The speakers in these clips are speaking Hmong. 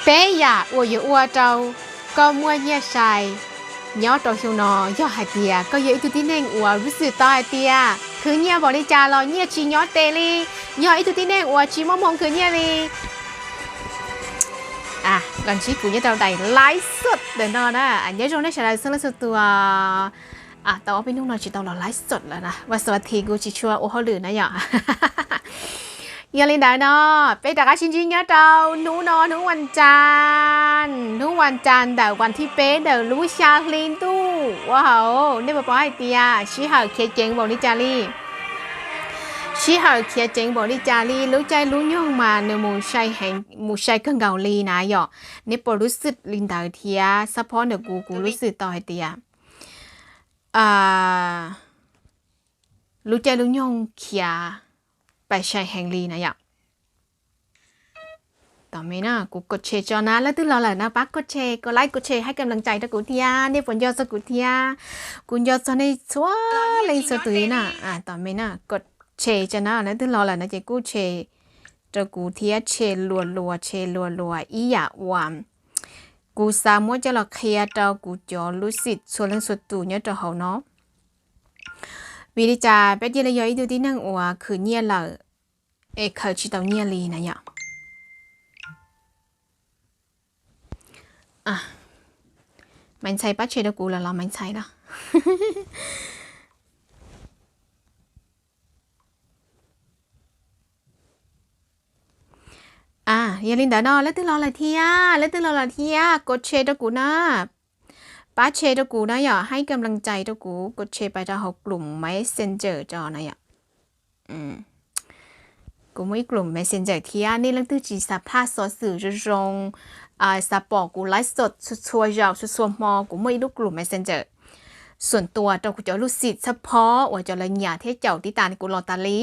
Peb yam uas yuav ua rau koj muaj nyiaj sai nyob rau xyoo no yog hais tias koj yog ib tug tib neeg uas lub xwm tau hais tias khwv nyiaj npaum li cas los nyiaj tsis nyob tes li, yog ib tug tib neeg uas tsis muaj hmoo khwv nyiaj li. Los ntsib kuv nyob rau daim live sot ntawm no na. Nyob zoo nej sawv daws txhua leej txhua tus. Tau ob peb hnub no tsis tau los live sot lawm na, vas xav thi kuv tsis tshua ua hauj lwm na yom. Yog li ntawd no, peb rov qab sib ntsib nyob rau hnub no, hnub vas cas, hnub vas cas ntawm vas thib peb ntawm lub xya hli ntuj. Ua hauv nej puas paub hais tias sij hawm khiav ceev npaum li cas li? Sij hawm khiav ceev npaum li cas li, lub caij lub nyoog mas nws mus sai heev, mus sai kawg nkaus li na yom. Nej puas lub xwm li ntawd thiab? Xab phob ntawm kuv, kuv lub xwm tau hais tias lub caij lub nyoog khiav pais sai heev li na yom. Tom me na, kuv kos tshe tso na, leej twg los lawm no pab kos tshe, kos like, kos tshe, hais kam lees cais rau kuv thiab, nej puas nco txog kuv thiab? Kuv nco txog nej txhua leej txhua tus li na. Tom me na, kos tshe tso na, leej twg los lawm no ces kuj tshe rau kuv thiab, tshe luas luas, tshe luas luas ib yam uas kuv xav muab coj los qhia rau kuv cov lub xim txhua leej txhua tus nyob rau hauv no. Vim li cas peb thiaj li yog ib tug tib neeg uas khwv nyiaj lawm es khaws tsis tau nyiaj li na yom? Maiv Ntxhais pab tshe rau kuv los los Maiv Ntxhais los. Yog li ntawd no, leej twg los lawm thiab, leej twg los lawm thiab, kos tshe rau kuv na. Pab tshe rau kuv na yom, hais kam lees cais rau kuv, kos tshe pais rau hauv klum Messenger tso na yom. Kuv muaj ib klum Messenger thiab, nej leej twg tsis xav phaj xov xwm zoo zoo, xav pom kuv live sot txhua txhua zaus txhua txhua hmo, kuv muaj ib lub klum Messenger xuam tua rau kuv cov lub xim txhab phob uas cov lawv nyiam thiab caum tib tas kuv los tas li.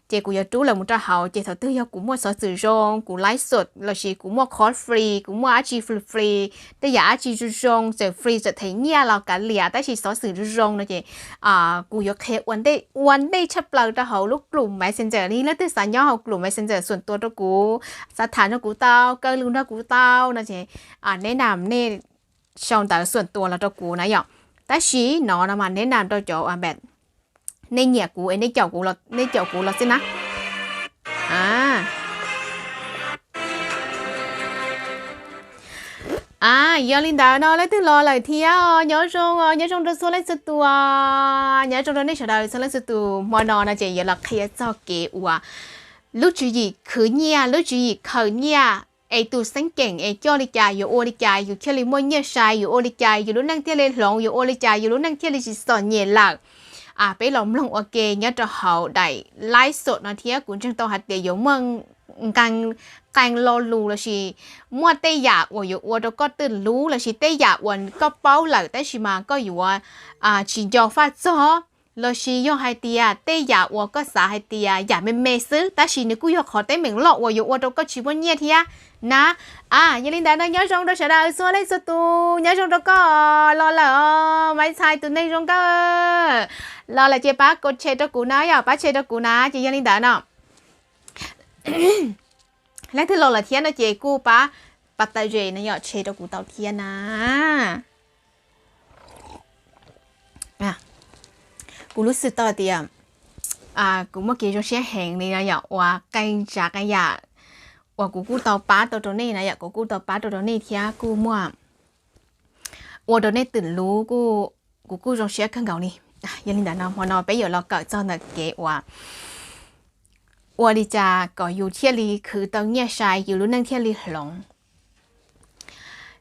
Ces kuv yuav rub lawv mus rau hauv, ces thaum twg yog kuv muaj xov xwm zoo, kuv live sot lossis kuv muaj qhov free, kuv muaj dab tsi free free, tej yam dab tsi zoo zoo, txawm free txawm them nyiaj los kav liam, tab sis xov xwm zoo zoo no ces kuv yuav qhia ua ntej tshaj plaws rau hauv lub klum Messenger li. Leej twg xav nyob hauv klum Messenger xuam tua rau kuv, xav tham nrog kuv tau, kaw lus nrog kuv tau no ces neb nam nej sau ntawv xuam tua los rau kuv na yom. Tab sis no no mas neb nam rau cov uas nej nyiam kuv es nej caum kuv xwb na. Yog li ntawd no, leej twg los lawm thiab, nyob zoo, nyob zoo rau txhua leej txhua tus, nyob zoo rau nej sawv daws txhua leej txhua tus. Hmo no no ces yuav los qhia txog kev uas lub tswv yim khwv nyiaj, lub tswv yim khaws nyiaj, es tus xeeb ceem es coj li cas, yuav ua li cas yus thiaj li muaj nyiaj sai, yuav ua li cas yus lub neej thiaj li hloov, yuav ua li cas yus lub neej thiaj li tsis txom nyem lawm. Peb los mloog ua ke nyob rau hauv daim live sot no thiab, kuv ntseeg tau hais tias yuav muaj nqee lo lus lossis muaj tej yam uas yuav ua rau koj twb luv lossis tej yam uas koj paub lawm tab sis mas koj yuav tsis nco faj txog, lossis yog hais tias tej yam uas koj xav hais tias yam me me xwb tab sis nws kuj yog qhov teeb meem loj uas yuav ua rau koj tsis muaj nyiaj thiab na. Yog li ntawd no, nyob zoo rau sawv daws txhua leej txhua tus, nyob zoo rau koj los lawm os, Maiv Ntxhais tus neeg zoo nkauj los lawm ces pab kos tshe rau kuv na yom, pab tshe rau kuv na. Ces yog li ntawd no, leej twg los lawm thiab no ces kuj pab, pab tau zes no yom, tshe rau kuv tau thiab na. Kuv lub xwm tau tias kuv muaj kev zoo siab heev li no yom, uas qee tsav qee yam uas kuv kuj tau pab tau rau nej na yom, kuv kuj tau pab tau rau nej thiab kuj muaj ua rau nej twm luv, kuv kuj zoo siab kawg nkaus li. Yog li ntawd no hmo no peb yuav los kawm txog ntawm kev uas ua li cas kom yus thiaj li khwv tau nyiaj sai, yus lub neej thiaj li hloov.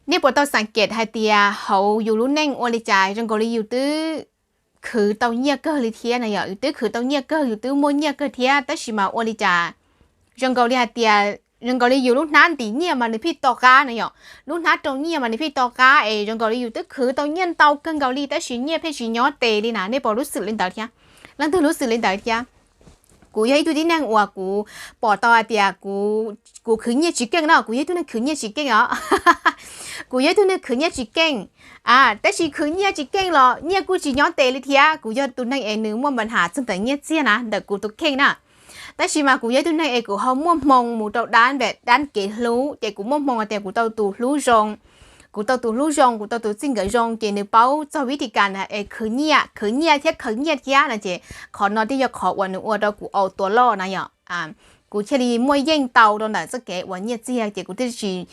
Nej puas tau xav kev hais tias hauv yus lub neej ua li cas zoo nkaus li yus twb khwv tau nyiaj kawg li thiab na yom, yus twb khwv tau nyiaj kawg, yus twb muaj nyiaj kawg thiab tab sis mas ua li cas zoo nkaus li hais tias zoo nkaus li yus lub hnab ntim nyiaj mas nws pheej to qab na yom, lub hnab rau nyiaj mas nws pheej to qab es zoo nkaus li yus twb khwv tau nyiaj ntau kawg nkaus li tab sis nyiaj pheej tsis nyob tes li na. Nej puas lub xwm li ntawd thiab? Leej twg lub xwm li ntawd thiab? Kuv yog ib tug tib neeg uas kuv pom tau hais tias kuv khwv nyiaj tsis keej no, kuv yog ib tug neeg khwv nyiaj tsis keej os. Kuv yog ib tug neeg khwv nyiaj tsis keej, tab sis khwv nyiaj tsis keej los nyiaj kuj tsis nyob tes li thiab. Kuv yog tus neeg es nws muaj npa nham txog ntawm nyiaj txiag na ntawm kuv tus kheej na. Tab sis mas kuv yog ib tug neeg es kuv ho muaj hmoo mus rau dab, dab kev hlub, ces kuv muaj hmoo hais tias kuv tau tus hlub zoo, kuv tau tus hlub zoo, kuv tau tus txij nkawm zoo, ces nws paub txog vib tis kas es khwv nyiaj, khwv nyiaj thiab khaws nyiaj thiab no ces qhov no thiaj yog qhov uas nws ua rau kuv au tua loj na yom. Kuv thiaj li muaj yeej tau rau ntawm txoj kev uas nyiaj txiag ces kuv thiaj tsis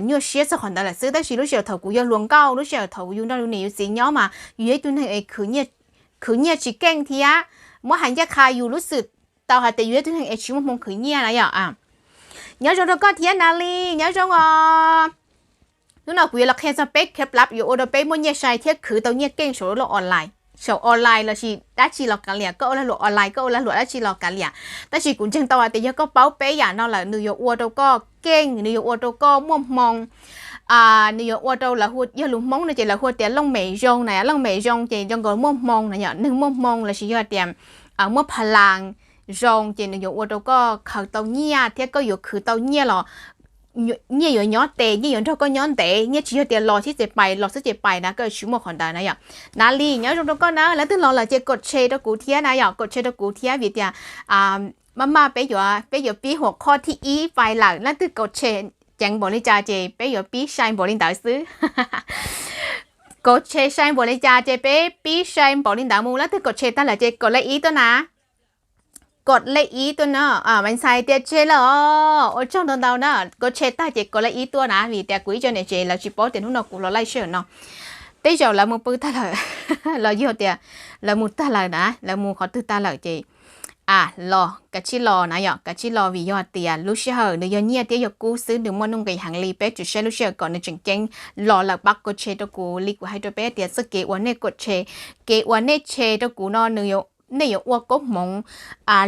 nyuaj siab txog qhov ntawd lawm xwb. Tab sis lub sij hawm thaum kuv yog hluas nkauj, lub sij hawm thaum yus nrog yus niam yus txiv nyob mas yus yog ib tug neeg es khwv nyiaj tsis keej thiab muab hais ncaj qha yus lub xwm tau hais tias yus yog ib tug neeg es tsis muaj hmoo khwv nyiaj na yom. Nyob zoo rau koj thiab Nali, nyob zoo os. Hnub no kuv yuav los qhia txog peb kev lab yuav ua rau peb muaj nyiaj sai thiab khwv tau nyiaj keej saum lub online, saum online lossis dab tsi los kav liam, koj ua lag luam online, koj ua lag luam dab tsi los kav liam. Tab sis kuv ntseeg tau hais tias yog koj paub peb yam no lawm nws yuav ua rau koj keej, nws yuav ua rau koj muaj hmoo. Nws yuav ua rau lawv, yog lus Hmoob no ces lawv hu tias looj mem zoo na, looj mem zoo ces zoo nkaus muaj hmoo na yom, neeg muaj hmoo lossis yog tias muaj pha las zoo ces nws yuav ua rau koj khaws tau nyiaj thiab koj yuav khwv tau nyiaj los nyiaj yuav nyob tes, nyiaj yuav nrog koj nyob ntev, nyiaj tsis yog tias los xwb ces pais, los xwb ces pais na, koj yuav tsis muaj qhov ntawd na yom. Nali, nyob zoo rau koj na, leej twg los lawm ces kaum tshe rau kuv thiab na yom, kaum tshe rau kuv thiab vim tias maj maj peb yuav, peb yuav pib huam qhoj thib ib pais lawm, leej twg kaum tshe ceev npaum li cas ces peb yuav pib sai npaum li ntawd xwb. Kaum tshe sai npaum li cas ces peb pib sai npaum li ntawd mus, leej twg kaum tshe tag lawm ces kaum lej ib tuaj na. Kaum lej ib tuaj na. Mas ntxhais tias tshe lawm os, ua tsaug ntau ntau na, kaum tshe tag ces kaum lej ib tuaj na, vim tias kuv ib co niam tsev lawv tsis paub tias hnub no kuv los live show no. Tej zaum lawv mus pw tag lawm, los yog tias lawv mus tag lawm na, lawv mus qhov twg tag lawm ces a los kav tsij los na yom, kav tsij los vim yog tias lub sij hawm nws yog nyiaj thiab yog kub xwb, nws muaj nuj nqis heev li, peb tsum saib lub sij hawm kom nws tseem ceeb los lawm pab kaum tshe rau kuv. Li kuv hais rau peb tias txoj kev uas nej kaum tshe, kev uas nej tshe rau kuv no nws, nej yuav ua koob hmoov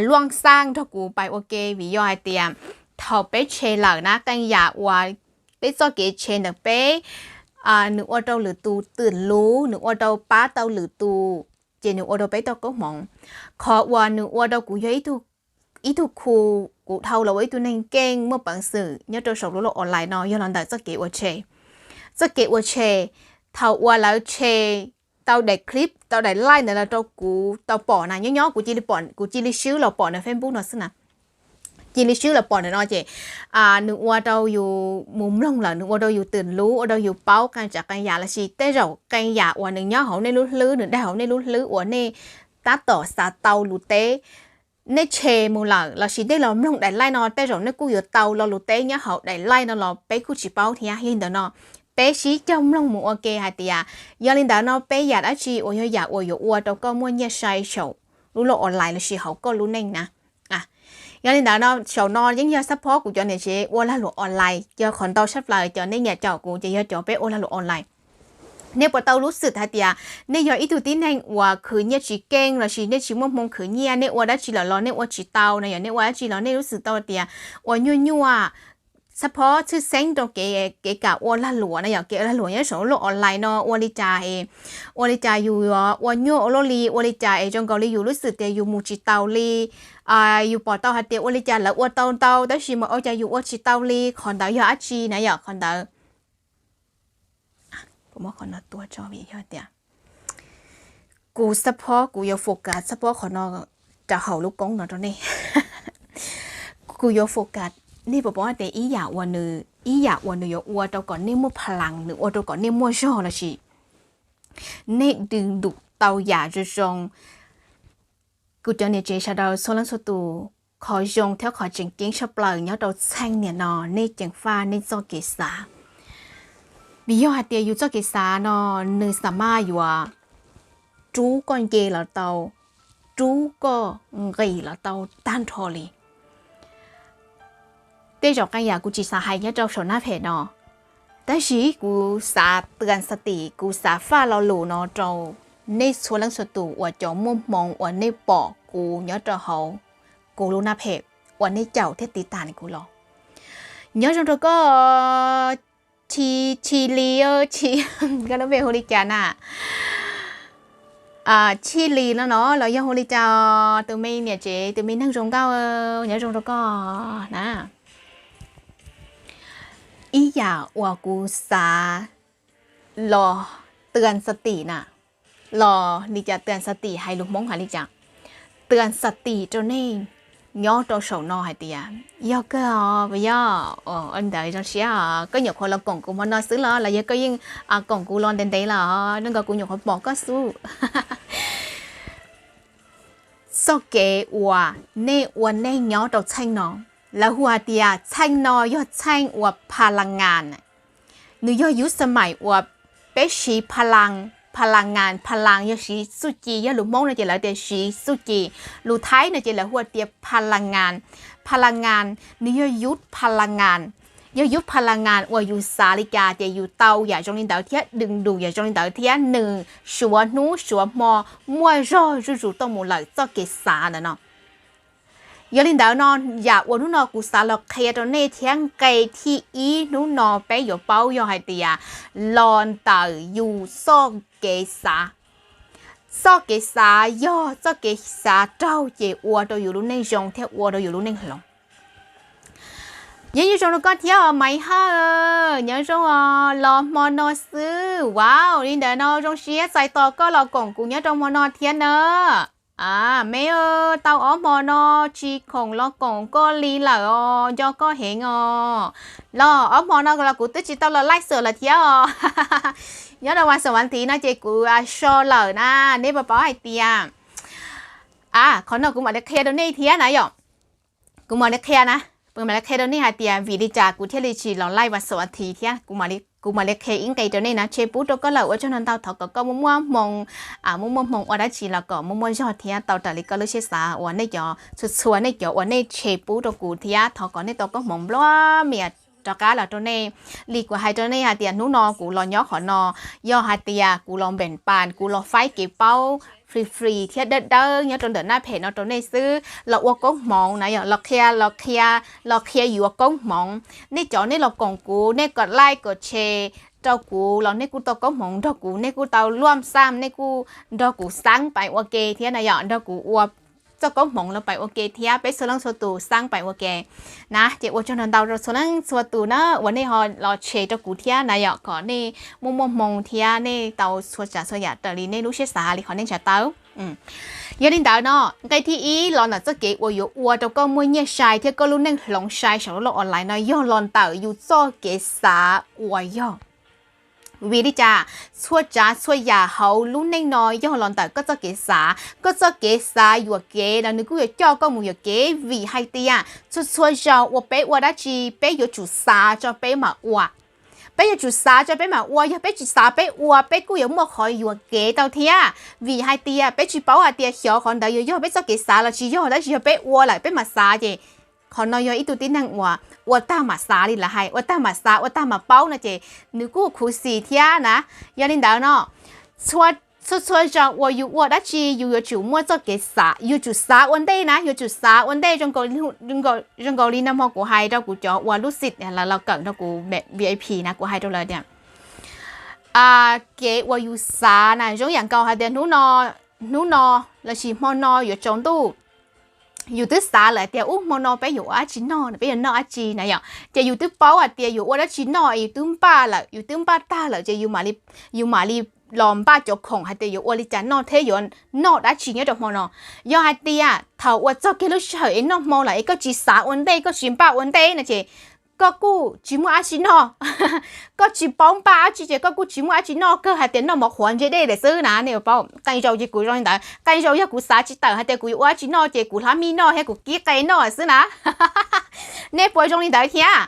luaj xaj nrog kuv pais ua ke, vim yog hais tias thaum peb tshe lawm na, qee yam uas peb txoj kev tshe ntawm peb nws ua rau lwm tus twm luv, nws ua rau pab tau lwm tus, ces nws ua rau peb tau koob hmoov. Qhov uas nws ua rau kuv yog ib tug khu, kuv dhau los ua ib tug neeg keej muaj peev xwm nyob rau saum lub online no yog los ntawm txoj kev ua tshe. Txoj kev ua tshe, thaum uas lawv tshe tau daim clip, tau daim live ntawd los rau kuv tau pom na, nyob nyob kuv cia li swb los pom nws Facebook no xwb na. Cia li swb los pom ntawm no ces nws ua rau yus mus mloog lawm, nws ua rau yus twm luv, ua rau yus paub qee tsav qee yam lossis tej zaum qee yam uas nws nyob hauv nej lub hlwb, nws dag hauv nej lub hlwb uas nej tab tom xav tau lus teb, nej tshe mus lawm lossis nej los mloog daim live no tej zaum nej kuj yuav tau lo lus teb nyob hauv daim live no los peb kuj tsis paub thiab. Yog li ntawd no peb sib cog mloog mus ua ke hais tias yog li ntawd no peb yam dab tsi uas yog yam uas yuav ua rau koj muaj nyiaj sai saum lub loj online lossis hauv koj lub neej na. Yog li ntawd no saum no yeej yog xab phob kuv cov niam tsev ua lag luam online, yog qhov ntau tshaj plaws cov nej nyiam caum kuv ces yog cov peb ua lag luam online. Nej puas tau lub xwm hais tias nej yog ib tug tib neeg uas khwv nyiaj tsis keej lossis nej tsis muaj hmoo khwv nyiaj, nej ua dab tsi lawm los nej ua tsis tau na yom, nej ua dab tsi los nej lub xwm tau tias ua nyuaj nyuaj, xab phob tshwj xeeb rau kev, kev kam ua lag luam na yom, kev ua lag luam nyob saum lub online no ua li cas es, ua li cas yus yuav ua nyuaj ua luaj li, ua li cas es zoo nkaus li yus lub xwm tias yus mus tsis taus li, yus pom tau hais tias ua li cas lawv ua tau ntau tab sis mas ua cas yus ua tsis tau li, qhov ntawd yog dab tsi na yom, qhov ntawd. Kuv muab qhov no tua tso vim yog tias kuv xab phob, kuv yuav focus xab phob qhov no rau hauv lub koob no rau nej. Kuv yuav focus, nej puas paub tias ib yam uas nws, ib yam uas nws yuav ua rau kom nej muaj pha las, nws ua rau kom nej muaj zog lossis nej dws ntum tau yam zoo zoo. Kuv cov niam tsev sawv daws txhua leej txhua tus, qhov zoo thiab qhov tseem ceeb tshaj plaws nyob rau txheej niam no nej ceev faj nej txoj kev xav. Vim yog hais tias yus txoj kev xav no nws xa maj yuav rub koj nce los tau, rub koj nqis los tau tag nrho li. Tej zaum qee yam kuv tsis xav hais nyob rau saum nab phem no, tab sis kuv xav tw xa tim, kuv xav faj lo lus no rau nej txhua leej txhua tus uas cov muaj hmoo uas nej pom kuv nyob rau hauv kuv lub nab phem uas nej caum thiab tiv tas kuv los. Nyob zoo rau koj, Chi, Chi Li, Chi, koj lub npe hu li cas na? Chi Li no no los yog hu li cas? Tus me niam tsev, tus me neeg zoo nkauj, nyob zoo rau koj na. Ib yam uas kuv xav los tw xa tim na, los li cas tw xa tim hais lus Hmoob hais li cas, tw xa tim rau nej nyob rau saum no hais tias, yog kawg os, yog ntawd zoo siab os, koj nyuam qhuav los koom kuv hmo no xwb los los yog koj yeej koom kuv los ntev ntev los, zoo nkaus kuv nyuam qhuav pom koj xwb. Txoj kev uas nej ua neej nyob rau txheej no, lawv hu hais tias txheej no yog txheej uas pha la ngas, nws yog yub xa mais uas peb siv pha la, pha la ngas, pha la yog siv txuj ci, yog lus Hmoob no ces lawv tias siv txuj ci, lus Thaib no ces lawv hu tias pha la ngas, pha la ngas, nws yog yub pha la ngas, yog yub pha la ngas uas yus xav li cas ces yus tau yam zoo li ntawd thiab, dwm dus yam zoo li ntawd thiab, nws suav hnub suav hmo muaj zog zuj zus tuaj mus lawm txoj kev xav ntawm no. Yog li ntawd no, yam uas hnub no kuv xav los qhia rau nej thiab nqe thib ib hnub no peb yuav paub yog hais tias los ntawm yus txoj kev xav. Txoj kev xav yog txoj kev xav raug ces ua rau yus lub neej zoo thiab ua rau yus lub neej hloov. Yeej yuav zoo rau koj thiab os Maiv Hawj, nyob zoo os, los hmo no xwb, wow, li ntawd no zoo siab txais tos koj los koom kuv nyob rau hmo no thiab na. Me, tau ob hmo no tsis khoom los koom koj li lawm os, nco koj heev os. Los ob hmo no los kuv twb tsis tau los laij xwm lawm thiab os. Nyob rau vas xaum vas thiv no ces kuv so lawm na, nej puas paub hais tias, a, qhov no kuv mam li qhia rau nej thiab na yom. Kuv mam li qhia na, kuv mam li qhia rau nej hais tias vim li cas kuv thiaj li tsis los laij vas xaum vas thiv thiab, kuv mam li qhia ib nqe rau nej na, tshe pub rau koj lawm ua tsaug ntau ntau, thov kom koj muaj muaj hmoo, muaj muaj hmoo ua dab tsi los kom muaj muaj zog thiab tau raws li koj lub siab xav uas nej cov txhua txhua nej cov uas nej tshe pub rau kuv thiab, thov kom nej tau koob hmoov nplua mias rov qab los rau nej. Li kuv hais rau nej hais tias hnub no kuv los nyob qhov no, yog hais tias kuv los npeem pas, kuv los faib kev paub free free thiab dawb dawb nyob rau ntawm naj phem no rau nej xwb los ua koob hmoov na yom, los qhia, los qhia, los qhia yuav koob hmoov. Nej cov nej los koom kuv, nej kom laij kom tshe rau kuv los nej kuj tau koob hmoov nrog kuv, nej kuj tau luaj xam, nej kuj nrog kuv xaab pais ua ke thiab na yom, nrog kuv ua txoj koob hmoov los pais ua ke thiab, peb txhua leej txhua tus xaab pais ua ke na. Ces ua tsaug ntau ntau rau txhua leej txhua tus na uas nej ho los tshe rau kuv thiab na yom, kom nej muaj muaj hmoo thiab nej tau txhua tsav txhua yam raws li nej lub siab xav li qhov nej ntshaw tau. Yog li ntawd no, nqe thib ib los ntawm txoj kev uas yuav ua rau koj muaj nyiaj sai thiab koj lub neej hloov sai saum lub online no yog los ntawm yus txoj kev xav uas yog. Vim li cas? Txhua tsav txhua yam hauv lub neej no yog los ntawm koj txoj kev xav. Koj txoj kev xav yuam kev los nws kuj yuav coj koj mus yuam kev, vim hais tias txhua txhua zaus uas peb ua dab tsi peb yuav tsum xav tso peb mam ua. Peb yuav tsum xav tso peb mam ua, yog peb tsis xav peb ua peb kuj yuav muaj qhov yuam kev tau thiab. Vim hais tias peb tsis paub hais tias xyov qhov ntawd yuav yog peb txoj kev xav los tsis yog, tab sis yog peb ua lawm peb mam xav ces qhov no yog ib tug tib neeg uas ua tag mam xav li lawv hais, ua tag mam xav, ua tag mam paub no ces nws kuj khuv xim thiab na. Yog li ntawd no, txhua txhua zaus uas yus ua dab tsi yus yuav tsum muaj txoj kev xav, yuav tsum xav ua ntej na, yuav tsum xav ua ntej. Zoo nkaus li nag hmo kuv hais rau kuv cov uas lub xim lawv los kawm nrog kuv V I P na, kuv hais rau lawv tias kev uas yus xav na zoo yam nkaus hais tias hnub no, hnub no lossis hmo no yuav tsaus ntuj, yus twb xav lawm hais tias ub hmo no peb yuav ua dab tsi noj, peb yuav noj dab tsi na yom, ces yus twb paub hais tias yuav ua dab tsi noj, yus twb npaj lawm, yus twb npaj tag lawm ces yus mam li los npaj cov khoom hais tias yuav ua li cas noj thiab yuav noj dab tsi nyob rau hmo no. Yog hais tias thaum uas txog kiag lub sij hawm es noj hmo lawm es koj tsis xav ua ntej, koj tsis npaj ua ntej no ces koj kuj tsis muaj dab tsi noj. Koj tsis paub npaj dab tsi ces koj kuj tsis muaj dab tsi noj, kawg hais tias noj mov qhuav ntse dej lawm xwb na. Nej paub qee zaus ces kuv zoo li ntawd, qee zaus yog kuv xav tsis tawm hais tias kuv yuav ua dab tsi noj ces kuv hlab mij noj thiab kuv kib qe noj xwb na. Nej puas zoo li ntawd thiab?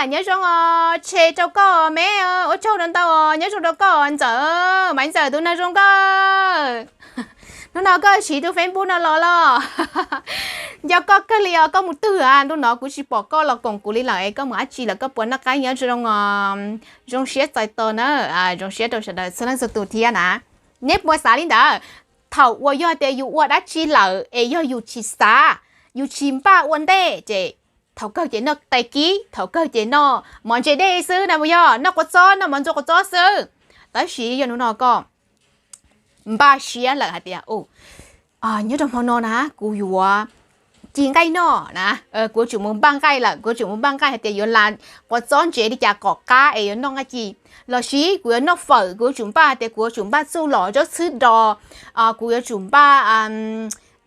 Nyob zoo os, tshe rau koj me, ua tsaug ntau ntau, nyob zoo rau koj ntxawm, Maiv Ntxawm tus nag zoo nkauj. Hnub no koj siv tus Facebook no los los? Nco koj kawg li os, koj mus twg a? Ntuj no kuv tsis pom koj los koom kuv li lawm, koj mus dab tsi lawm, koj puas noj qab nyob zoo? Zoo siab txais tos na, zoo siab rau sawv daws txhua leej txhua tus thiab na. Neb puas xav li ntawd? Thaum uas yog tias yus ua dab tsi lawm es yog yus tsis xav, yus tsis npaj ua ntej ces thaum kawg ces noj qe kib, thaum kawg ces noj mov ntse dej xwb na, puas yog? Noj quav txob, noj mov ntxuag quav txob xwb. Tab sis yog hnub no koj npaj siab lawm hais tias, nyob rau hmo no na kuv yuav ci nqaij noj na, kuv yuav tsum mus npaj nqaij lawm, kuv yuav tsum mus npaj nqaij hais tias yuav la quav txob ntsev li cas kom qab es yuav noj nqaij ci, lossis kuv yuav noj fawm, kuv yuav tsum npaj hais tias kuv yuav tsum npaj txuj lom zaub txhwb do, kuv yuav tsum npaj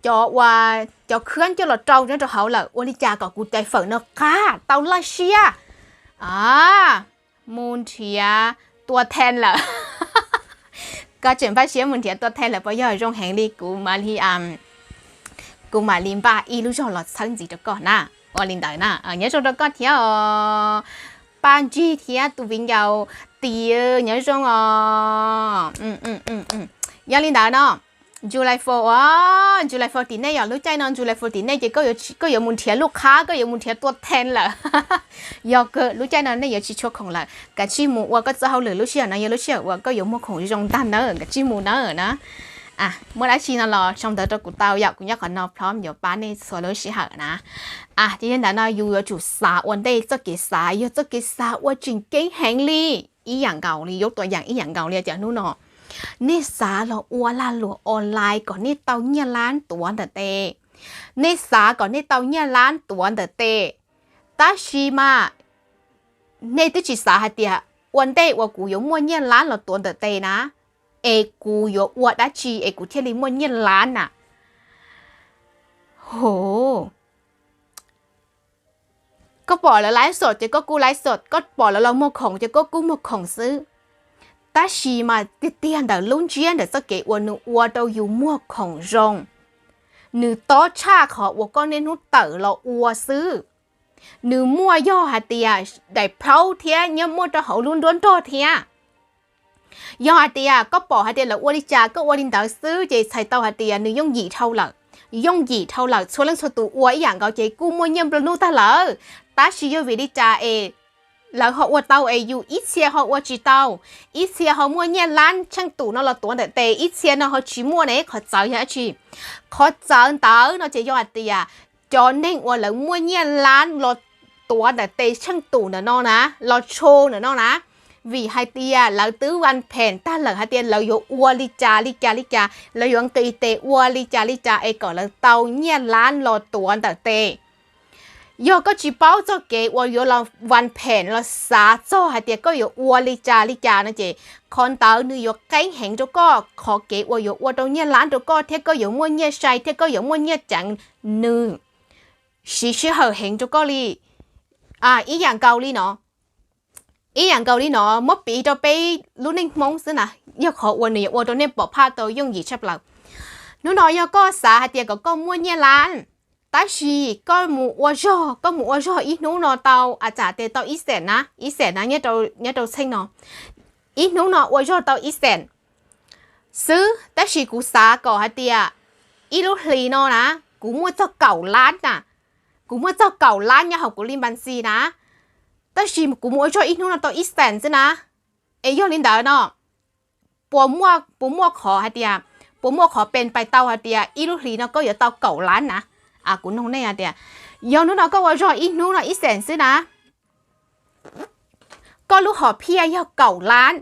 cov uas cov khab coj los rau nyob rau hauv lawm, ua li cas kom kuv cais fawm no qab tau laj siab? Mus nrhiav tua thee lawm. Koj tseem npaj siab mus nrhiav tua thee lawm puas yog? Zoo heev li, kuv mam li, kuv mam li npaj ib lub zog los txhawb ntxiv rau koj na. Ua li ntawd na, nyob zoo rau koj thiab os, Paj Ntsig thiab tus viv ncaus Tis, nyob zoo os. Yog li ntawd no, July four os, July four tim nej yog lub caij no July four tim nej ces koj yuav mus nrhiav lub qhab, koj yuav mus nrhiav tua thee lawm. Yog kawg, lub caij no nej yuav tsis tshua khoom lawm, kav tsij mus ua koj txoj hauj lwm, lub sij hawm no yog lub sij hawm uas koj yuav muag khoom zoo ntag nawb, kav tsij mus nawb na. Muaj dab tsi no los sau ntawv rau kuv tau yom, kuv nyob qhov no plob yuav pab nej txhua lub sij hawm na. Ces yog ntawd no yus yuav tsum xav ua ntej, txoj kev xav yog txoj kev xav uas tseem ceeb heev li. Ib yam nkaus li, yuav tua yam ib yam nkaus li cov hnub no, nej xav los ua lag luam online kom nej tau nyiaj lab tuav ntawm tes, nej xav kom nej tau nyiaj lab tuav ntawm tes, tab sis mas nej twb tsis xav hais tias ua ntej uas kuv yuav muaj nyiaj lab los tuav ntawm tes na, es kuv yuav ua dab tsi es kuv thiaj li muaj nyiaj lab na. Hos, koj pom lawv laiv xom ces koj kuj laiv xom, koj pom lawv los muag khoom ces koj kuj muag khoom xwb. Tab sis mas tiag tiag ntawm lub ntsiab ntawm txoj kev uas nws ua rau yus muag khoom zoo, nws tob tshaj qhov uas koj niaj hnub tawm los ua xwb. Nws muaj yog hais tias daim plaub thiab nyob muaj rau hauv lub nruab nrog thiab. Yog hais tias koj pom hais tias lawv ua li cas koj ua li ntawd xwb ces txhais tau hais tias nws yooj yim dhau lawm. Yooj yim dhau lawm, txhua leej txhua tus ua ib yam nkaus ces kuj muaj nyiaj nplua nuj tag lawm. Tab sis yog vim li cas es lawv ho ua tau es yus ib txhia ho ua tsis tau, ib txhia ho muaj nyiaj lab tsheej tus no los tuav ntawm tes, ib txhia no ho tsis muaj ne? Qhov txawv yog dab tsi? Qhov txawv ntawd no ces yog hais tias cov neeg uas lawv muaj nyiaj lab los tuav ntawm tes tsheej tus ntawm no na, los tsho ntawm no na, vim hais tias lawv twb vaj phem tag lawm hais tias lawv yuav ua li cas li cas li cas, lawv yuav nqis tes ua li cas li cas es kom lawv tau nyiaj lab los tuav ntawm tes. Yog koj tsis paub txoj kev uas yuav los vaj phem los xav txog hais tias koj yuav ua li cas li cas no ces qhov ntawd nws yuav qeeb heev rau koj, qhov kev uas yuav ua rau nyiaj lab rau koj thiab koj yuav muaj nyiaj sai thiab koj yuav muaj nyiaj ceev, nws siv sij hawm heev rau koj li. Ib yam nkaus li no, ib yam nkaus li no muab piv rau peb lub neej Hmoob xwb na, yog qhov uas nws yuav ua rau nej pom phaj tau yooj yim tshaj plaws. Hnub no yog koj xav hais tias kom koj muaj nyiaj lab, tab sis koj mus ua zog, koj mus ua zog ib hnub no tau a tsam tes tau ib xees na, ib xees na, nyob rau txheej no, ib hnub no ua zog tau ib xees xwb, tab sis kuv xav kom hais tias ib lub hlis no na, kuv muaj txog kaum lab na, kuv muaj txog kaum lab nyob hauv kuv li npas xis na, tab sis kuv mus ua zog ib hnub no tau ib xees xwb na. Es yog li ntawd no, puas muaj qhov hais tias, puas muaj qhov pes pais tau hais tias ib lub hlis no koj yuav tau kaum lab na? Kuv nug nej hais tias, yog hnub no koj ua zog ib hnub no ib xees xwb na, koj lub hom phiaj yog kaum lab,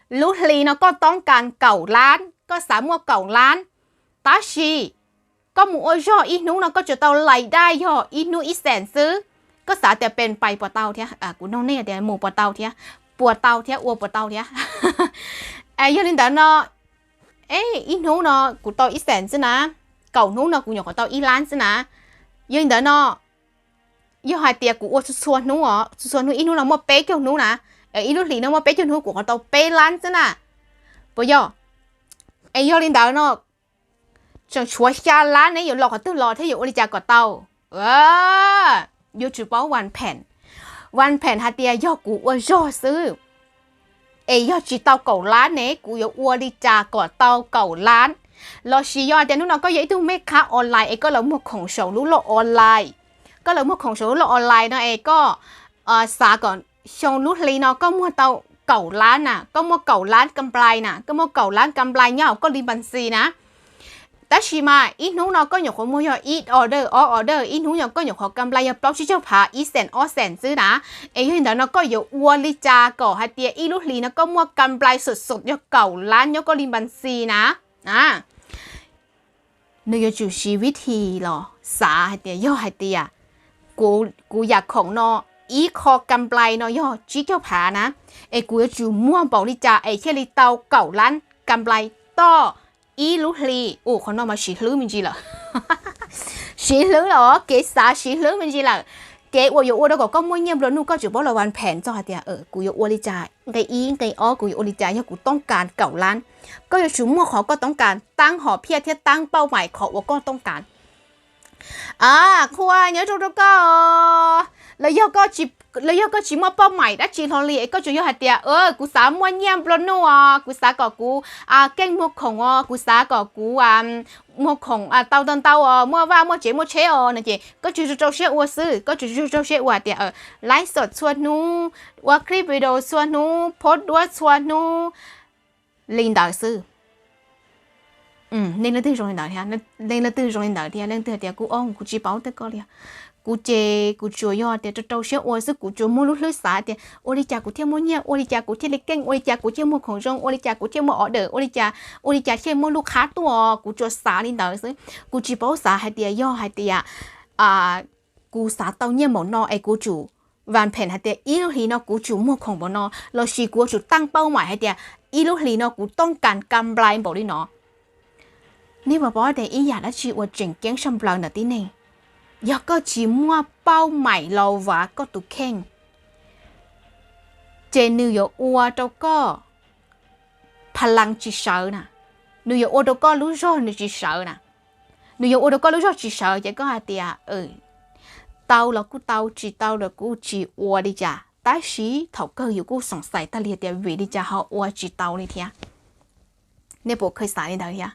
lub hlis no koj toob kas kaum lab, koj xav muaj kaum lab, tab sis koj mus ua zog ib hnub no koj tsuas tau lais daj yog ib hnub ib xees xwb, koj xav tias pes pais puas tau thiab? Kuv nug nej tias mus puas tau thiab, puas tau thiab, ua puas tau thiab? Yog li ntawd no, ib hnub no kuv tau ib xees xwb na, kaum hnub no kuv nyuam qhuav tau ib lab xwb na. Yog li ntawd no, yog hais tias kuv ua txhua txhua hnub, txhua txhua hnub, ib hnub no muaj peb caug hnub na, ib lub hlis no muaj peb caug hnub kuv qhov tau peb lab xwb na, puas yog? Es yog li ntawd no, tseem tshuav xya lab ne, yuav los qhov twg los thiab yuav ua li cas kom tau? Yuav tsum paub vaj phem, vaj phem hais tias yog kuv ua zog xwb, es yog tsis tau kaum lab ne kuv yuav ua li cas kom tau kaum lab? Lossis yog hais tias hnub no koj yog ib tug mej khab online es koj los muag khoom saum lub loj online, koj los muag khoom saum lub loj online no es koj xav kom xyoo lub hli no koj muag tau kaum lab na, koj muaj kaum lab kam nplai na, koj muaj kaum lab kam nplai nyob hauv koj li npas xis na. Tab sis mas ib hnub no koj nyuam qhuav muag yog ib order ob order, ib hnub no koj nyuam qhuav kam nplai yog plaub tsib caug phav, ib xees ob xees xwb na. Es yog li ntawd no koj yuav ua li cas kom hais tias ib lub hlis no koj muaj kam nplai xum xum yog kaum lab nyob koj li npas xis na? Nws yuav tsum siv vib thi los xav hais tias yog hais tias kuv yam khoom no ib qho kam nplai no yog tsib caug phav na, es kuv yuav tsum muag npaum li cas es thiaj li tau kaum lab kam nplai toj ib lub hli? Ua qhov no mas siv hlwb me ntsis lawm. Siv hlwb los kev xav siv hlwb me ntsis lawm. Kev uas yuav ua rau kom koj muaj nyiaj nplua nuj koj tsum paub los vaj phem txog hais tias kuv yuav ua li cas, nqe ib nqe ob kuv yuav ua li cas, yog kuv toob kas kaum lab, koj yuav tsum muaj qhov koj toob kas, taab hom phiaj thiab taab pauj maim qhov uas koj toob kas. Qhua nyob zoo rau koj, los yog koj tsis muaj pauj maim dab tsi hlo li es koj tsuas yog hais tias kuv xav muaj nyiaj nplua nuj os, kuv xav kom kuv keej muag khoom os, kuv xav kom kuv muag khoom tau ntau ntau os, muaj vaj muaj tsev muaj tsheb os no ces koj tsuas rau siab ua xwb, koj tsuas rau siab ua tias laib xom txhua hnub, ua clip video txhua hnub, post duab txhua hnub li ntawd xwb. Nej leej twg zoo li ntawd thiab, leej twg zoo li ntawd thiab, leej twg tias kuv o kuv tsis paub tej koj li. Kuv ces kuv tsuas yog tias rau rau siab ua xwb, kuv tsuas muaj lub hlwb xav tias ua li cas kuv thiaj muaj nyiaj, ua li cas kuv thiaj li keej, ua li cas kuv thiaj muag khoom zoo, ua li cas kuv thiaj muaj order, ua li cas, ua li cas thiaj muaj lub qhab tuaj, kuv tsuas xav li ntawd xwb. Kuv tsis paub xav hais tias yog hais tias kuv xav tau nyiaj npaum no es kuv tsum vaj phem hais tias ib lub hlis no kuv tsum muag khoom npaum no, lossis kuv yuav tsum taab pauj maim hais tias ib lub hlis no kuv toob kas kam nplai npaum li no. Nej puas paub tias ib yam dab tsi uas tseem ceeb saj nplaws ntawm tib neeg, yog koj tsis muaj pauj maim los vav koj tus kheej, ces nws yuav ua rau koj pha laa tsis sawv na, nws yuav ua rau koj lub zog nws tsis sawv na. Nws yuav ua rau koj lub zog tsis sawv ces koj hais tias tau los kuj tau, tsis tau los kuj tsis ua li cas, tab sis thaum kawg yus kuj xoom xais tag li tias vim li cas ho ua tsis tau li thiab. Nej puas kheev xav li ntawd thiab?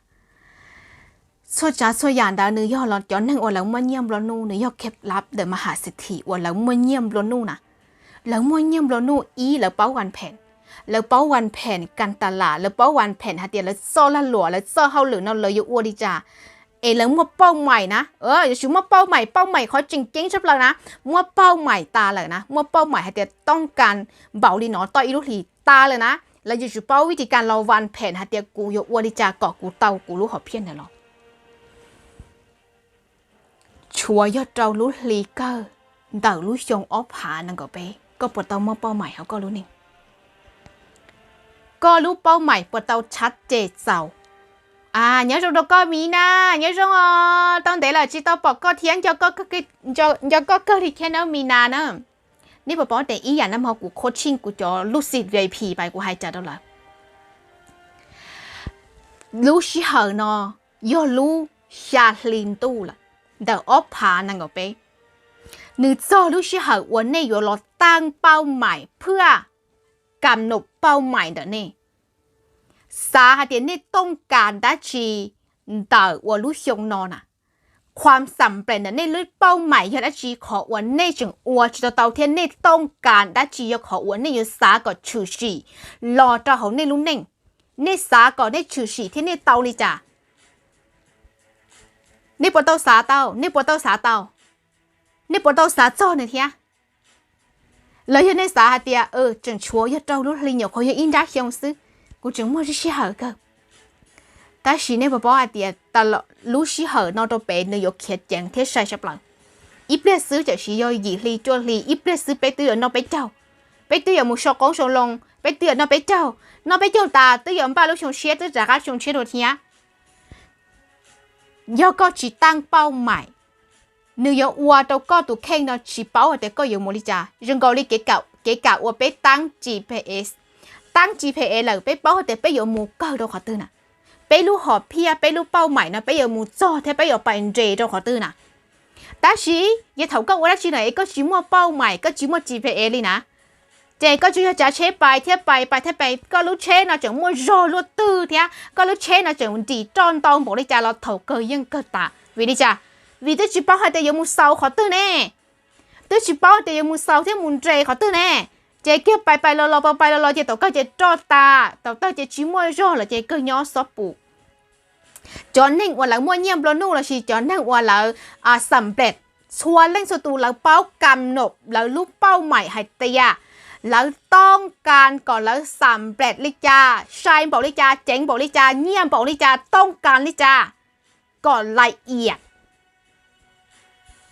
Txhua tsav txhua yam ntawd nws yog los cov neeg uas lawv muaj nyiaj nplua nuj, nws yog kev lab ntawm ma has xes thim uas lawv muaj nyiaj nplua nuj na. Lawv muaj nyiaj nplua nuj ib lawv paub vaj phem, lawv paub vaj phem kas tas las, lawv paub vaj phem hais tias lawv txoj lag luam lawv txoj hauj lwm no lawv yuav ua li cas, es lawv muaj pauj maim na, yuav tsum muaj pauj maim, pauj maim qhov tseem ceeb tshaj plaws na, muaj pauj maim tas lawm na, muaj pauj maim hais tias toob kas npaum li no tau ib lub hlis tas lawm na, lawv yuav tsum paub vij tis kas los vaj phem hais tias kuv yuav ua li cas kom kuv tau kuv lub hom phiaj ntawd los. Tshuav yog rau lub hli kawg ntawm lub xyoo ob phav nees nkaum peb, koj puas tau muaj pauj maim hauv koj lub neej? Koj lub pauj maim puas tau tshab ces txaus? Nyob zoo rau koj Mis Nas, nyob zoo os, tau ntev lawm tsis tau pom koj thiab, nco koj kawg li thiab nawb Mis Nas na. Nej puas paub tias ib yam nag hmo kuv coaching kuv cov lub xim V I P pais kuv hais cas rau lawv? Lub sij hawm no yog lub xya hli ntuj lawm ntawm ob phav nees nkaum peb. Nws txog lub sij hawm uas nej yuav los taab pauj maim phwaj kam num pauj maim ntawm nej. Xav hais tias nej tooj kas dab tsi ntawm uas lub xyoo no na, qhuam xam nplem ntawm nej lub pauj maim yog dab tsi, qhov uas nej tseem ua tsis tau tau thiab nej tooj kas dab tsi yog qhov uas nej yuav xav kom tshwm sim los rau hauv nej lub neej. Nej xav kom nej tshwm sim thiab nej tau li cas? Nej puas tau xav tau? Nej puas tau xav tau? Nej puas tau xav txog nws thiab? Los yog nej xav hais tias tseem tshuav yog rau lub hli nyuam qhuav yog ib nrab xyoo xwb, kuv tseem muaj sij hawm kawg. Tab sis nej puas paub hais tias lub sij hawm no rau pem nws yuav khiav ceev thiab sai tshaj plaws. Ib pliag xwb tam sim yog yim hli cuaj hli, ib pliag xwb peb twb yuav noj peb caug, peb twb yuav mus sau qoob sau loo, peb twb yuav noj peb caug, noj peb caug tas twb yuav npaj lub xyoo tshiab, twb rov qab xyoo tshiab dua thiab. Yog koj tsis taab pauj maim, nws yuav ua rau koj tus kheej no tsis paub hais tias koj yuav mus li cas. Zoo nkaus li kev kam uas peb taab G P S, taab G P S lawm peb paub hais tias peb yuav mus kawg rau qhov twg na, peb lub hom phiaj peb lub pauj maim no peb yuav mus txog thiab peb yuav pais nres rau qhov twg na. Tab sis yog thaum koj ua dab tsi na es koj tsis muaj pauj maim, koj tsis muaj G P S li na, ces koj tsuas yog tsav tsheb pais thiab pais, pais thiab pais, koj lub tsheb no tseem muaj zog luaj twg thiab koj lub tsheb no tseem nrim roj ntau npaum li cas los thaum kawg yeej kawg tas. Vim li cas? Vim twb tsis paub hais tias yuav mus xaus qhov twg ne, twb tsis paub tias yuav mus xaus thiab mus nres qhov twg ne, ces kiag pais pais los los pais pais los los ces thaum kawg ces roj tas, thaum kawg ces tsis muaj zog lawm ces kawg nyob xob pum. Cov neeg uas lawv muaj nyiaj nplua nuj lossis cov neeg uas lawv xam nplem, txhua leej txhua tus lawv paub kam num lawv lub pauj maim hais tias lawv tooj kas kom lawv xam nplem li cas, sai npaum li cas, ceev npaum li cas, nyiaj npaum li cas, tooj kas li cas kom lais iam.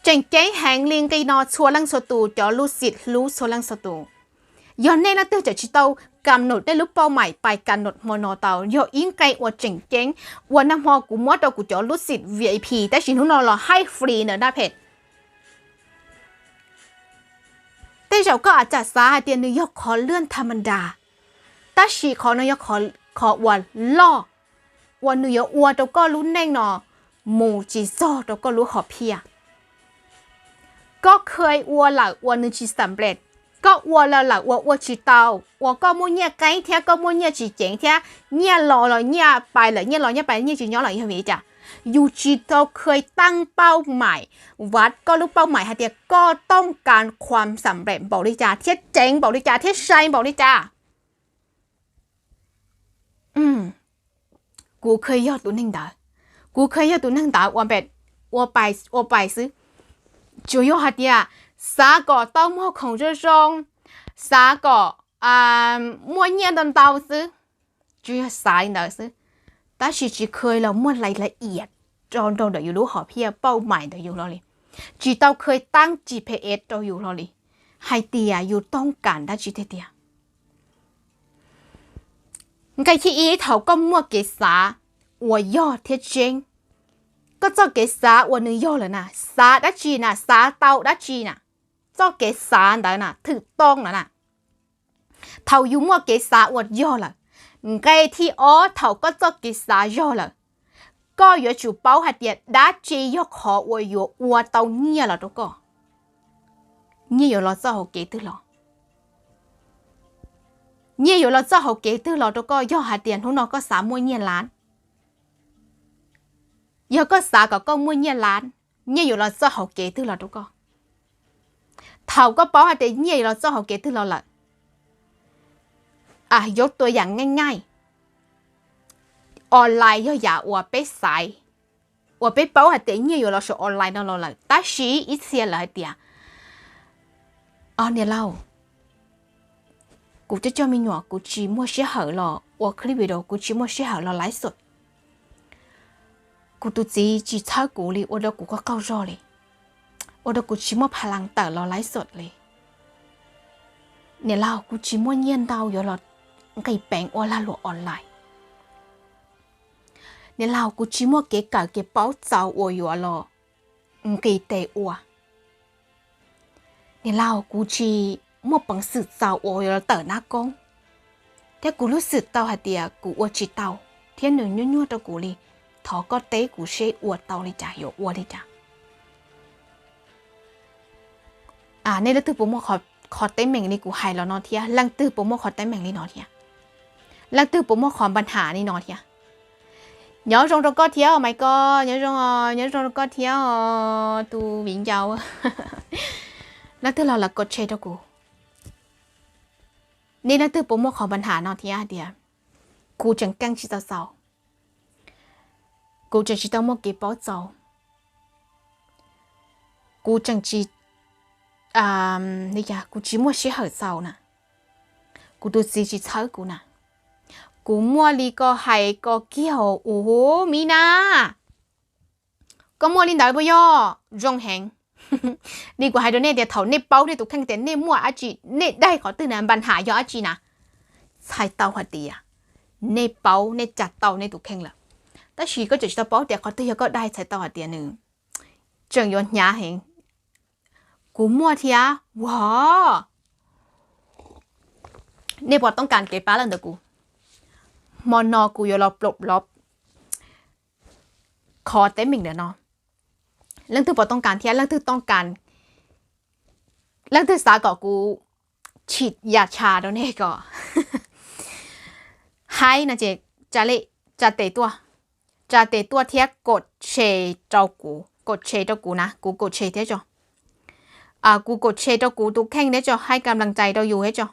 Tseem ceeb heev li nqi no txhua leej txhua tus, cov lub xim hlub txhua leej txhua tus. Yog nej leej twg tseem tsis tau kam num tej lub pauj maim pais kam num hmo no tau yog ib nqe uas tseem ceeb uas nag hmo kuv muab rau kuv cov lub xim V I P tab sis hnub no los haib free ntawm dab phem. Tej zaum koj a tsam xav hais tias nws yog qhov lwj tha ma nras, tab sis qhov no yog qhov uas loj uas nws yuav ua rau koj lub neej no mus tsis txog rau koj lub hom phiaj. Koj khaj ua lawm uas nws tsis xam lej, koj ua lawm lawm uas ua tsis tau, uas koj muaj nyiaj qeeb thiab koj muaj nyiaj tsis ceev thiab nyiaj los los nyiaj pais lawm, nyiaj los nyiaj pais, nyiaj tsis nyob lawm yog vim li cas? Yus tsis tau khaj taab pauj maim, vav koj lub pauj maim hais tias koj tooj kas qhuam xam lej npaum li cas thiab ceev npaum li cas thiab sai npaum li cas. Kuv khaj yog tus neeg ntawd, kuv khaj yog tus neeg ntawd ua pais xwb. Tsuas yog hais tias xav kom tau muag khoom zoo zoo, xav kom muaj nyiaj ntau ntau xwb, tsuas yog xav li ntawd xwb, tab sis tsis khaj los muaj lais la iam rau ntawm yus lub hom phiaj pauj maim ntawm yus hlo li, tsis tau khaj taab G P S rau yus hlo li hais tias yus tooj kas dab tsi tiag tiag. Nqe thib ib, thaum koj muaj kev xav uas yog thiab tseeb, koj txoj kev xav uas nws yog lawm na, xav dab tsi na, xav tau dab tsi na, txoj kev xav ntawd na, thwm tooj ntawd na, thaum yus muaj kev xav uas yog lawm, nqe thib ob, thaum koj txoj kev xav yog lawm, koj yuav tsum paub hais tias dab tsi yog qhov uas yuav ua tau nyiaj los rau koj. Nyiaj yuav los txoj hauv kev twg los? Nyiaj yuav los txoj hauv kev twg los rau koj yog hais tias hnub no koj xav muaj nyiaj lab? Yog koj xav kom koj muaj nyiaj lab, nyiaj yuav los txoj hauv kev twg los rau koj? Thaum koj paub hais tias nyiaj yuav los txoj hauv kev twg los lawm, yuav tua yam nqaij nqaij, online yog yam uas peb xaiv, uas peb paub hais tias nyiaj yuav los saum online no los lawm, tab sis ib txhia lawv hais tias, niam laus, kuv coj coj me nyuam kuv tsis muaj sij hawm los ua clip video, kuv tsis muaj sij hawm los laiv xom, kuv tus txiv tsis txhawb kuv li, ua rau kuv qaug qaug zog li, ua rau kuv tsis muaj pha las tawm los laiv xom li. Niam laus, kuv tsis muaj nyiaj ntau yuav los nqis peev ua lag luam online. Niam laus, kuv tsis muaj kev kawm kev paub txaus uas yuav los nqis tes ua. Niam laus, kuv tsis muaj peev xwm txaus uas yuav los tawm nab koob, thiab kuv lub xwm tau hais tias kuv ua tsis tau, thiab nws nyuaj nyuaj rau kuv li. Thov koj teb kuv seb ua tau li cas, yuav ua li cas. Nej leej twg puas muaj qhov teeb meem li kuv hais los no thiab? Leej twg puas muaj qhov teeb meem li no thiab? Leej twg puas muaj qhov npa nham li no thiab? Nyob zoo rau koj thiab Maiv Koj, nyob zoo, nyob zoo rau koj thiab tus viv ncaus. Leej twg los lawv kos tshe rau kuv. Nej leej twg puas muaj qhov npa nham no thiab hais tias kuv tseem keej tsis txaus txaus, kuv tseem tsis tau muaj kev paub txaus, kuv tseem tsis, kuv tsis muaj sij hawm txaus na, kuv tus txiv tsis txhawb kuv na, kuv muaj li koj hais ko kiag ua mi na. Koj muaj li ntawd puas yog? Zoo heev. Li kuv hais rau nej tias thaum nej paub nej tus kheej tias nej muaj dab tsi, nej daig qhov twg na, npa nham yog dab tsi na, txhais tau hais tias nej paub nej tsa tau nej tus kheej lawm. Tab sis koj tseem tsis tau paub tias qhov twg yog koj daig, txhais tau hais tias nws tseem yuav hnyav heev. Kuv muaj thiab. Ua, nej puas toob kas kev pab laj ntawm kuv? Hmo no kuv yuav los plob lob qhov teeb meem ntawm no. Leej twg puas toob kas thiab leej twg toob kas, leej twg xav kom kuv chim yam tshav rau nej kom haib no ces tsa tes tuaj, tsa tes tuaj thiab kos tshe rau kuv, kos tshe rau kuv na, kuv kos tshe thiab tso. Kuv kos tshe rau kuv tus kheej thiab tso, haib kam lees tais rau yus thiab tso.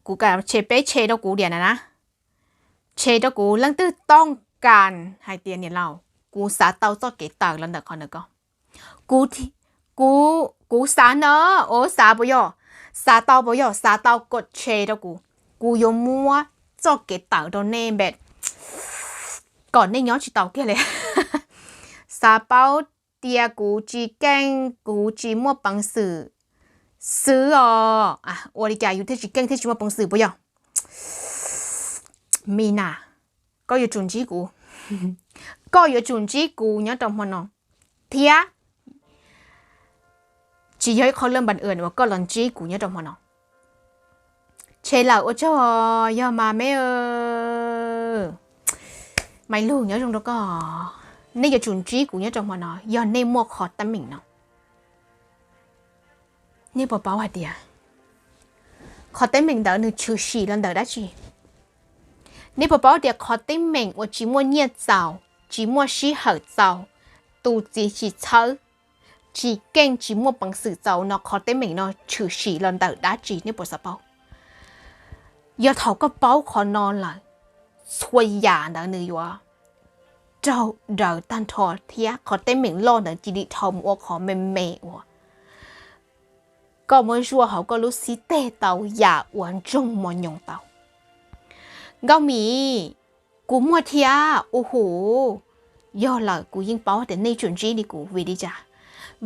Kuv kam tshe peb tshe rau kuv diam na na. Tshe rau kuv leej twg toob kas hais tias niam laus, kuv xav tau txoj kev tawm los ntawm qhov ntawm ko. Kuv, kuv xav na, ua xav puas yog? Xav tau puas yog? Xav tau kos tshe rau kuv, kuv yuav muab txoj kev tawm rau nej npem kom nej nyob tsis tau kiag li. Xav paub tias kuv tsis keej, kuv tsis muaj peev xwm, xwb os. Ua li cas yus thiaj tsis keej thiaj tsis muaj peev xwm puas yog? Mina, koj yuav tsum ntsib kuv, koj yuav tsum ntsib kuv nyob rau hmo no thiab. Tsis yog ib qho laj npa uas koj los ntsib kuv nyob rau hmo no. Tshe lawm ua tsaug, yog mas me, Maiv Lug nyob zoo rau koj. Nej yuav tsum ntsib kuv nyob rau hmo no yog nej muaj qhov teeb meem no. Nej puas paub hais tias qhov teeb meem ntawd nws tshwm sim los ntawm dab tsi? Nej puas paub tias qhov teeb meem uas tsis muaj nyiaj txaus, tsis muaj sij hawm txaus, tus txiv tsis txhawb, tsis keej tsis muaj peev xwm txaus no qhov teeb meem no tshwm sim los ntawm dab tsi nej puas xav paub? Yog thaum koj paub qhov no lawm, txhua yam ntawd nws yuav raug daws tag nrho thiab qhov teeb meem loj ntawd cia li dhau mus ua qhov me me uas koj muab zuaj hauv koj lub xib teg tau yam uas ntsoog mos nyoos tau. Nkauj Mim, kuv muaj thiab, u hu. Yog lawm kuv yeej paub tias nej tsum ntsib li kuv vim li cas?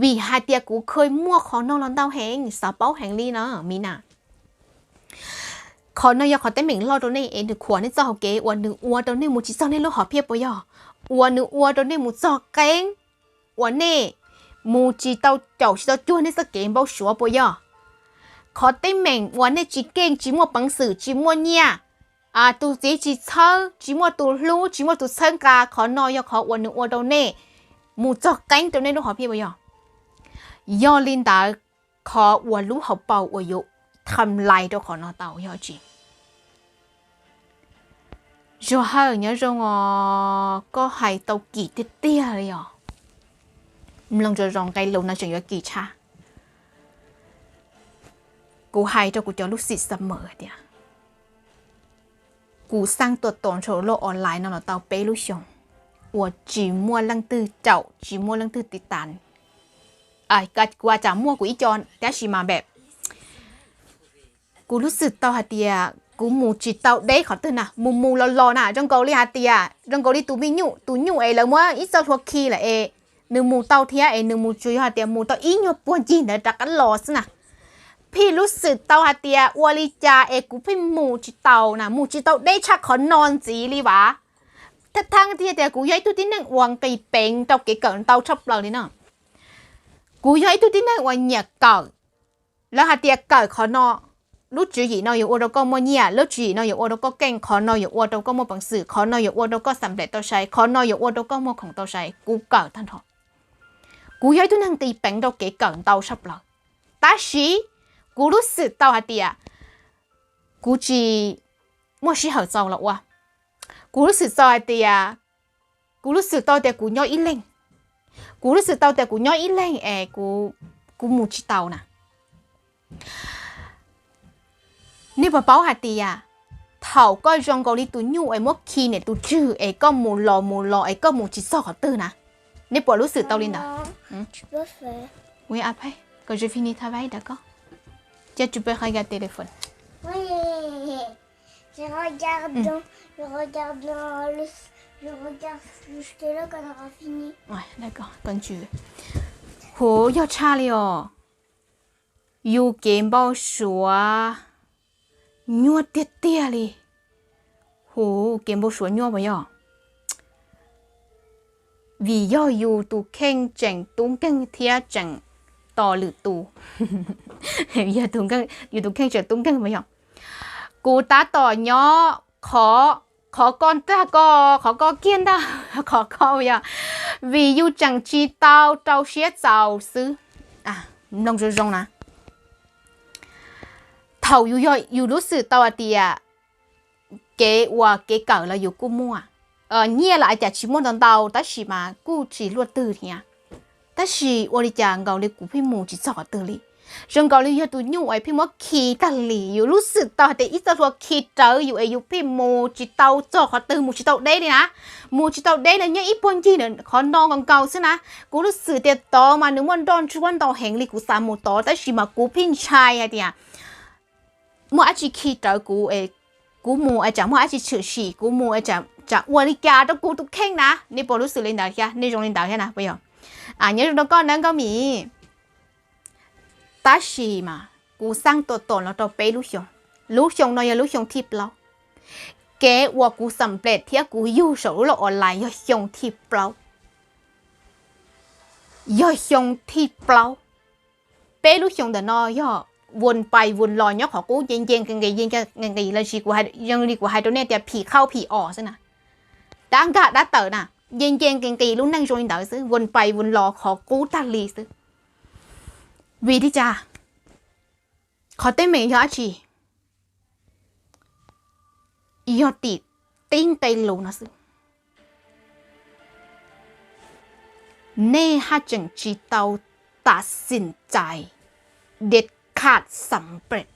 Vim hais tias kuv kheev muaj qhov no los ntau heev, xav paub heev li no Mina. Qhov no yog qhov teeb meem loj rau nej es nws khuam nej txoj hauv kev uas nws ua rau nej mus tsis txog nej lub hom phiaj puas yog? Uas nws ua rau nej mus txog qeeb, uas nej mus tsis tau caum tsis tau cuag nej txoj kev npau suav puas yog? Qhov teeb meem uas nej tsis keej tsis muaj peev xwm tsis muaj nyiaj, tus txiv tsis txhawb tsis muaj tus hlub tsis muaj tus txhawb nqa, qhov no yog qhov uas nws ua rau nej mus txog qeeb rau nej lub hom phiaj puas yog? Yog li ntawd, qhov uas lub hauv paus uas yuav tham lais rau qhov no tau yog tsi? Zuag Hawj nyob zoo os, koj hais tau kim tiag tiag li os. Mloog zoo zoo, nqe lus no tseem yuav kim tshaj. Kuv hais rau kuv cov lub xim xa mawm tias kuv xaj tuaj tos ntsha lub online no los tau peb lub xyoos uas tsis muaj leej twg caum tsis muaj leej twg tiv tas. Kuv a tsam muaj kuv ib co tab sis mas npem kuv lub xwm tau hais tias kuv mus tsis tau deb qhov twg na, mus mus los los na, zoo nkaus li hais tias zoo nkaus li tus me nyuj, tus nyuj es lawv muab ib txoj hlua khi lawm es nws mus tau thiab es nws mus tsuas yog hais tias mus tau ib nyuag puag ncig ntawd rov qab los xwb na. Pheej lub xwm tau hais tias ua li cas es kuv pheej mus tsis tau na, mus tsis tau deb tshaj qhov no ntxiv li vas. Thaj thaj tiag tias kuv yog ib tug tib neeg uas nqis peev rau kev kawm ntau tshaj plaws li no. Kuv yog ib tug tib neeg uas nyiam kawm. Lawv hais tias kawm qhov no, lub tswv yim no yuav ua rau koj muaj nyiaj, lub tswv yim no yuav ua rau koj keej, qhov no yuav ua rau koj muaj peev xwm, qhov no yuav ua rau koj xam nplem tau sai, qhov no yuav ua rau koj muaj khoom tau sai. Kuv kawm tag nrho. Kuv yog ib tug neeg nqis peev rau kev kawm ntau tshaj plaws, tab sis kuv lub xwm tau hais tias kuv tsis muaj sij hawm txaus los ua. Kuv lub xwm tau hais tias, kuv lub xwm tau tias kuv nyob ib leeg, kuv lub xwm tau tias kuv nyob ib leeg es kuv mus tsis tau na. Nej puas paub hais tias thaum koj zoo nkaus li tus nyuj es muab khi niam tus tswg es koj mus los mus los es koj mus tsis txog qhov twg na? Nej puas lub xwm tau li ntawd? Huv, yog tshaj li os. Yus kev npau suav nyuaj tiag tiag li. Huv, kev npau suav nyuaj puas yog? Vim yog yus tus kheej tseem tub nkeeg thiab tseem tos lwm tus. Yus tus kheej tseem tub nkeeg puas yog? Kuv tab tom nyob qhov, qhov koj ntag koj, qhov koj kiag ntag, qhov koj yog, vim yus tseem tsis tau rau siab txaus xwb. Mloog zoo zoo na. Thaum yus yog yus lub xwm tau hais tias kev ua kev kawm los yus kuj muaj, nyiaj los ua cas tsis muaj ntau ntau tab sis mas kuj tsis luaj twg thiab. Tab sis ua li cas nkaus li kuv pheej mus tsis txog qhov twg li. Zoo nkaus li yog tus nyuj es pheej muab khi tag li, yus lub xwm tau hais tias ib txoj hlua khi rawv yus es yus pheej mus tsis tau txog qhov twg, mus tsis tau deb li na. Mus tsis tau deb li, nyob ib puag ncig qhov no nkaus nkaus xwb na. Kuv lub xwm tias tod mas nws muaj nroj ntsuab ntau heev li, kuv xav mus tod tab sis mas kuv pheej ntshai hais tias muaj dab tsi khi rawv kuv es kuv mus es tsam muaj dab tsi tshwm sim, kuv mus es tsam ua li cas rau kuv tus kheej na. Nej puas lub xwm li ntawd thiab? Nej zoo li ntawd thiab na puas yog? Nyob zoo rau koj nawb Nkauj Mim. Tab sis mas kuv xab tua tom los rau peb lub xyoo. Lub xyoo no yog lub xyoo thib plaub. Kev uas kuv xam ples thiab kuv yug saum lub laj online yog xyoo thib plaub. Yog xyoo thib plaub. Peb lub xyoo ntawm no yog vun pais vun los nyob qhov qub nce nce nqis nqis nce nce nqis nqis los sis kuv hais, zoo li kuv hais rau nej tias phim qhauj phim os xwb na. Dab nkag dab tawm na, nce nce nqis nqis lub neej zoo li ntawd xwb, vun pais vun los qhov qub tag li xwb. Vim li cas? Qhov teeb meem yog dab tsi? Yog tim tib nqe lus no xwb. Nej haj tseem tsis tau tas xim cais dej khaj xam ples.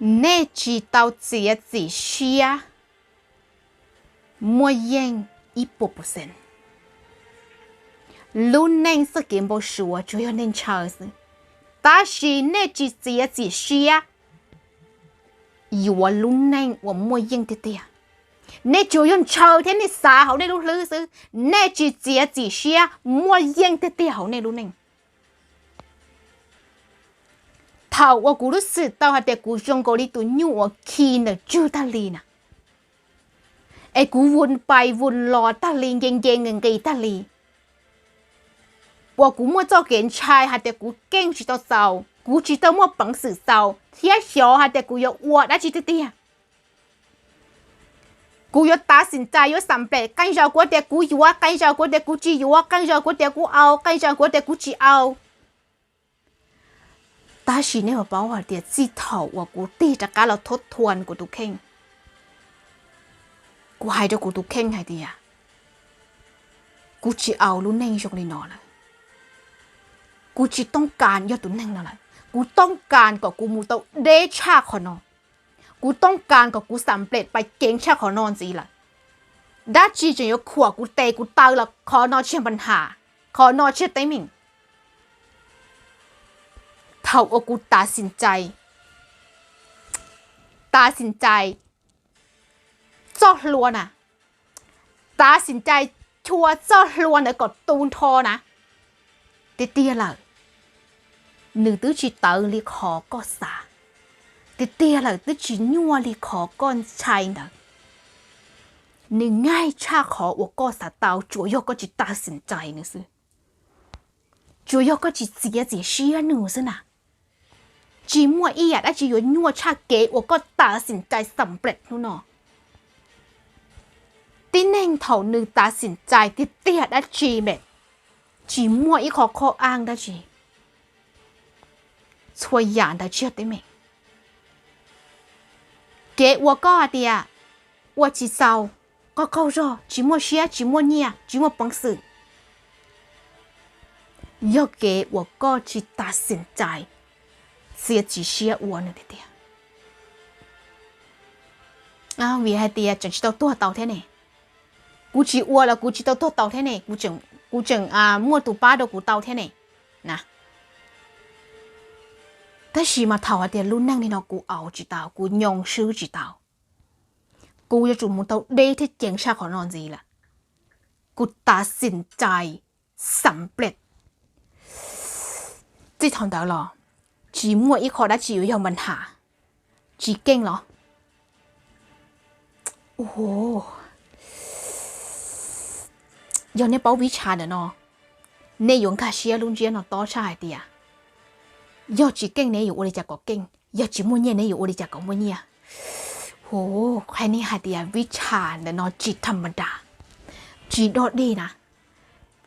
Nej tsis tau txiav txim siab muaj yeej ib puas percent. Lub neej txoj kev npau suav tsuas yog nej ntshaw xwb, tab sis nej tsis txiav txim siab yuav lub neej uas muaj yeej tiag tiag. Nej tsuas yog ntshaw thiab nej xav hauv nej lub hlwb xwb, nej tsis txiav txim siab muaj yeej tiag tiag hauv nej lub neej. Thaum uas kuv lub xwm tau hais tias kuv zoo nkaus li tus nyuj uas khi ntawm tswg tag li na, es kuv vun pais vun los tag li, nce nce nqis nqis tag li, uas kuv muaj txoj kev ntshai hais tias kuv keej tsis tau txaus, kuv tsis tau muaj peev xwm txaus thiab xyov hais tias kuv yuav ua dab tsi tiag tiag. Kuv yuav tav xim cais yuav xam ples, qee zaus kuv tias kuv yuav, qee zaus kuv tias kuv tsis yuav, qee zaus kuv tias kuv au, qee zaus kuv tias kuv tsis au. Tab sis nej puas paub hais tias txij thaum uas kuv tig rov qab los thub thuam kuv tus kheej, kuv hais rau kuv tus kheej hais tias kuv tsis au lub neej zoo li no lawm. Kuv tsis toob kas yog tus neeg no lawm. Kuv toob kas kom kuv mus tau deb tshaj qhov no. Kuv toob kas kom kuv xam ples pais ceev tshaj qhov no ntxiv lawm. Dab tsi tseem yuav khuam kuv tes kuv taw los qhov no tsis yog pab has, qhov no tsis yog teeb meem. Thaum uas kuv tav xim cais, tav xim cais txoj hlua na, tav xim cais chua txoj hlua ntawd kom tu nrho na, tiag tiag lawm, nws twb tsis tawv li qhov koj xav, tiag tiag lawm twb tsis nyuaj li qhov koj ntshai ntawd. Nws nyuaj tshaj qhov uas koj xav tau, tsuas yog koj tsis tav xim cais nws xwb. Tsuas yog koj tsis txiav txim siab nws xwb na. Tsis muaj ib yam dab tsi yuav nyuaj tshaj kev uas koj tav xim cais xam ples hnub no. Tib neeg thaum nws tav xim cais tiag tiag dab tsi mas tsis muaj ib qho khob aj dab tsi. Txhua yam ntawd tsis yog teeb meem. Kev uas koj hais tias ua tsis txaus, qaug qaug zog, tsis muaj siab, tsis muaj nyiaj, tsis muaj peev xwm, yog kev uas koj tsis tav xim cais txiav txim siab ua nws tiag tiag. Vim hais tias tseem tsis tau tuag tau thiab ne, kuv tsis ua los kuv tsis tau tuag tau thiab ne, kuv tseem muaj tus pab rau kuv tau thiab ne na. Tab sis mas thaum hais tias lub neej li no kuv au tsis tau, kuv nyoo swb tsis tau, kuv yuav tsum mus tau deb thiab ceev tshaj qhov no ntxiv lawm. Kuv tav xim cais xam ples. Txij thaum ntawd los tsis muaj ib qho dab tsi yuav yog pab has. Tsis keej los? Yog nej paub vib tsha ntawm no, nej yuav nkag siab lub ntsiab no tob tshaj hais tias yog tsis keej neb yuav ua li cas kom keej, yog tsis muaj nyiaj neb yuav ua li cas kom muaj nyiaj. Hu, qhia nej hais tias vib tsha ntawm no tsis thas mas das, tsis dog dig na,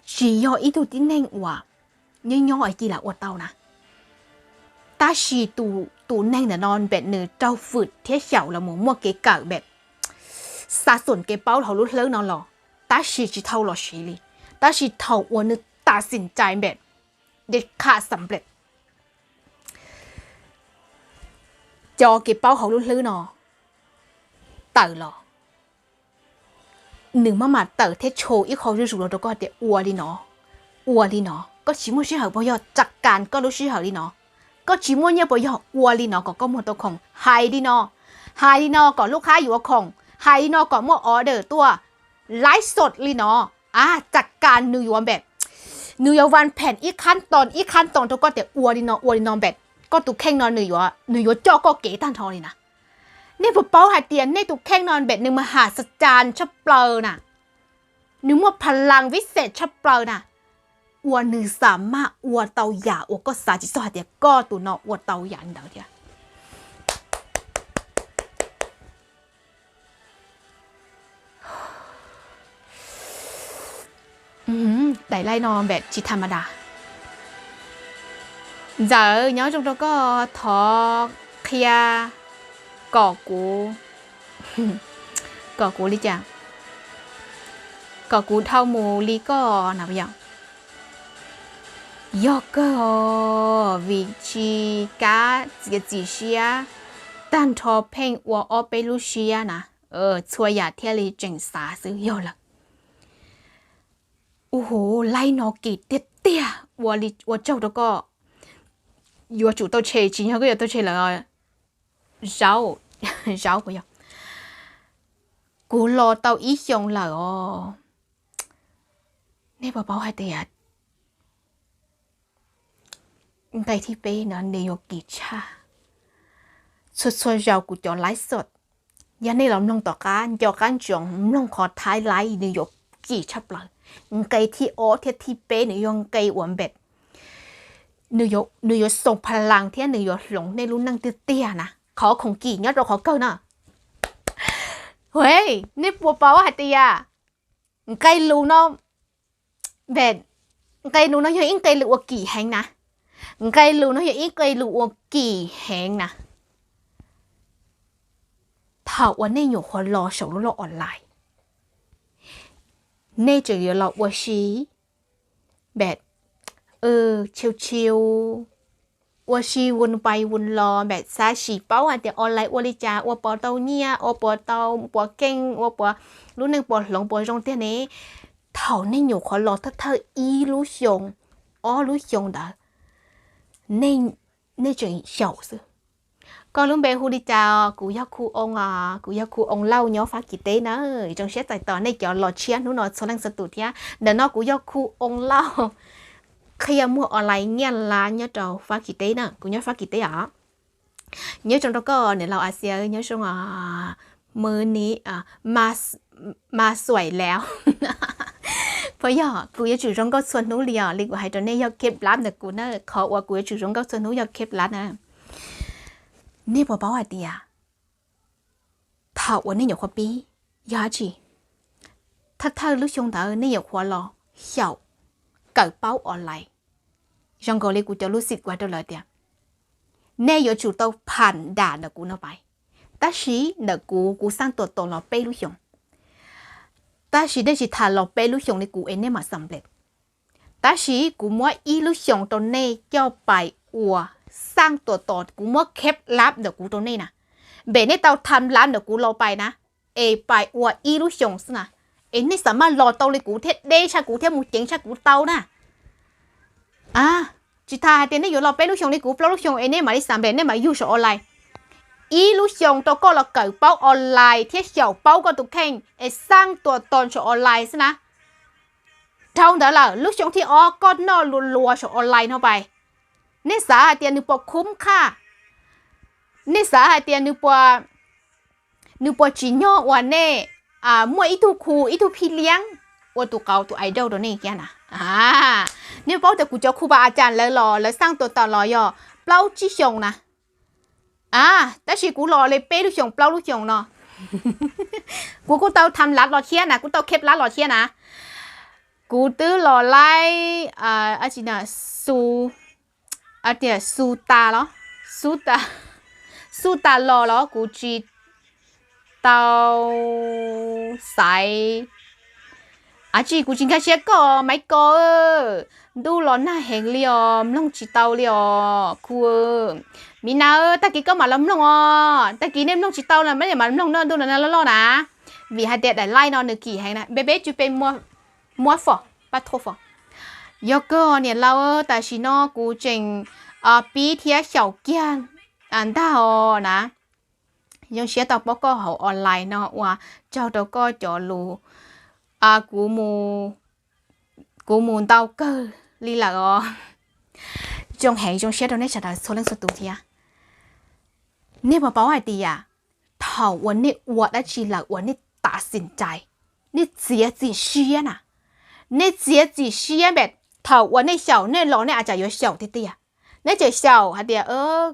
tsis yog ib tug tib neeg uas nyob nyob es cia li ua tau na. Tab sis tus neeg ntawm no npem nws raug fwm thiab xyaum los mus muaj kev kawm npem xa xum kev paub hauv lub hlwb no los, tab sis tsis tau los siv li. Tab sis thaum uas nws tav xim cais npem dej khaj xam ples, cov kev paub hauv lub hlwb no tawm los, nws maj mam tawm thiab tshu ib qho zuj zus los rau koj tias ua li no, ua li no, koj tsis muaj sij hawm puas yog tsa kas koj lub sij hawm li no, koj tsis muaj nyiaj puas yog ua li no kom koj muag tau khoom, hais li no, hais li no kom lub qhab yuav khoom, hais li no kom muaj order tuaj, laiv xom li no, a, tsa kas nws yuav npem Nws yuav vas phem ib qhab toos ib qhab toos rau koj tias ua li no ua li no npem, koj tus kheej no nws yuav coj koj kev tag nrho li na. Nej puas paub hais tias nej tus kheej no npem nws mas has xas cas tshaj plaws na, nws muaj pha laas vib xem tshaj plaws na, uas nws xam maj ua tau yam uas koj xav tsis txog hais tias koj tus no ua tau yam li ntawd thiab. Daim laib no npem tsis tham ma das. Ntxawm nyob zoo rau koj, thov qhia kom kuv, kom kuv li cas, kom kuv dhau mus li koj na yom. Yog kawg, vim tsis kav txiav txim siab tag nrho, pheej ua ob peb lub siab na, txhua yam thiaj li tseem xav xwb yog lawm. Ua huv, laib no kim tiag tiag, ua li ua tsaug rau koj. Yuav tsum tau tshem, tsis yog koj yuav tau tshem lawm. Zaub, zaub puas yog? Kuv los tau ib xyoos lawm os. Nej puas paub hais tias nqe thib peb no nws yuav kim tshaj. Txhua txhua zaus kuv cov laib xom, yog nej los mloog tom qab nco qab ntsoov mloog qhov thaib laib nws yuav kim tshaj plaws. Nqe thib ob thiab thib peb nws yog nqe uas npem, nws yuav xoo pha laas thiab nws yuav hloov nej lub neej tiag tiag na. Qhov khoom kim nyob rau qhov kawg na. Nej puas paub hais tias nqe lus no, nqe lus no yog ib nqe lus uas kim heev na. Nqe lus no yog ib nqe lus uas kim heev na. Thaum uas nej nyuam qhuav los saum lub laj online, nej tseem yuav los ua si, npem, chill chill, ua si vun pais vun los, npem xav sim paub hais tias online ua li cas, ua puas tau nyiaj, ua puas tau puas keej, ua puas, lub neej puas hloov puas zoo tiag ne. Thaum nej nyuam qhuav los thawj thawj ib lub xyoo, ob lub xyoo ntawd, nej tseem xyaum xwb. Koj lub npe hu li cas? Kuv yog Khu Oo os, kuv yog Khu Oo Lauj nyob Fab Kis teb na. Zoo siab txais tos nej cov los tshiab hnub no txhua leej txhua tus thiab. Ntawm no kuv yog Khu Oo Lauj, qhia muag online nyiaj lab nyob rau Fab Kis teb na, kuv nyob Fab Kis teb os. Nyob zoo rau koj niam laus Asia, nyob zoo, mws ni, mas xuaim laus. Puas yog? Kuv yuav tsum zoo nkauj txhua hnub li os, li kuv hais rau nej yog kev lab ntawm kuv na, qhov uas kuv yuav tsum zoo nkauj txhua hnub yog kev lab na. Nej puas paub hais tias thaum uas nej nyuam qhuav pib, yog dab tsi, thawj thawj lub xyoo ntawd nej nyuam qhuav los xyaum kawm paub online. Zoo nkaus li kuv cov lus xim kuv hais rau lawv tias, nej yuav tsum tau pham dam ntawm kuv no pais. Tab sis ntawm kuv, kuv xaj tuam tos los peb lub xyoos. Tab sis nej tsis tas los peb lub xyoos li kuv es nej mam xam nplej. Tab sis kuv muab ib lub xyoos rau nej coj pais ua, xaj tuam tos kuv muab kev lab ntawm kuv rau nej na. Npem nej tau tham lab ntawm kuv los pais na, es pais ua ib lub xyoos xwb na, es nej xam maj los tau li kuv thiab deb tshaj kuv thiab mus ceev tshaj kuv tau na. Tsis tas hais tias nej yuav los peb lub xyoos li kuv plaub lub xyoos es nej mam li xam nplej, nej mam yug saum online. Ib lub xyoos rau koj los kawm paub online thiab xyaum paub koj tus kheej es xaj tuam tos saum online xwb na. Dhau ntawd lawm lub xyoo thib ob koj noj luas luas saum online no pais. Nej xav hais tias nws puas khub qhaj? Nej xav hais tias nws puas tsim nyog uas nej muaj ib tug khu ib tug phij liab ua tus qauv tus idol rau nej kiag na? Nej paub tias kuv cov khu pas a cas lawv los lawv xaj tuam tos los yog plaub tsib xyoos na. Tab sis kuv los li peb lub xyoos plaub lub xyoos no. Kuv kuj tau tham lab los thiab na, kuv tau kev lab los thiab na. Kuv twb los laib, xu, tias xu tas los, xu tas los los kuv tsis tau xaiv. Ab tsi kuv tsis nkag siab koj Maiv Ko, ntuj los nag heev li os, mloog tsis tau li os khu. Miv Nas, tag kis koj mam los mloog os, tag kis nej mloog tsis tau los mam mloog ntuj los nag loj loj na. Vim hais tias daim live no nws kim heev na, npe peb tsw pe muab fom pab thuaj fom. Yog kawg niam laus, tam sim no kuv tseem pib thiab xyaum kiag ntag os na. Zoo siab tau pom koj hauv online no uas tsaug rau koj cov lus. Kuv mus ntau kawg li lawm os. Zoo heev zoo siab rau nej sawv daws txhua leej txhua tus thiab. Nej puas paub hais tias thaum uas nej ua dab tsi lawm uas nej tas xim cai, nej txiav txim siab na, nej txiav txim siab npam, thaum uas nej xyaum nej los nej a tsam yuav xyaum tiag tiag. Nej tseem xyaum hais tias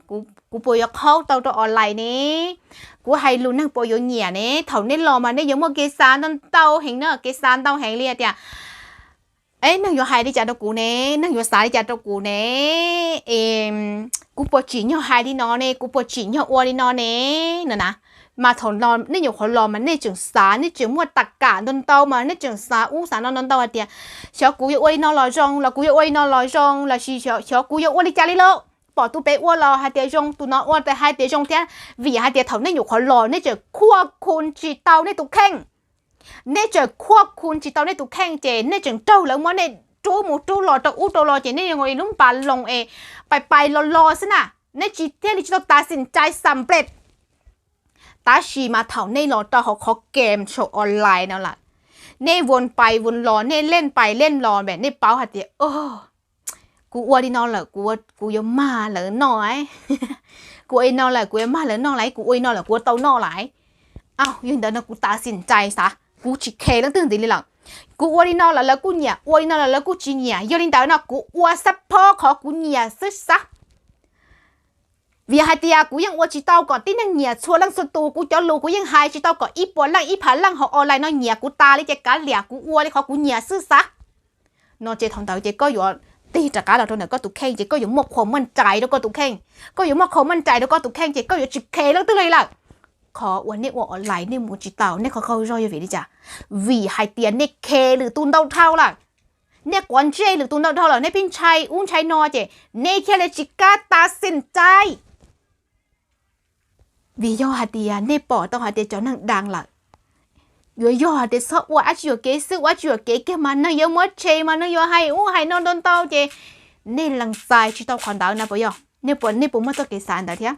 kuv puas yuav qhaub tau rau online ne, kuv hais lus neeg puas yuav nyiam ne. Thaum nej los mas nej yuav muaj kev xav ntau ntau heev na, kev xav ntau heev li hais tias, e, neeg yuav hais li cas rau kuv ne, neeg yuav xav li cas rau kuv ne, kuv puas tsim nyog hais li no ne, kuv puas tsim nyog ua li no ne, no na. Mas thaum no nej nyuam qhuav los mas nej tseem xav, nej tseem muaj tas kam ntau ntau mas nej tseem xav ub xav no ntau ntau hais tias, xyov kuv yuav ua li no los zoo los kuv yuav ua li no los zoo los sis xyov kuv yuav ua li cas li lauj. Pom tus pem ua los hais tias zoo, tus no ua tias hais tias zoo thiab. Vim hais tias thaum nej nyuam qhuav los nej tseem khuaj khu tsis tau nej tus kheej. Nej tseem khuaj khu tsis tau nej tus kheej ces nej tseem raug lawv muab nej rub mus rub los rau ub rau los ces nej zoo li lub npas loos es pais pais los los xwb na. Nej tsis thiaj li tsis tau tas xim cai xam plej. Tab sis mas thaum nej los rau hauv qhov game saum online no lawm, nej vos pais vos los, nej leej pais leej los npam, nej paub hais tias, o, kuv ua li no lawm kuv yuav mag lawv noj, kuv ua li no lawm kuv yuav mag lawv noj lawm, kuv ua li no lawm kuv yuav tau noj lawm. Yog li ntawd no kuv tas xim cai xav, kuv tsis khe leej twg ntxiv li lawm. Kuv ua li no lawm lawv kuj nyiam, ua li no lawm lawv kuj tsis nyiam, yog li ntawd no kuv ua xab phob qhov kuv nyiam xwb xav. Vim hais tias kuv yeej ua tsis tau kom tib neeg nyiam txhua leej txhua tus, kuv cov lus kuv yeej hais tsis tau kom ib puas leej ib phav leej hauv online no nyiam kuv tas li ces kav liam kuv ua li qhov kuv nyiam xwb xav. No ces thaum ntawd ces koj yuav tig rov qab los rau ntawm koj tus kheej ces koj yuav muaj qhuas muaj nrais rau koj tus kheej. Koj yuav muaj qhuas muaj nrais rau koj tus kheej ces koj yuav tsis khe leej twg li lawm. Qhov uas nej ua online nej mus tsis tau, nej qhov qaug zog yog vim li cas? Vim hais tias nej khe lwm tus ntau dhau lawm. Nej quav ntsej lwm tus ntau dhau lawm, nej pheej ntshai ub ntshai no ces nej thiaj li tsis kam tas xim cai. Vim yog hais tias nej pom tau hais tias cov neeg dag lawm, yuav yog hais tias txhob ua dab tsi yuam kev xwb, ua dab tsi yuam kev kiag mas neeg yuav muab tshem mas neeg yuav hais ub hais no ntau ntau ces nej lees txais tsis tau qhov ntawd na puas yog? Nej puas, nej puas muaj txoj kev xav ntawd thiab?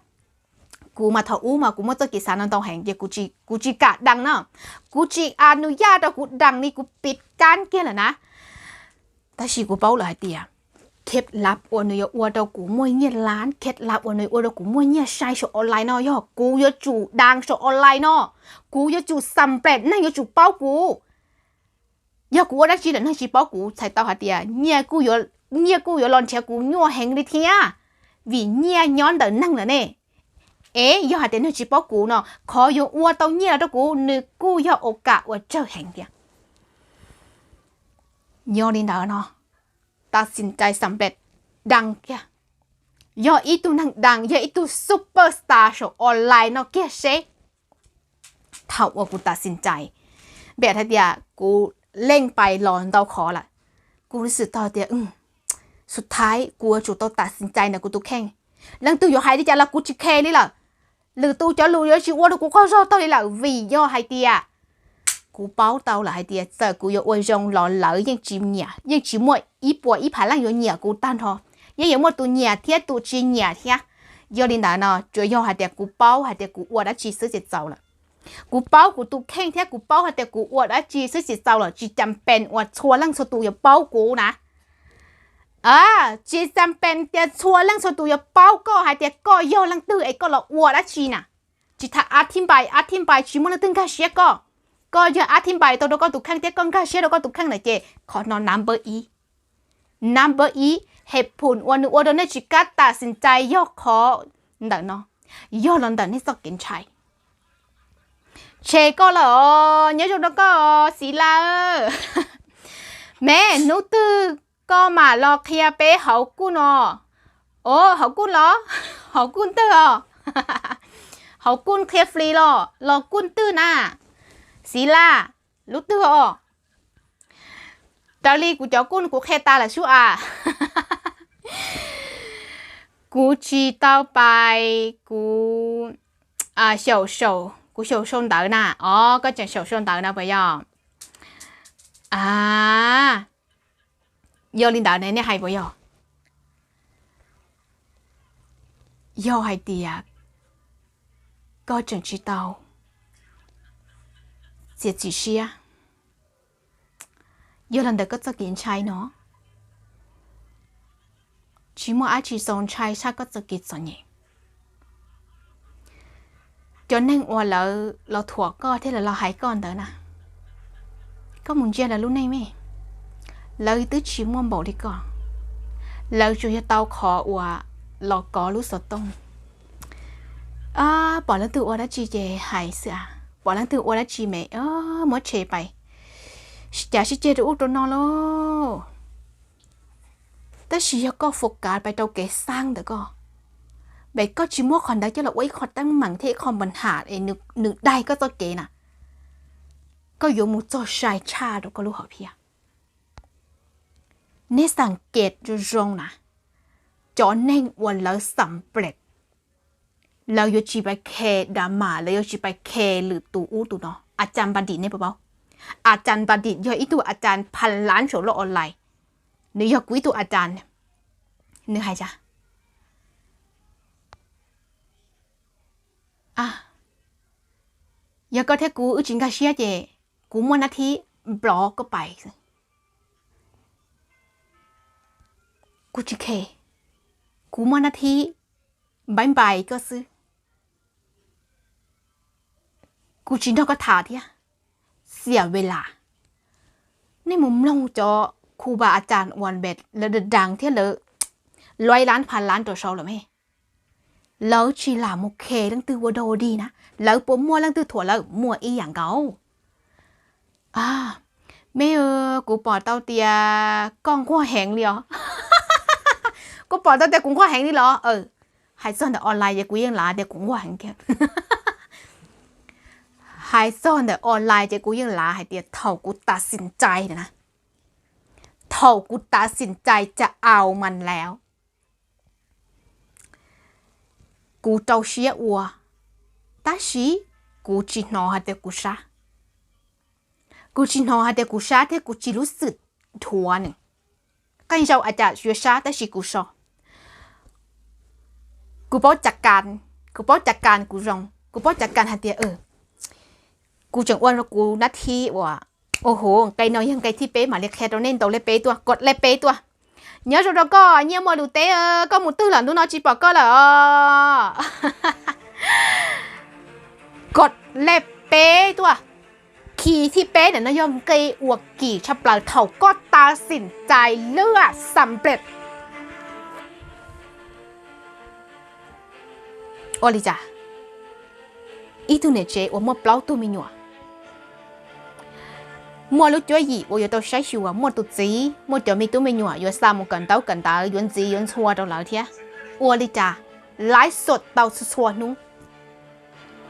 Kuv mas thaum ub mas kuv muaj txoj kev xav no ntau heev ces kuv tsis kam dag na, kuv tsis a nus yaj rau kuv dag li, kuv piv kab kiag lawm na. Tab sis kuv paub lawm hais tias, kheb lab uas nws yuav ua rau kuv muaj nyiaj lab, kheb lab uas nws yuav ua rau kuv muaj nyiaj sai saum online no yog kuv yuav tsum dag saum online no, kuv yuav tsum xam plam, neeg yuav tsum paub kuv. Yog kuv ua dab tsi lawm neeg tsis paub kuv txhais tau hais tias nyiaj kuj yuav los nrhiav kuv nyuaj heev li thiab, vim nyiaj nyob ntawm neeg lawm ne. Es yog hais tias neeg tsis paub kuv no, qhov yuav ua tau nyiaj los rau kuv nws kuj yog ua kam ua tsawg heev thiab. Yog li ntawd no, tas xim cai xam plam dag kiag, yog ib tug neeg dag, yog ib tug super star saum online no kiag seb. Thaum uas kuv tas xim cai, npam hais tias kuv leej pais los ntau qhov lawm, kuv xwm tau tias xub thaiv kuv yuav tsum tau tas xim cai ntawm kuv tus kheej. Leej twg yuav hais li cas los kuv tsis khe li lawm. Lwm tus cov lus yuav tsis ua rau kuv qaug zog tag li lawm vim yog hais tias kuv paub tau lawm hais tias txawm kuv yuav ua zoo los lawv yeej tsis nyiam, yeej tsis muaj ib puas ib phav leej yuav nyiam kuv tag nrho. Yeej yuav muaj tus nyiam thiab tus tsis nyiam thiab. Yog li ntawd no tsuas yog hais tias kuv paub hais tias kuv ua dab tsi xwb ces txaus lawm. Kuv paub kuv tus kheej thiab kuv paub hais tias kuv ua dab tsi xwb ces txaus lawm, tsis cas pes uas txhua leej txhua tus yuav paub kuv na. Tsis cas pes tias txhua leej txhua tus yuav paub koj hais tias koj yog leej twg es koj los ua dab tsi na. Tsis tham ab thib npais, ab thib npais tsis muaj leej twg nkag siab koj. Koj yog ab thib npais tau rau koj tus kheej thiab koj nkag siab rau koj tus kheej lawm ces qhov no number ib. Number ib, hem phum uas nws ua rau nej tsis kam tas xim cai yog qhov ntawm no, yog los ntawm nej txoj kev ntshai. Tshem koj lawm os, nyob zoo rau koj os Xiv Laj. Me hnub twg koj mam los qhia peb hauv kuj no. O, hauv kuj los? Hauv kuj twg os? Hauv kuj qhia flis los los kuj twg na? Xiv Laj, lub twg os? Raws li kuv cov kuj kuv qhia tas lawm sub as. Kuv tsis tau pais, kuv xyaum, kuv xyaum sau ntawv na. O, koj tseem xyaum sau ntawv na puas yog? A, yog li ntawd ne nej hais puas yog? Yog hais tias koj tseem tsis tau txiav txim siab, yog los ntawm koj txoj kev ntshai no, tsis muaj dab tsi txaus ntshai tshaj koj txoj kev txom nyem. Cov neeg uas lawv los thuam koj thiab lawv los hais koj ntawd na, koj mus ntsia lawv lub neej me, lawv twb tsis muaj npaum li koj, lawv tsuas yog tau qhov uas los kov lub xov tooj. Pom leej twg ua dab tsi ces hais xwb a, pom leej twg ua dab tsi me muab tshem pais, cav sib ceg rau ub rau no lauj. Tab sis yog koj focus pais rau kev xaab ntawm koj, pem koj tsis muab qhov ntawd coj los ua ib qho teeb meem thiab ib qho npa ham es nws daig koj txoj kev na, koj yuav mus txog sai tshaj rau koj lub hom phiaj. Nej xam kev zoo zoo na, cov neeg uas lawv xam ples, lawv yuav tsis pais khe drama, lawv yuav tsis pais khe lwm tus ub tus no. A cas Npa Dim nej puas paub? A cas Npa Dim yog ib tug a cas pha lav saum lub online, nws yog kuv ib tug a cas. Nws hais tias, yog koj thiab kuv wb tsis nkag siab ces kuv muaj nab thib nplov koj pais xwb. Kuv tsis khe, kuv muaj nab thib npaib npais koj xwb. Kuv tsis nrog koj tham thiab. Xiam ve las, nej mus mloog cov khu vas a cas uas lawv dav dav thiab lawv luaib lab pha lab rau saud lawm me, lawv tsis lam mus khe leej twg ua dog ua dig na, lawv puas muaj leej twg thuam lawv? Muaj ib yam nkaus. Me, kuv pom tau tias koj nquag heev li os. Kuv pom tau tias kuv nquag heev li los? Hais txog ntawm online ces kuv yeej lav tias kuv nquag heev kiag. Hais txog ntawm online ces kuv yeej lav hais tias thaum kuv tav xim cai na, thaum kuv tav xim cai cas au mas laus, kuv rau siab ua, tab sis kuv tsis hnov hais tias kuv sab. Kuv tsis hnov hais tias kuv sab thiab kuv tsis lub xwm dhuav nws. Qee zaus a cas yuav sab tab sis kuv so. Kuv paub cas kas, kuv paub cas kas kuv zoo, kuv paub cas kas hais tias kuv tseem ua rau kuv nab thib uas, ua huv, nqe no yog nqe thib peb mam li qhia rau nej ntaus lej peb tuaj, kod lej peb tuaj. Nyob zoo rau koj Nyiaj Muaj Lus Teb, koj mus twg lawm ntuj no tsis pom koj lawm os. Kod lej peb tuaj. Khi thib peb ntawm no yog nqe uas kim tshaj plaws thaum koj tav xim cai lwaj xam ples. Ua li cas? Ib tug niam tsev uas muaj plaub tug me nyuam, muaj lub cuab yim uas yuav tau saib xyuas, muaj tus txiv, muaj cov me tub me nyuam yuav xa mus kawm ntaub kawm ntawv, yuav ntxiv yuav ntxhua rau lawv thiab. Ua li cas laiv xom tau txhua txhua hnub?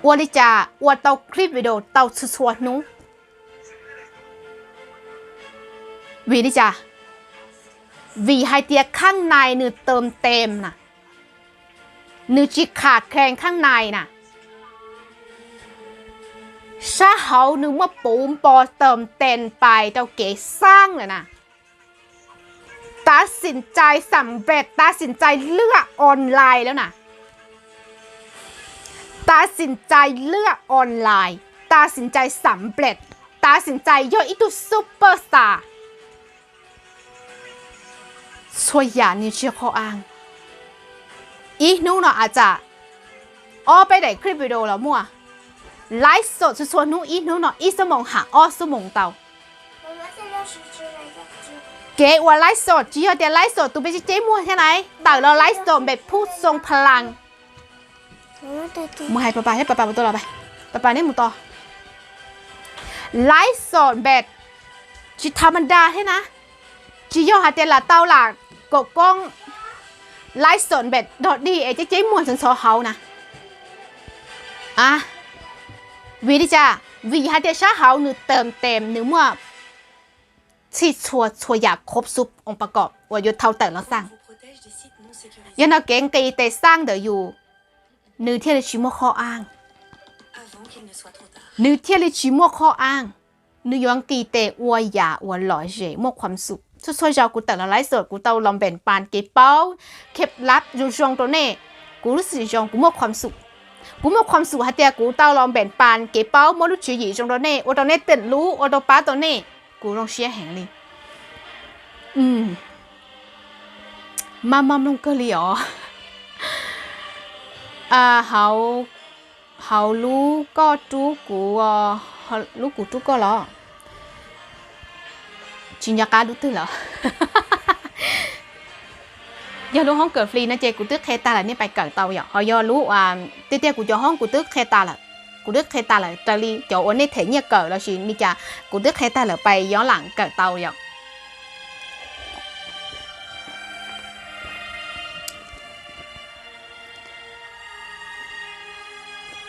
Ua li cas ua tau clip video tau txhua txhua hnub? Vim li cas? Vim hais tias khaaj nais nws tawm teem na, nws tsis kham khees khaaj nais na. Sab hauv nws muaj puv npo tawm teem pais rau kev xaab lawm na. Tav xim cai xam ples, tav xim cai lwaj online lawm na. Tav xim cai lwaj online, tav xim cai xam ples, tav xim cai yog ib tug super star. Txhua yam nws tsis qhov a. Ib hnub no a tsam ob peb daim clip video los muaj. Laiv xom txhua txhua hnub, ib hnub no ib xuab moos ham ob xuab moos tau. Kev uas laiv xom tsis yog tias laiv xom tus peb ceb ceb muag thiab na, tawm los laiv xom npem phub xoo pha laas. Mus hais papa thiab, papa mus tos los, papa neb mus tos. Laiv xom npem tsis tham ma da thiab na, tsis yog hais tias lam tau lam kaum koob, laiv xom npem dog dig es ceb ceb muag ntxhov ntxhov hauv na. Vim li cas? Vim hais tias sab hauv nws tawm teem, nws muaj txhij txhua txhua yam khob xub oo pas kom uas yuav thau tawm los xaj. Yog no kev nqis tes xaj ntawm yus, nws thiaj li tsis muaj qhov a, nws thiaj li tsis muaj qhov a. Nws yuav nqis tes ua yam uas lom zem muaj khuam xum. Txhua txhua zaus kuv tawm los laiv xom kuv tau los npeem pas kev paub, kheb lab zoo zoo rau nej. Kuv lub xim zoo, kuv muaj khuam xum. Kuv muaj khuam xum hais tias kuv tau los npeem pas kev paub, muab lub tswv yim zoo rau nej, ua rau nej teem lub, ua rau pab tau nej. Kuv zoo siab heev li. Maj maj mloog kawg li os. Hauv, hauv lub koj rub kuv, lub kuv rub koj los? Tsis nco qab lub twg lawm. Yog lub hoob kawm fli no ces kuv twb qhia tag lawm, nej pais kawm tau yom. Ho yog lub, tiag tiag kuv cov hoob kuv twb qhia tas lawm, kuv twb qhia tas lawm raws li cov uas nej them nyiaj kawm los sis li cas, kuv twb qhia tag lawm, pais yob lam kawm tau yom.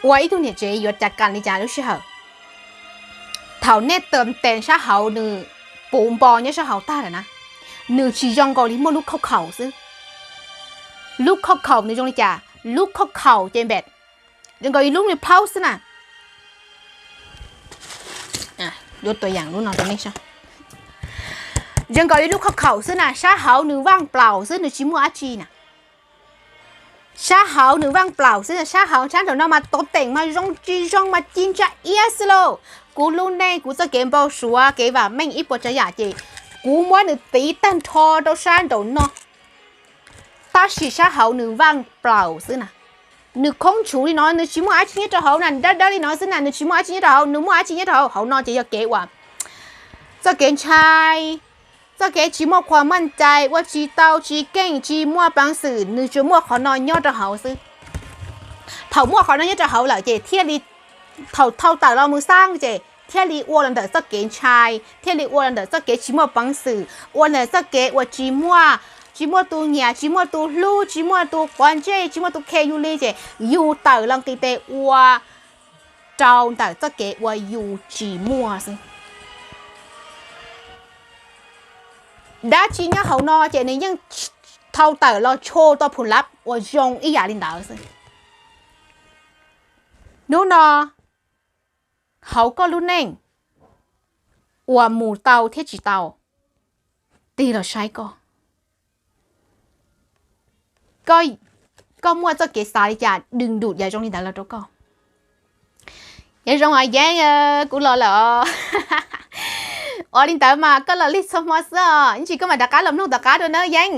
Ua ib tug niam tsev yuav cav kas li cas lub sij hawm? Thaum nej tab tes sab hauv nws puv npo nyob sab hauv tag lawm na, nws tsis zoo nkaus li muaj lub khauj khaum xwb. Lub khauj khaum nws zoo li cas? Lub khauj khaum ces npem, zoo nkaus ib lub nws plaub xwb na. Yuav tua yam lub no rau nej saib. Zoo nkaus ib lub khauj khaum xwb na, sab hauv nws vaj plaus xwb, nws tsis muaj dab tsi na. Sab hauv nws vaj plaus xwb, sab hauv sab nraum no mas tov teem mas zoo tsis zoo mas ci ntsa iab xwb lauj. Kuv lub neej kuv txoj kev npau suav kev vam meej ib puas tsav yam ces kuv muab nws tiv tag nrho rau sab nraum no. Tab sis sab hauv nws vaj plaus xwb na, nws khoob tshuv li no, nws tsis muaj dab tsi nyob rau hauv na, dawb dawb li no xwb na, nws tsis muaj dab tsi nyob rau hauv, nws muaj dab tsi nyob rau hauv, hauv no ces yog kev uas txoj kev ntshai, txoj kev tsis muaj khuam maj cai, ua tsis tau, tsis keej, tsis muaj peev xwm, nws tsuas muaj qhov no nyob rau hauv xwb. Thaum muaj qhov no nyob rau hauv lawm ces thiaj li, thaum thau tawm los mus xab ces thiaj li ua los ntawm txoj kev ntshai, thiaj li ua los ntawm txoj kev tsis muaj peev xwm, ua ntawm txoj kev uas tsis muaj, tsis muaj tus nyiam, tsis muaj tus hlub, tsis muaj tus quav ntsej, tsis muaj tus khe yus li ces yus tawm los nqis tes ua rau ntawm txoj kev uas yus tsis muaj xwb. Dab tsi nyob hauv no ces nws yeej thau tawm los tsho tau phum lav uas zoo ib yam li ntawd xwb. Hnub no hauv koj lub neej uas mus tau thiab tsis tau, tig los saib koj, koj muaj txoj kev xav li cas, dws nrum yam zoo li ntawd los rau koj. Nyob zoo os Yeeb, kuv los lawm os. Ua li ntawd mas koj los lig txhua hmo xwb os, ib ntsis koj mam rov qab los mloog tom qab dua nawb Yeeb.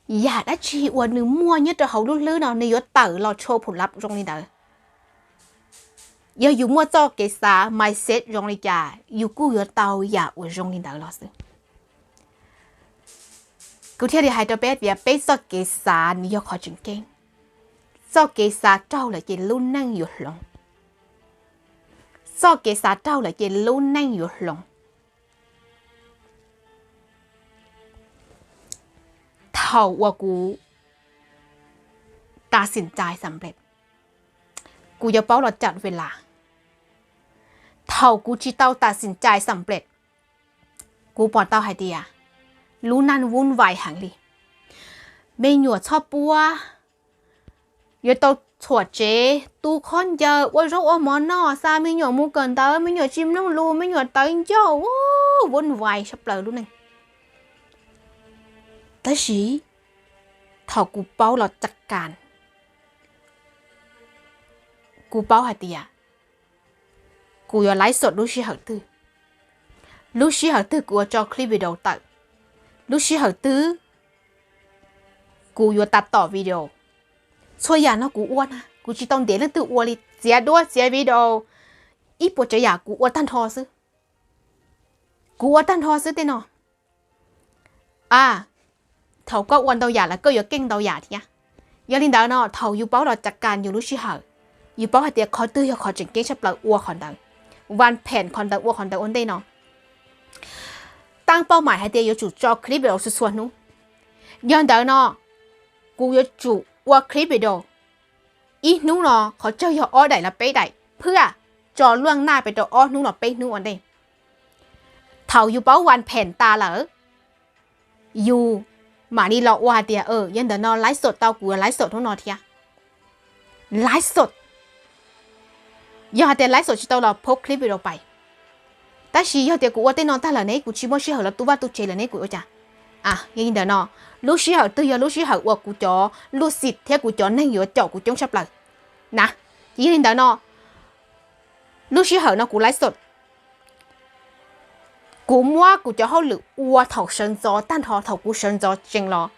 Yam dab tsi uas nws muaj nyob rau hauv lub hlwb no nws yuav tawm los tsho phum lav zoo li ntawd. Yog yus muaj txoj kev xav mindset zoo li cas yus kuj yuav tau yam uas zoo li ntawd los xwb. Kuv thiaj li hais rau peb tias peb txoj kev xav nws yog qhov tseem ceeb. Txoj kev xav raug lawm ces lub neej yuav hloov. Txoj kev xav raug lawm ces lub neej yuav hloov. Thaum uas kuv tas xim cai xam lej, kuv yuav paub los cam ves las. Thaum kuv tsis tau tas xim cai xam lej, kuv pom tau hais tias lub neej vun vais heev li. Me nyuam txhob puab, yuav tau txhuam tsev, tu khaub ncaws, ua zaub ua mov noj, xa me nyuam mus kawm ntawv, me nyuam tsis mloog lus, me nyuam tawv ncauj, vun vais sab plaws lub neej. Tab sis thaum kuv paub los cam kas, kuv paub hais tias kuv yuav live show lub sij hawm twg, lub sij hawm twg kuv yuav tso clip video tawm, lub sij hawm twg kuv yuav tas tom video. Txhua yam no kuv ua na, kuv tsis tau ntiav leej twg ua li, txiav duab txiav video, ib puas tsav yam kuv ua tag nrho xwb. Kuv ua tag nrho xwb tej no. A, thaum koj ua ntau yam lawm koj yuav keej ntau yam thiab. Yog li ntawd no thaum yus paub los cam kas yus lub sij hawm, yus paub hais tias qhov twg yog qhov tseem ceeb sab plaws ua qhov ntawd, vaj phem qhov ntawd ua qhov ntawd ua ntej no. Tab pauj maim hais tias yuav tsum tso clip video txhua txhua hnub. Yog ntawd no kuv yuav tsum ua clip video ib hnub no qhov tsawg yog ob daim los peb daim, phwj tso luaj naj pem rau ob hnub los peb hnub ua ntej. Thaum yus paub vaj phem tas lawm, yus mam li los ua hais tias yog ntawm no live show tau kuv yuav live show hnub no thiab. Live show, yog hais tias live show tsis tau los post clip video pais. Tab sis yog tias kuv ua tej no tag lawm ne kuv tsis muaj sij hawm los tu vaj tu tsev lawm ne kuv ua cas? Yog li ntawd no, lub sij hawm twg yog lub sij hawm uas kuv cov luj xim thiab kuv cov neeg yuav caum kuv coob sab plaws na. Ces yog li ntawd no, lub sij hawm no kuv live show, Kuv muab kuv cov hauj lwm ua thaum sawv ntxov tag nrho, thaum kuv sawv ntxov tsees los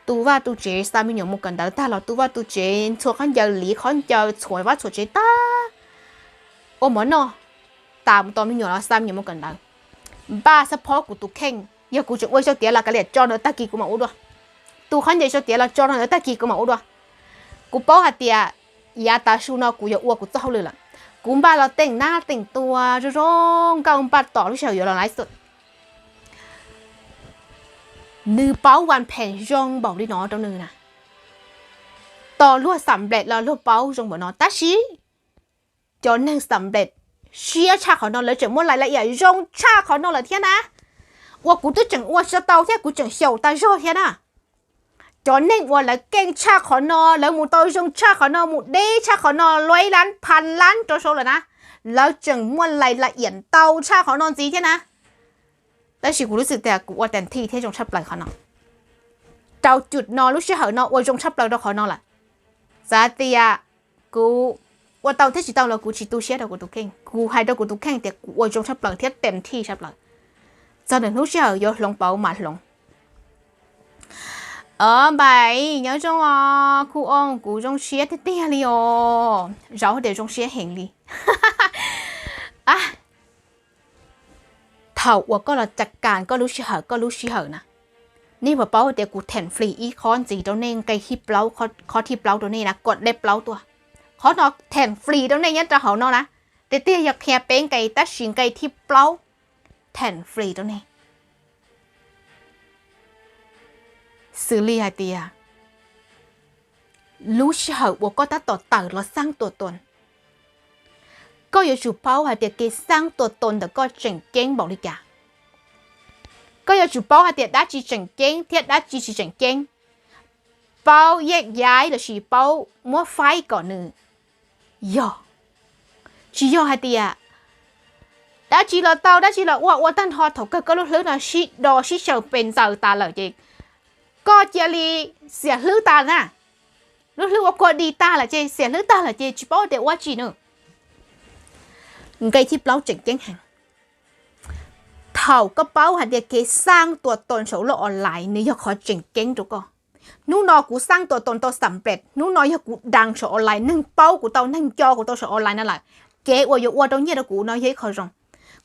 tu vaj tu tsev, xa me nyuam mus kawm ntawv tag los tu vaj tu tsev, ntxhua khaub ncaws, liv khaub ncaws, txhua vaj txhua tsev tag, ua mov noj, tas mus tos me nyuam los xa me nyuam mus kawm ntawv. Npaj xab phob kuv tus kheej, yog kuv tseem ua zaub tiav los kav liam tso rau tag kis kuv mam ua dua. Tu khaub ncaws zaub tiav los tso rau ntawd tag kis kuv mam ua dua. Kuv paub hais tias yav tav su no kuv yuav ua kuv txoj hauj lwm lawm. Kuv npaj los teem nab teem tua zoo zoo nkauj, npaj tos lub sij hawm yuav los laiv xwm. Nws paub vaj phem zoo npaum li no rau nws na. Tos luag xam nplem los luag paub zoo npaum no, tab sis cov neeg xam nplem siab tshaj qhov no lawv tseem muaj lais la iam zoo tshaj qhov no lawm thiab na. Uas kuv twb tseem ua tsis tau thiab, kuv tseem xyaum tas zog thiab na. Cov neeg uas lawv keej tshaj qhov no, lawv mus tau zoo tshaj qhov no, mus deb tshaj qhov no, luav lab pha lab rau saud lawm na, lawv tseem muaj lais la iam ntau tshaj qhov no ntxiv thiab na. Tab sis kuv lub xwm tias kuv ua teem thi thiab zoo tshaj plaws qhov no. Rau cwm no lub sij hawm no ua zoo tshaj plaws rau qhov no lawm. Txawm tias kuv ua tau thiab tsis tau los kuv tsis tu siab rau kuv tus kheej. Kuv hais rau kuv tus kheej tias kuv ua zoo tshaj plaws thiab teem thi tshaj plaws. Txog ntawm hnub sij hawm yuav hloov pauv mas hloov. Npais nyob zoo os khu o, kuv zoo siab tiag tiag li os. Zauv tias zoo siab heev li. Thaum uas koj los cas kas koj lub sij hawm, koj lub sij hawm na, nej puas paub tias kuv them fli ib qho ntxiv rau nej, nqe thib plaub, qhov thib plaub rau nej na, kom deb plaub tuaj. Qhov no them fli rau nej nyob rau hauv no na. Tiag tiag yog qhia peb nqe tab sis nqe thib plaub them fli rau nej. Xws li hais tias lub sij hawm uas koj tab tom tawm los xaab tua toos, koj yuav tsum paub hais tias kev xaab tua toos ntawm koj tseem ceeb npaum li cas. Koj yuav tsum paub hais tias dab tsi tseem ceeb thiab dab tsi tsis tseem ceeb. Paub yeej yaib lossis paub muab faib kom nws yog. Tsis yog hais tias dab tsi los tau dab tsi los ua, ua tag nrho thaum kawg koj lub hlwb no sib do sib xyaw pes ntxaws tas lawm ces koj cia li xiam hlwb tas na. Lub hlwb ua kua di tag lawm ces xiam hlwb tag lawm ces tsis paub tias ua tsi na. Nqe thib plaub tseem ceeb heev. Thaum koj paub hais tias kev xaab tua toos saum lub online nws yog qhov tseem ceeb rau koj. Hnub no kuv xaab tua toos tau xam pem, hnub no yog kuv dag saum online, neeg paub kuv tau, neeg nco kuv tau saum online no lawm, kev uas yuav ua rau nyiaj rau kuv no yog ib qho zoo.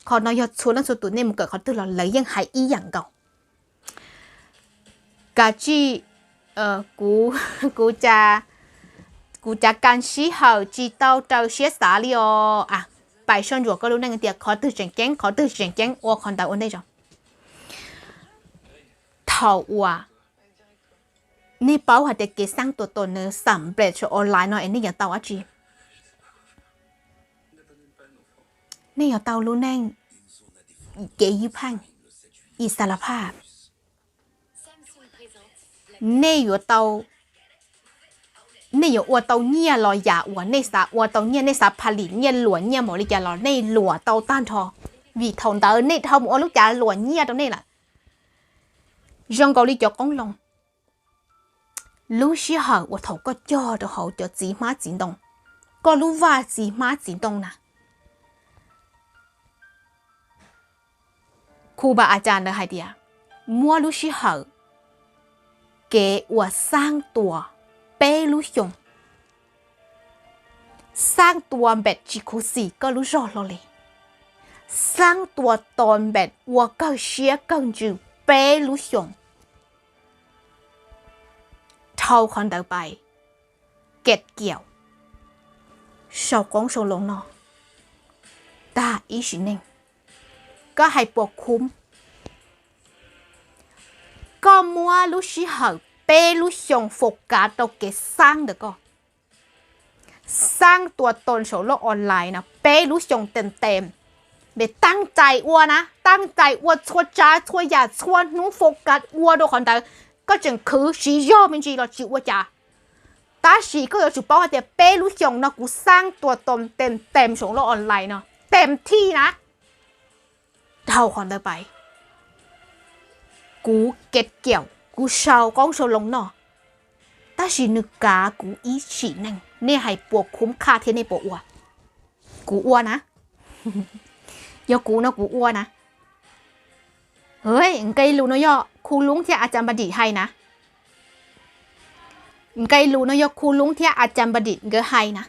Qhov no yog txhua leej txhua tus nej mus kawm qhov twg los lawv yeej hais ib yam nkaus. Kav tsij, kuv, kuv cas kas sij hawm tsis tau raws siab xav li os. Pais soj ntsuam koj lub neej tias qhov twg tseem ceeb, qhov twg tseem ceeb, ua qhov ntawd ua ntej tso. Thaum uas nej paub hais tias kev xaab tua toos nws xam pem saum online no es nej yuav tau dab tsi? Nej yuav tau lub neej kev ywj pheej, ixalavhaj. Nej yuav tau, nej yuav ua tau nyiaj los yam uas nej xav ua tau nyiaj, nej xav pha lim nyiaj, luam nyiaj npaum li cas los nej luam tau tag nrho, vim thaum ntawd nej dhau mus ua lub cav luam nyiaj rau nej lawm. Zoo nkaus li cov qoob loo, lub sij hawm uas thaum koj cog rau hauv cov txiv hmab txiv ntoo, koj lub vaj txiv hmab txiv ntoo na, khu ba a cas ntawd hais tias muab lub sij hawm kev ua xaab tua peb lub xyoos. Xaab tua npem tsis khuv xim koj lub zog hlo li. Xaab tua tos npem ua kawg siab kawg ntsws peb lub xyoos. Dhau qhov ntawd pais, kem kiaum, sau qoob sau loo noj tag ib sim neej. Koj hais puas khum? Koj muab lub sij hawm peb lub xyoos focus rau kev xaab ntawm koj. Xaab tua toos saum lub online no peb lub xyoos tes tes, npem taab cai ua na, taab cai ua txhua tsav txhua yam txhua hnub focus ua rau qhov ntawd. Koj tseem khwv siv zog me ntsis los tsis ua cas, tab sis koj yuav tsum paub hais tias peb lub xyoos no kuv xaab tua toos tes tes saum lub online no tes thij na. Dhau qhov ntawd pais, kuv kem kiaum, kuv sau qoob sau loo noj, tab sis nws kav kuv ib sim neej. Nej hais puas khum khaj thiab nej puas ua? Kuv ua na. Yog kuv no kuv ua na. Nqe lus no yog Khu Loob thiab A Cam Npa Dim hais na. Nqe lus no yog Khu Loob thiab A Cam Npa Dim nkawd hais na.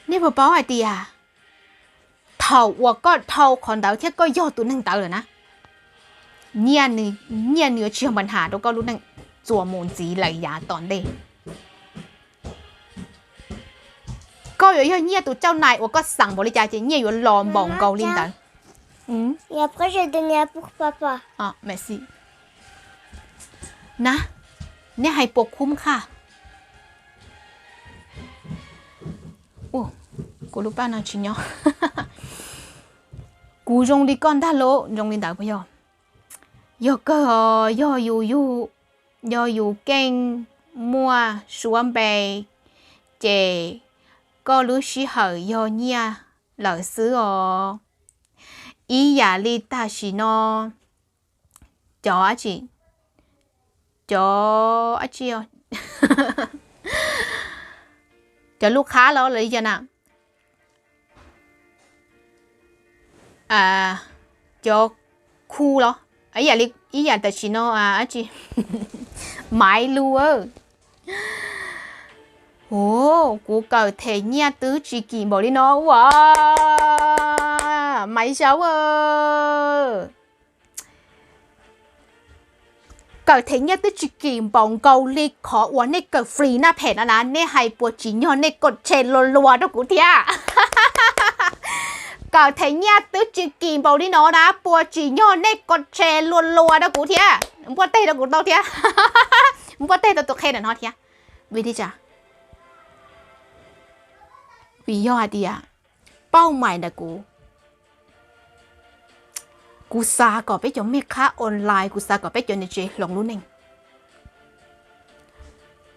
Nej puas paub hais tias thaum uas koj dhau qhov ntawd thiab koj yog tus neeg ntawd lawm na, nyiaj nws yuav tsis yog npa nham rau koj lub neej txuas mus ntxiv lawm yav tom ntej. Koj yuav yog nyiaj tus cauj nais uas koj xav npaum li cas ces nyiaj yuav los npaum nkaus li ntawd. Na, neb hais puas khub qhaj? Kuv lub paj no tsis nyob. Kuv zoo li koj ntag lauj, zoo li ntawd puas yog? Yog kawg os, yog yus yug, yog yus keej muaj suab npe, ces koj lub sij hawm yog nyiaj lawm xwb os. Ib yam li tam sim no cov, cov, cov lub qhab los lawv li cas na, cov khu los, ib yam tam sim no, Maiv Lus, hu, kuv kawm them nyiaj twb tsis kim npaum li no ua, Maiv Zaub. Kawm them nyiaj twb tsis kim npaum nkaus li qhov uas nej kawm free naj phem no na, nej hais puas tsim nyog nej kos tshe luag luag rau kuv thiab? Kawm them nyiaj twb tsis kim npaum li no na, puas tsim nyog nej kos tshe luag luag rau kuv thiab? Npuaj teg rau kuv tau thiab, npuaj teg rau tus qhe ntawm no thiab. Vim li cas? Vim yog hais tias pauj mais ntawm kuv, kuv xav kom peb cov mej qhab online, kuv xav kom peb cov niam tsev hloov lub neej.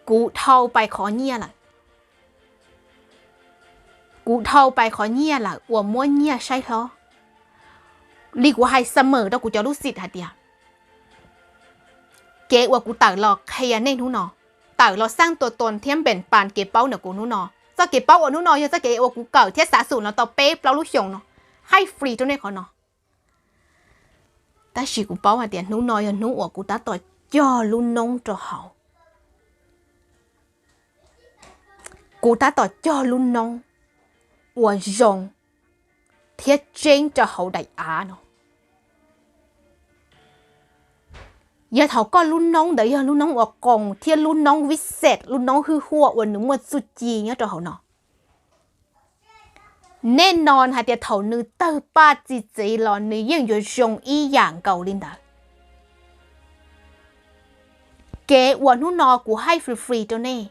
Kuv dhau pais qhov nyiaj lawm. Kuv dhau pais qhov nyiaj lawm uas muab nyiaj saib hlob. Li kuv hais xa mem rau kuv cov lub xim hais tias, kev uas kuv tawm los qhia nej hnub no, tawm los xaj tua tos thiab npes pas kev paub ntawm kuv hnub no, txoj kev paub uas hnub no yog txoj kev uas kuv kawm thiab xav xum no tau peb plaub lub xyoos no, hais free rau nej qhov no. Tab sis kuv paub hais tias hnub no yog hnub uas kuv tab tom cog lub noob rau hauv. Kuv tab tom cog lub noob uas zoo thiab tseeb rau hauv daim av no. Yog thaum koj lub noob ntawd yog lub noob uas qoos thiab lub noob vij xes, lub noob hwj huaj uas nws muaj txuj ci nyob rau hauv no, nej no hais tias thaum nws tawg paj txi txiv los nws yeej yuav zoo ib yam nkaus li ntawd. Kev uas hnub no kuv hais free free rau nej,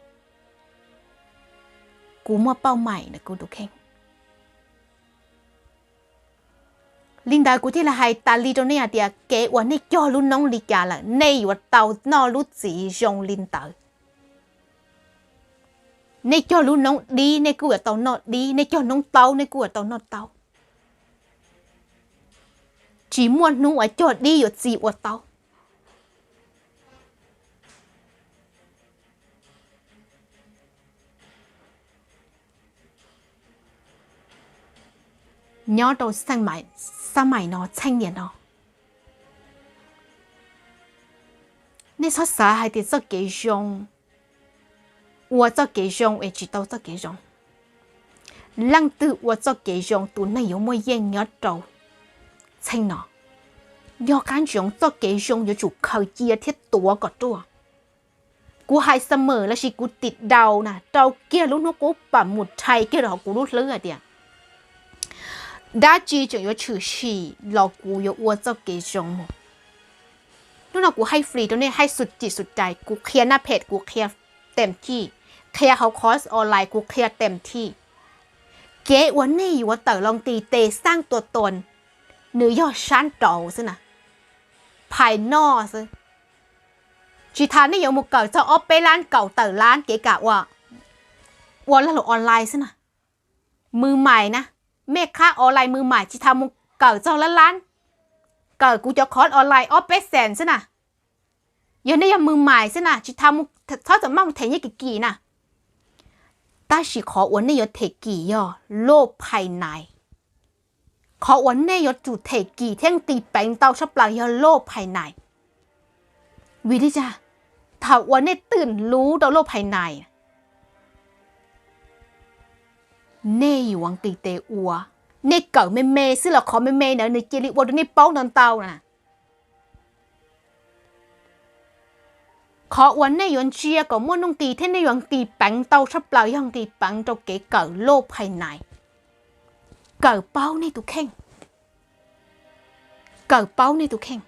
kuv muaj pauj mais ntawm kuv tus kheej. Li ntawd kuv thiaj li hais tas li rau nej hais tias kev uas nej cog lub noob li cas lawm nej yuav tau noj lub txiv zoo li ntawd. Nej cog lub noob dib nej kuj yuav tau noj dib, nej cog noob taub nej kuj yuav tau noj taub. Tsis muaj hnub uas cog dib yuav txi ua taub. Nyob rau xab mais no, txheej niam no, nej txhob xav hais tias txoj kev zoo, ua txoj kev zoo es tsis tau txoj kev zoo. Leej twg ua txoj kev zoo tus neeg yuav muaj yeej nyob rau txheej no. Yog qab ntsoov txoj kev zoo yuav tsum khaws cia thiab tuav kom ruaj. Kuv hais xa mem lossis kuv tim daus na rau kiag lub hnub qub pam mus rhais kiag rau hauv kuv lub hlwb hais tias dab tsi tseem yuav tshwm sim los kuv yuav ua txoj kev zoo mus. Hnub no kuv hais free rau nej, hais xum cim xum rais, kuv qhia naj phem kuv qhia tem thij, qhia hauv course online kuv qhia tem thij. Kev uas nej yuav tawm los nqis tes xaj tua tos nws yog sab nraud xwb na, phais noj xwb. Tsis tas nej yuav mus kawm txog ob peb lab kaum tawm lab kev kam ua, ua lag luam online xwb na. Mws mais na, mej qhab online mws mais tsis tas mus kawm txog lab lab, kawm kuv cov course online ob peb xees xwb na. Yog nej yog mws mais xwb na tsis tas mus, txhob txawm maj mus them nyiaj kim kim na. Tab sis qhov uas nej yuav them kim yog loj phais nais, Qhov uas nej yuav tsum them kim thiab nqis peev ntau tshaj plaws yog loj phais nais. Vim li cas? Thaum uas nej twm luv rau loj phais nais, nej yuav nqis tes ua. Nej kawm me me xwb los qhov me me ntawd nws cia li ua rau nej paub ntau ntau na. Qhov uas nej yuav ntsia kom muaj nuj nqis thiab nej yuav nqis peev ntau tshaj plaws yog nqis peev rau kev kawm loj phais nais. Kawm paub nej tus kheej. Kawm paub nej tus kheej.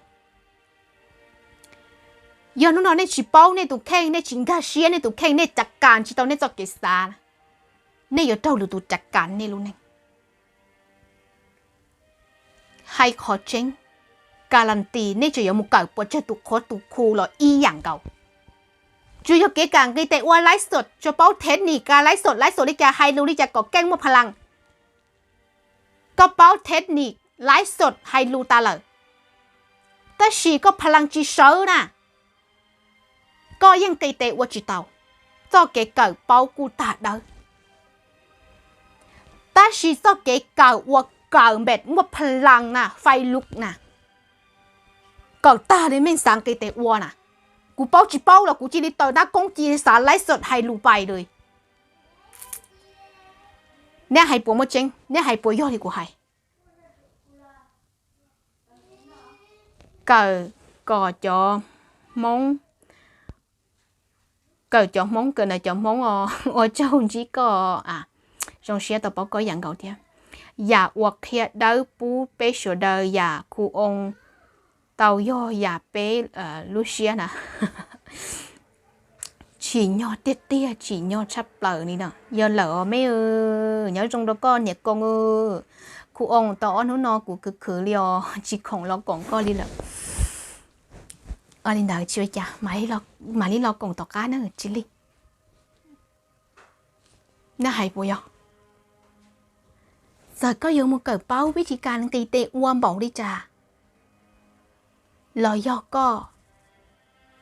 Yog hnub no nej tsis paub nej tus kheej, nej tsis nkag siab nej tus kheej, nej cav kas tsis tau nej txoj kev xav, nej yuav raug lwm tus cav kas nej lub neej. Hais qhov tseeb, kas las tis nej tseem yuav mus kawm puas tsawg tus qhuav tus khu los ib yam nkaus. Tsuas yog kev kawm nqis tes ua laiv xom, tsuas paub thej nim kas laiv xom, laiv xom li cas, hais lus li cas kom keej muaj pha las. Koj paub thej nim laiv xom hais lus tas lawm, tab sis koj pha las tsis sawv na, koj yeej nqis tes ua tsis tau. Txoj kev kawm paub kuj tag dawb, tab sis txoj kev kawm ua kawm npem muaj pha las na, fais lus na, kawm tag li meej xav nqis tes ua na. Kuv paub tsis paub los kuv cia li taws nab koob cia li xav laiv xom hais lus pais li. Nej hais puas muaj tseeb, nej hais puas yog li kuv hais? Kawm kom cov Hmoob, kawm cov Hmoob, kawm ntawm cov Hmoob os. Ua tsaug ntsib koj, zoo siab tau paub koj yam nkaus thiab. Yam uas qhia dawb pub peb sawv daws yam khu oo tau yog yam peb lub siab na. Tsim nyog tiag tiag, tsim nyog tshaj plaws li no. Yog lawm os me, nyob zoo rau koj niam koom. Khu oo tau ob hnub no kuv khwv khwv li os, tsis khoom los koom koj li lawm. Li ntawd tsis ua cas, mam li los koom tom qab na, tsis li. Nej hais puas yog? Txawm koj yuav mus kawm paub vib thi kas nqis tes ua npaum li cas los yog koj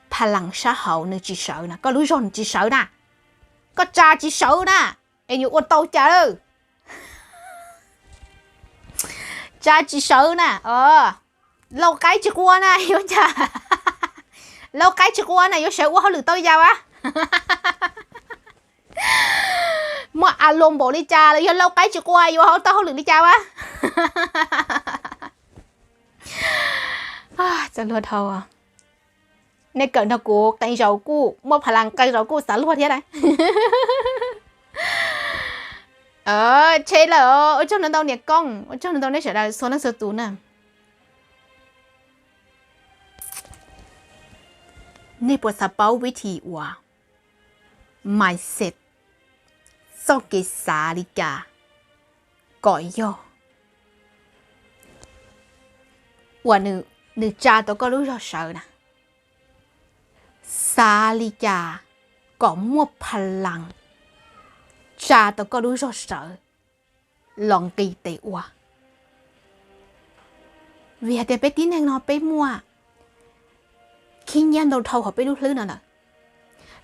pha las sab hauv nws tsis sawv na, koj lub zog nws tsis sawv na, koj tsa tsis sawv na, es yuav ua tau cas lawm? Tsa tsis sawv na, lau qaib tsis qua na yuav cas? Lau qaib tsis qua na yuav sawv ua hauj lwm tau yas a? Muaj a lus npaum li cas los yog lau qaib tsis qua yuav tau hauj lwm li cas a? Txawm luag dhau, nej kawm nrog kuv qee zaus kuj muaj pha las, qee zaus kuj xav luag thiab na. Tsheb lawm, ua tsaug ntau ntau niam koom, ua tsaug ntau ntau nej sawv daws txhua leej txhua tus na. Nej puas xav paub vib thi uas mindset, txoj kev xav li cas kom yog uas nws tsa tau koj lub zog sawv na? Xav li cas kom muaj pha las tsa tau koj lub zog sawv los nqis tes ua? Vim hais tias peb tib neeg no peb muaj khib nyiab ntau dhau hauv peb lub hlwb no lawm.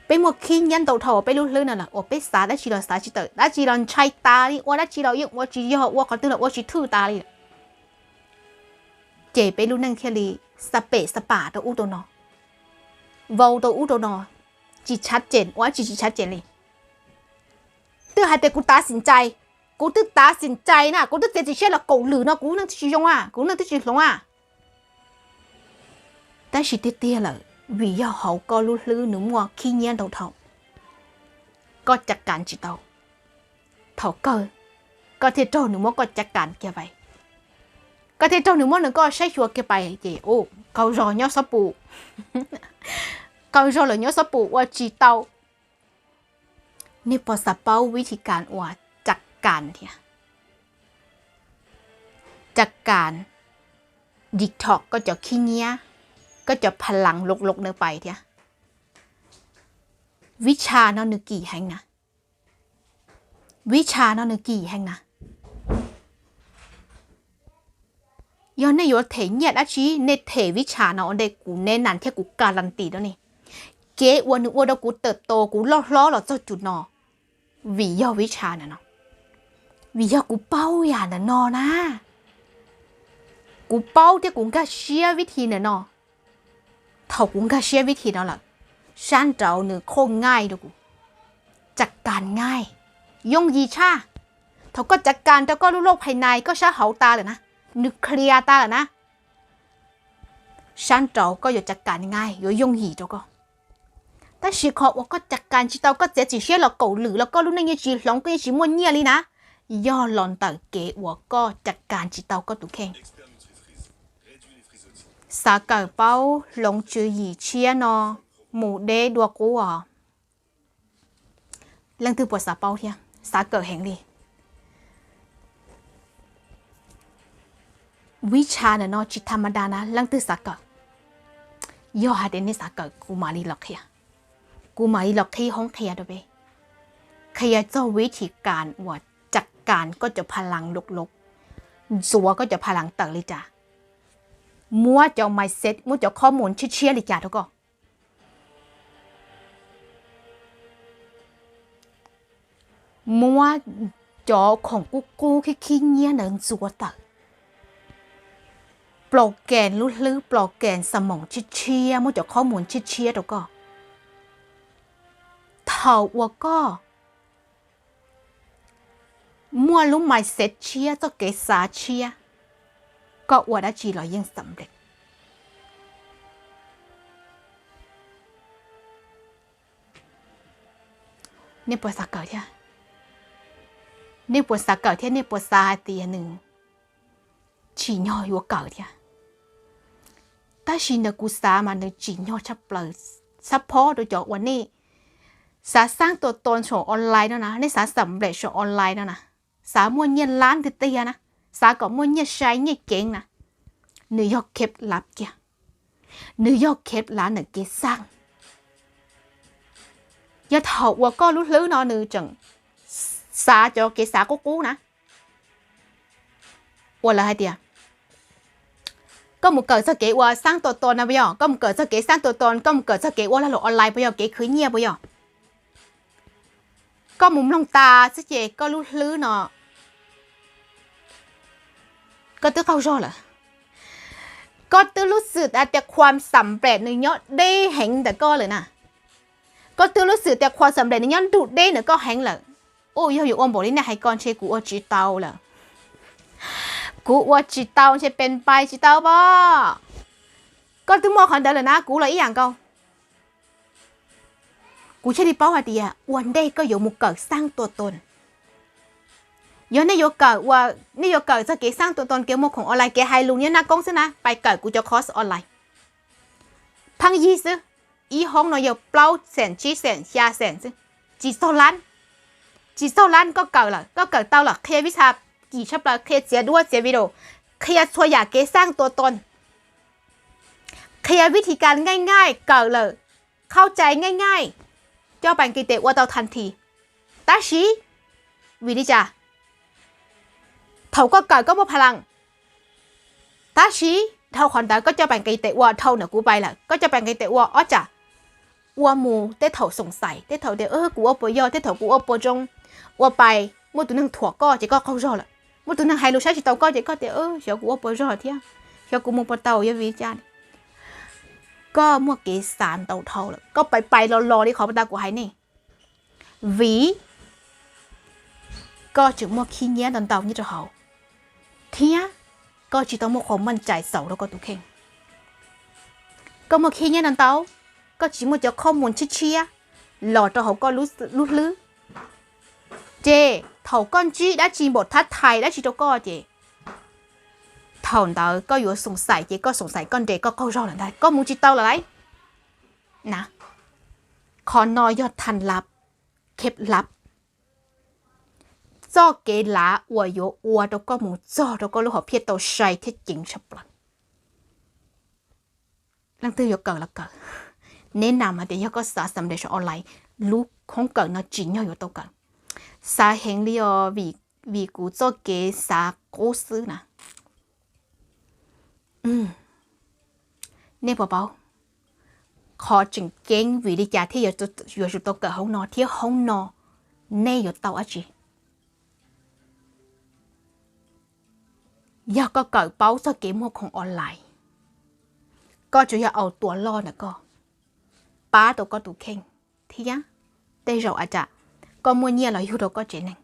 Peb muaj khib nyiab ntau dhau hauv peb lub hlwb no lawm uas peb xav dab tsi los xav tsis tawm, dab tsi los ntshai tas li, ua dab tsi los yeej ua tsis yog, ua qhov twg los ua tsis thwj tas li. Ces peb lub neej thiaj li xa pem xa pam rau ub rau no, vau rau ub rau no, tsis tshav cem, ua dab tsi tsis tshav cem li. Twb hais tias kuv tav xim ncais, kuv twb tav xim ncais na, kuv twb txiav txim siab los kaum lwm no kuv lub neej twb tsis zoo a, kuv lub neej twb tsis hloov a. Tab sis tiag tiag lawm, vim yog hauv koj lub hlwb nws muaj khib nyiab ntau dhau, koj cav kas tsis tau. Thaum kawg koj thiaj raug nws muab koj cav kas kiag pais, koj thiaj raug nws muab nws koj saib xyuas kiag pais ces qaug zog nyob xob pum, qaug zog lawm nyob xob pum ua tsis tau. Nej puas xav paub vib thi kas uas cav kas thiab, cav kas detox koj cov khib nyiab, koj cov pha las loj loj no pais thiab? Vib tsha no nws kim heev na, vib tsha no nws kim heev na. Yog nej yuav them nyiaj dab tsi nej them vib tsha no ua ntej, kuv neb nas thiab kuv kas las tis rau nej, kev uas nws ua rau kuv tawm tos kuv loj hlob los txog cum no, vim yog vib tsha ntawm no, vim yog kuv paub yam ntawm no na. Kuv paub thiab kuv nkag siab vib thi ntawm no. Thaum kuv nkag siab vib thi no lawm, sab nraud nws khoj nqaij rau kuv, caj kas nqaij, yooj yim tshaj. Thaum koj caj kas rau koj lub loj phais nais koj sab hauv tas lawm na, nws clear tas lawm na, sab nraud koj yuav caj kas nqaij yuav yooj yim rau koj. Tab sis qhov uas koj caj kas tsis tau koj txiav txim siab los kaum lwm los koj lub neej yeej tsis hloov koj yeej tsis muaj nyiaj li na, yog los ntawm kev uas koj caj kas tsis tau koj tus kheej. Xav kawm paub hloov tswv yim tshiab no mus deb dua qub os. Leej twg puas xav paub thiab? Xav kawm heev li. Vib tsha ntawm no tsis tham ma da na, leej twg xav kawm? Yog hais tias nej xav kawm kuv mam li los qhia, kuv mam li los qhib hoob qhia rau peb, qhia txog vib thi kas uas caj kas koj cov pha laas lug lug, ntxuav koj cov pha laas tawm li cas, muab cov mindset, muab cov qhob mus tshiab tshiab li cas rau koj, muab cov khoom qub qub khib khib nyiab ntawd ntxuav tawm, plos kees lub hlwb, plos kees xa moos tshiab tshiab, muab cov qhob mus tshiab tshiab rau koj. Thaum uas koj muaj lub mindset tshiab, txoj kev xav tshiab, koj ua dab tsi los yeej xam nplej. Nej puas xav kawm thiab? Nej puas xav kawm thiab? Nej puas xav hais tias nws tsim nyog yuav kawm thiab? Tab sis ntawm kuv xav mas nws tsim nyog tshaj plaws, xab phob rau cov uas nej xav xaab tua tau saum online no na, nej xav xam nplej saum online no na, xav muaj nyiaj lab tiag tiag na, xav kom muaj nyiaj sai nyiaj ceev na, nws yog khev lav kiag, nws yog khev lav ntawm kev xaaj. Yog thaum uas koj lub hlwb no nws tseem xav cov kev xav qub qub na, uas lawv hais tias koj mus kawm txog kev ua xaab tua ton na puas yog, koj mus kawm txog kev xaab tua ton, koj mus kawm txog kev ua lag luam online puas yog, kev khwv nyiaj puas yog, koj mus mloog tas xwb ces koj lub hlwb no koj twb qaug zog lawm. Koj twb lub xwm hais tias khuam xam nplej nws nyob deb heev ntawm koj lawm na. Koj twb lub xwm tias khuam xam nplej nws nyob nrug deb ntawm koj heev lawm. Uj, yog yuav ua npaum li nej hais ko ntshe kuv ua tsis tau lawm. Kuv ua tsis tau ntshe pes pais tsis tau pob. Koj twb muaj qhov ntawd lawm na, kuv los ib yam nkaus. Kuv thiaj li paub hais tias ua ntej koj yuav mus kawm xaab tua ton, yog nej yuav kawm ua, nej yuav kawm txog kev xaab tua ton, kev muag khoom online, kev hais lus nyob nab koob xwb na, pais kawm kuv cov course online. Pheej yig xwb, ib hoob no yog plaub xees, tsib xees, xya xees xwb, tsis txaug lab. Tsis txaug lab koj kawm lawm, koj kawm tau lawm, qhia vib tha kim tshaj plaws, qhia txiav duab txiav video, qhia txhua yam kev xaab tua ton, qhia vib thi kas nqaij nqaij, kawm lawm, qhau cai nqaij nqaij, coj pais nqis tes ua tau thas this. Tab sis vim li cas? Thaum koj kawm koj muaj pha las, tab sis dhau qhov ntawd koj coj pais nqis tes ua, dhau ntawm kuv pais lawm, koj coj pais nqis tes ua ob tsam, ua mus tej thaum xoom xaim, tej thaum tias kuv ua puas yog, tej thaum kuv ua puas zoo, ua pais muaj tus neeg thuam koj ces koj qaug zog lawm, muaj tus neeg hais lus saib tsis taus koj ces koj tias xyov kuv ua puas zog thiab, xyov kuv mus puas tau, yog vim li cas? Koj muaj kev xav ntau dhau lawm, koj pais pais los los li qhov pas tas kuv hais nej. Vim koj tseem muaj khib nyiab ntau ntau nyob rau hauv, thiab koj tsis tau muaj qhov meej cai xaus rau koj tus kheej. Koj muaj khib nyiab ntau ntau, koj tsis muaj cov qhob mus tshiab tshiab los rau hauv koj lub hlwb, ces thaum koj ntsib dab tsi npaum thab thais dab tsi rau koj ces thaum ntawd koj yuav xoom xaim ces koj xoom xaim koj nres koj qaug zog lawm ntag, koj mus tsis tau lawm lauj. Na, qhov no yog than lab, kheb lab, txoj kev lav uas yuav ua rau koj mus txog rau koj lub hom phiaj tau sai thiab ceev tshaj plaws. Leej twg yuav kawm los kawm, neb nam hais tias yog koj xav xam nplej saum online, lub khoob kawm no tsim nyog yuav tau kawm. Xav heev li os, vim kuv txoj kev xav qub xwb na. Nej puas paub, qhov tseem ceeb vim li cas thiaj yuav tsum tau kawm hoob no thiab hoob no nej yuav tau dab tsi? Yog koj kawm paub txoj kev muag khoom online, koj tsuas yog au tuas loj ntawm koj, pab tau koj tus kheej, thiab tej zaum a cas koj muaj nyiaj los yug rau koj tsev neeg.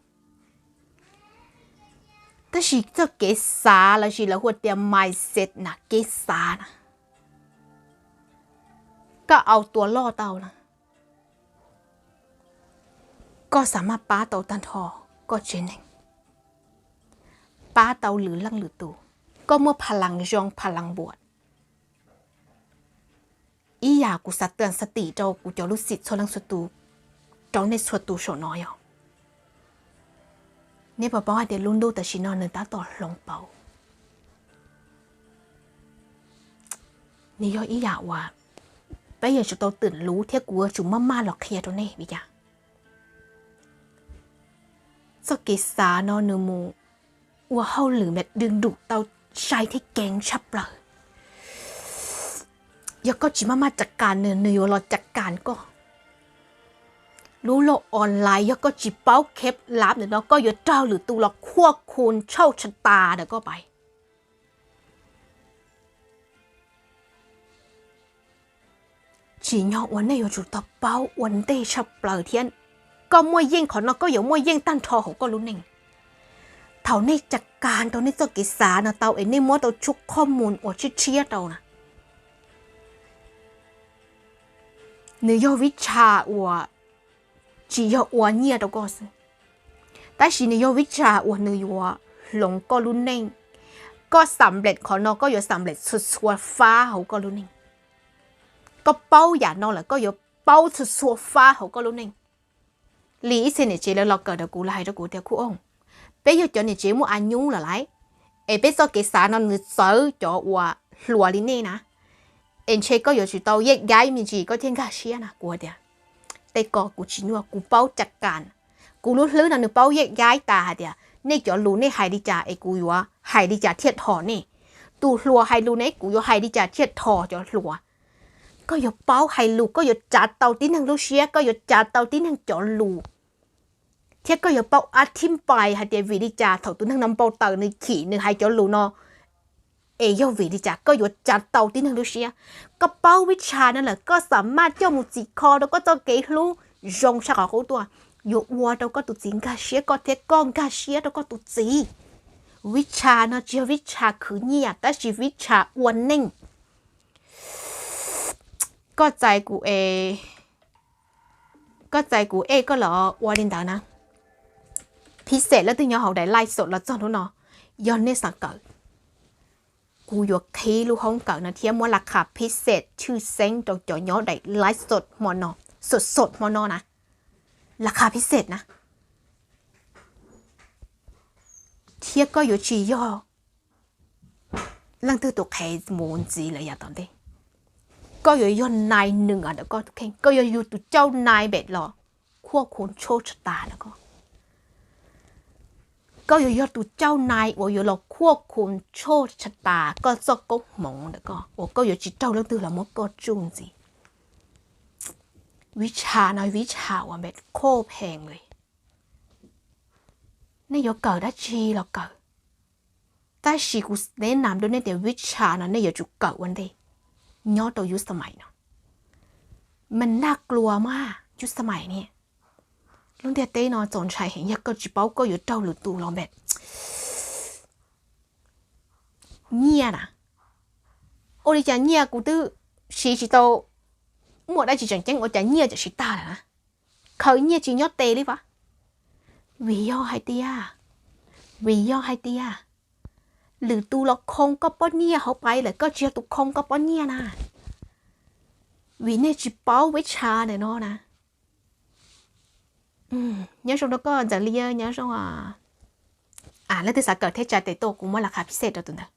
Tab sis txoj kev xav lossis lawv hu tias mindset na, kev xav na, koj au tuas loj tau na, koj xav mas pab tau tag nrho koj tsev neeg, pab tau lwm leej lwm tus, koj muaj pha laas zoo pha laas npuam. Ib yam kuv xav tas xav tim rau kuv cov lub txim txhua leej txhua tus, rau nej txhua tus saum no yog, nej puas paub hais tias lub ntuj tam sim no nws tab tom hloov pauv. Nws yog ib yam uas peb yuav tsum tau twm luv thiab kuv yuav tsum maj maj los qhia rau nej vim cas txoj kev xav no nws mus ua hauj lwm mas dwb dum tau sai thiab keev tshaj plaws. Yog koj tsis maj maj cav kas nws, nws yuav los cav kas koj. Lub loj online yog koj tsis paub kheb lav ntawm no koj yuav raug lwm tus los khuaj khum tshauj tshaj tas ntawm koj pais. Tsim nyog uas nej yuav tsum tau paub ua ntej tshaj plaws thiab koj muaj yeej qhov no koj yuav muaj yeej tag nrho hauv koj lub neej. Thaum nej cav kas rau nej txoj kev xav no tau es nej muab tau tshuaj qhov mus uas tshiab tshiab rau na, nws yog vib tsha uas tsis yog ua nyiaj rau koj xwb, tab sis nws yog vib tsha uas nws yuav hloov koj lub neej. Koj xam lem qhov no koj yuav xam lem txhua txhua fab hauv koj lub neej. Koj paub yam no lawm koj yuav paub txhua txhua fab hauv koj lub neej. Li ib txhia niam tsev lawv los kawm rau kuv lawv hais rau kuv tias Khub Ooj, peb yog cov niam tsev muaj a nyub lawm lauj, es peb txoj kev xav no nws txawv cov uas hluas li nej na, es ntshe koj yuav tsum tau yeej yaib me ntsis koj thiaj nkag siab na. Kuv tias tej ko kuv tsis nyuaj, kuv paub cav kas. Kuv lub hlwb no nws paub yeej yaib tas hais tias nej cov lus nej hais li cas es kuv yuav hais li cas thiaj dhos nej. Tus hluas hais lus ne kuv yuav hais li cas thiaj dhos cov hluas. Koj yuav paub hais lus, koj yuav tsav tau tib neeg lub siab, koj yuav tsav tau tib neeg cov lus, thiab koj yuav paub ab thib npais hais tias vim li cas thaum tus neeg no npau taws nws chim nws hais cov lus no es yog vim li cas. Koj yuav tsav tau tib neeg lub siab. Koj paub vib tsha no lawm koj xam maj coj mus txhim kho rau koj txoj kev hlub zoo tshaj qhov qub tuaj, yuav ua rau koj tus txiv nkag siab koj thiab koj nkag siab rau koj tus txiv. Vib tsha no tsis yog vib tsha khwv nyiaj tab sis vib tsha ua neej. Koj txais kuv es, koj txais kuv es koj los ua li ntawd na. Phij xej leej twg nyob hauv daim live xom los txog hnub no, yog nej xav kawm, kuv yuav qhib lub hoob kawm no thiab muab las khas phij xej tshwj xeeb rau cov nyob daim live xom hmo no, xom xom hmo no na, las khas phij xej na. Thiab koj yuav tsis yog leej twg tus qhev mus ntxiv lawm yav tom ntej. Koj yuav yog nai nws ntawm koj tus kheej, koj yuav yug tus cauj nai npem los khuaj khum tshaj tas ntawm koj. Koj yuav yog tus cauj nai uas yuav los khuaj khum tshaj tas koj txoj koob hmoov ntawm koj uas koj yuav tsis raug leej twg los muab koj tsuj ntxiv. Vib tsha no vib tsha uas npem qhoj phees li. Nej yuav kawm dab tsi los kawm, tab sis kuv neb nam rau nej tias vib tsha no nej yuav tsum kawm ua ntej nyob rau yus xamais no. Mas nag kluas mas yus xamais ne, lub ntiaj teb no txaus ntshai heev, yog koj tsis paub koj yuav raug lwm tus los npem nyiaj na. Ua li cas nyiaj kuv twb siv tsis tau muaj dab tsi tseem ceeb ua cas nyiaj tseem siv tag lawm na. Khaws nyiaj tsis nyob tes li vas. Vim yog hais tias, vim yog hais tias lwm tus los khoo koj pob nyiaj hauv pais lawm, koj tsis yog tus khoo koj pob nyiaj na. Vim nej tsis paub vib tsha ntawm no na. Nyob zoo rau koj Ntxawm Liab, nyob zoo. Leej twg xav kawm thiab tsa tes tuaj kuv muab las khas phij xej rau tus ntawd.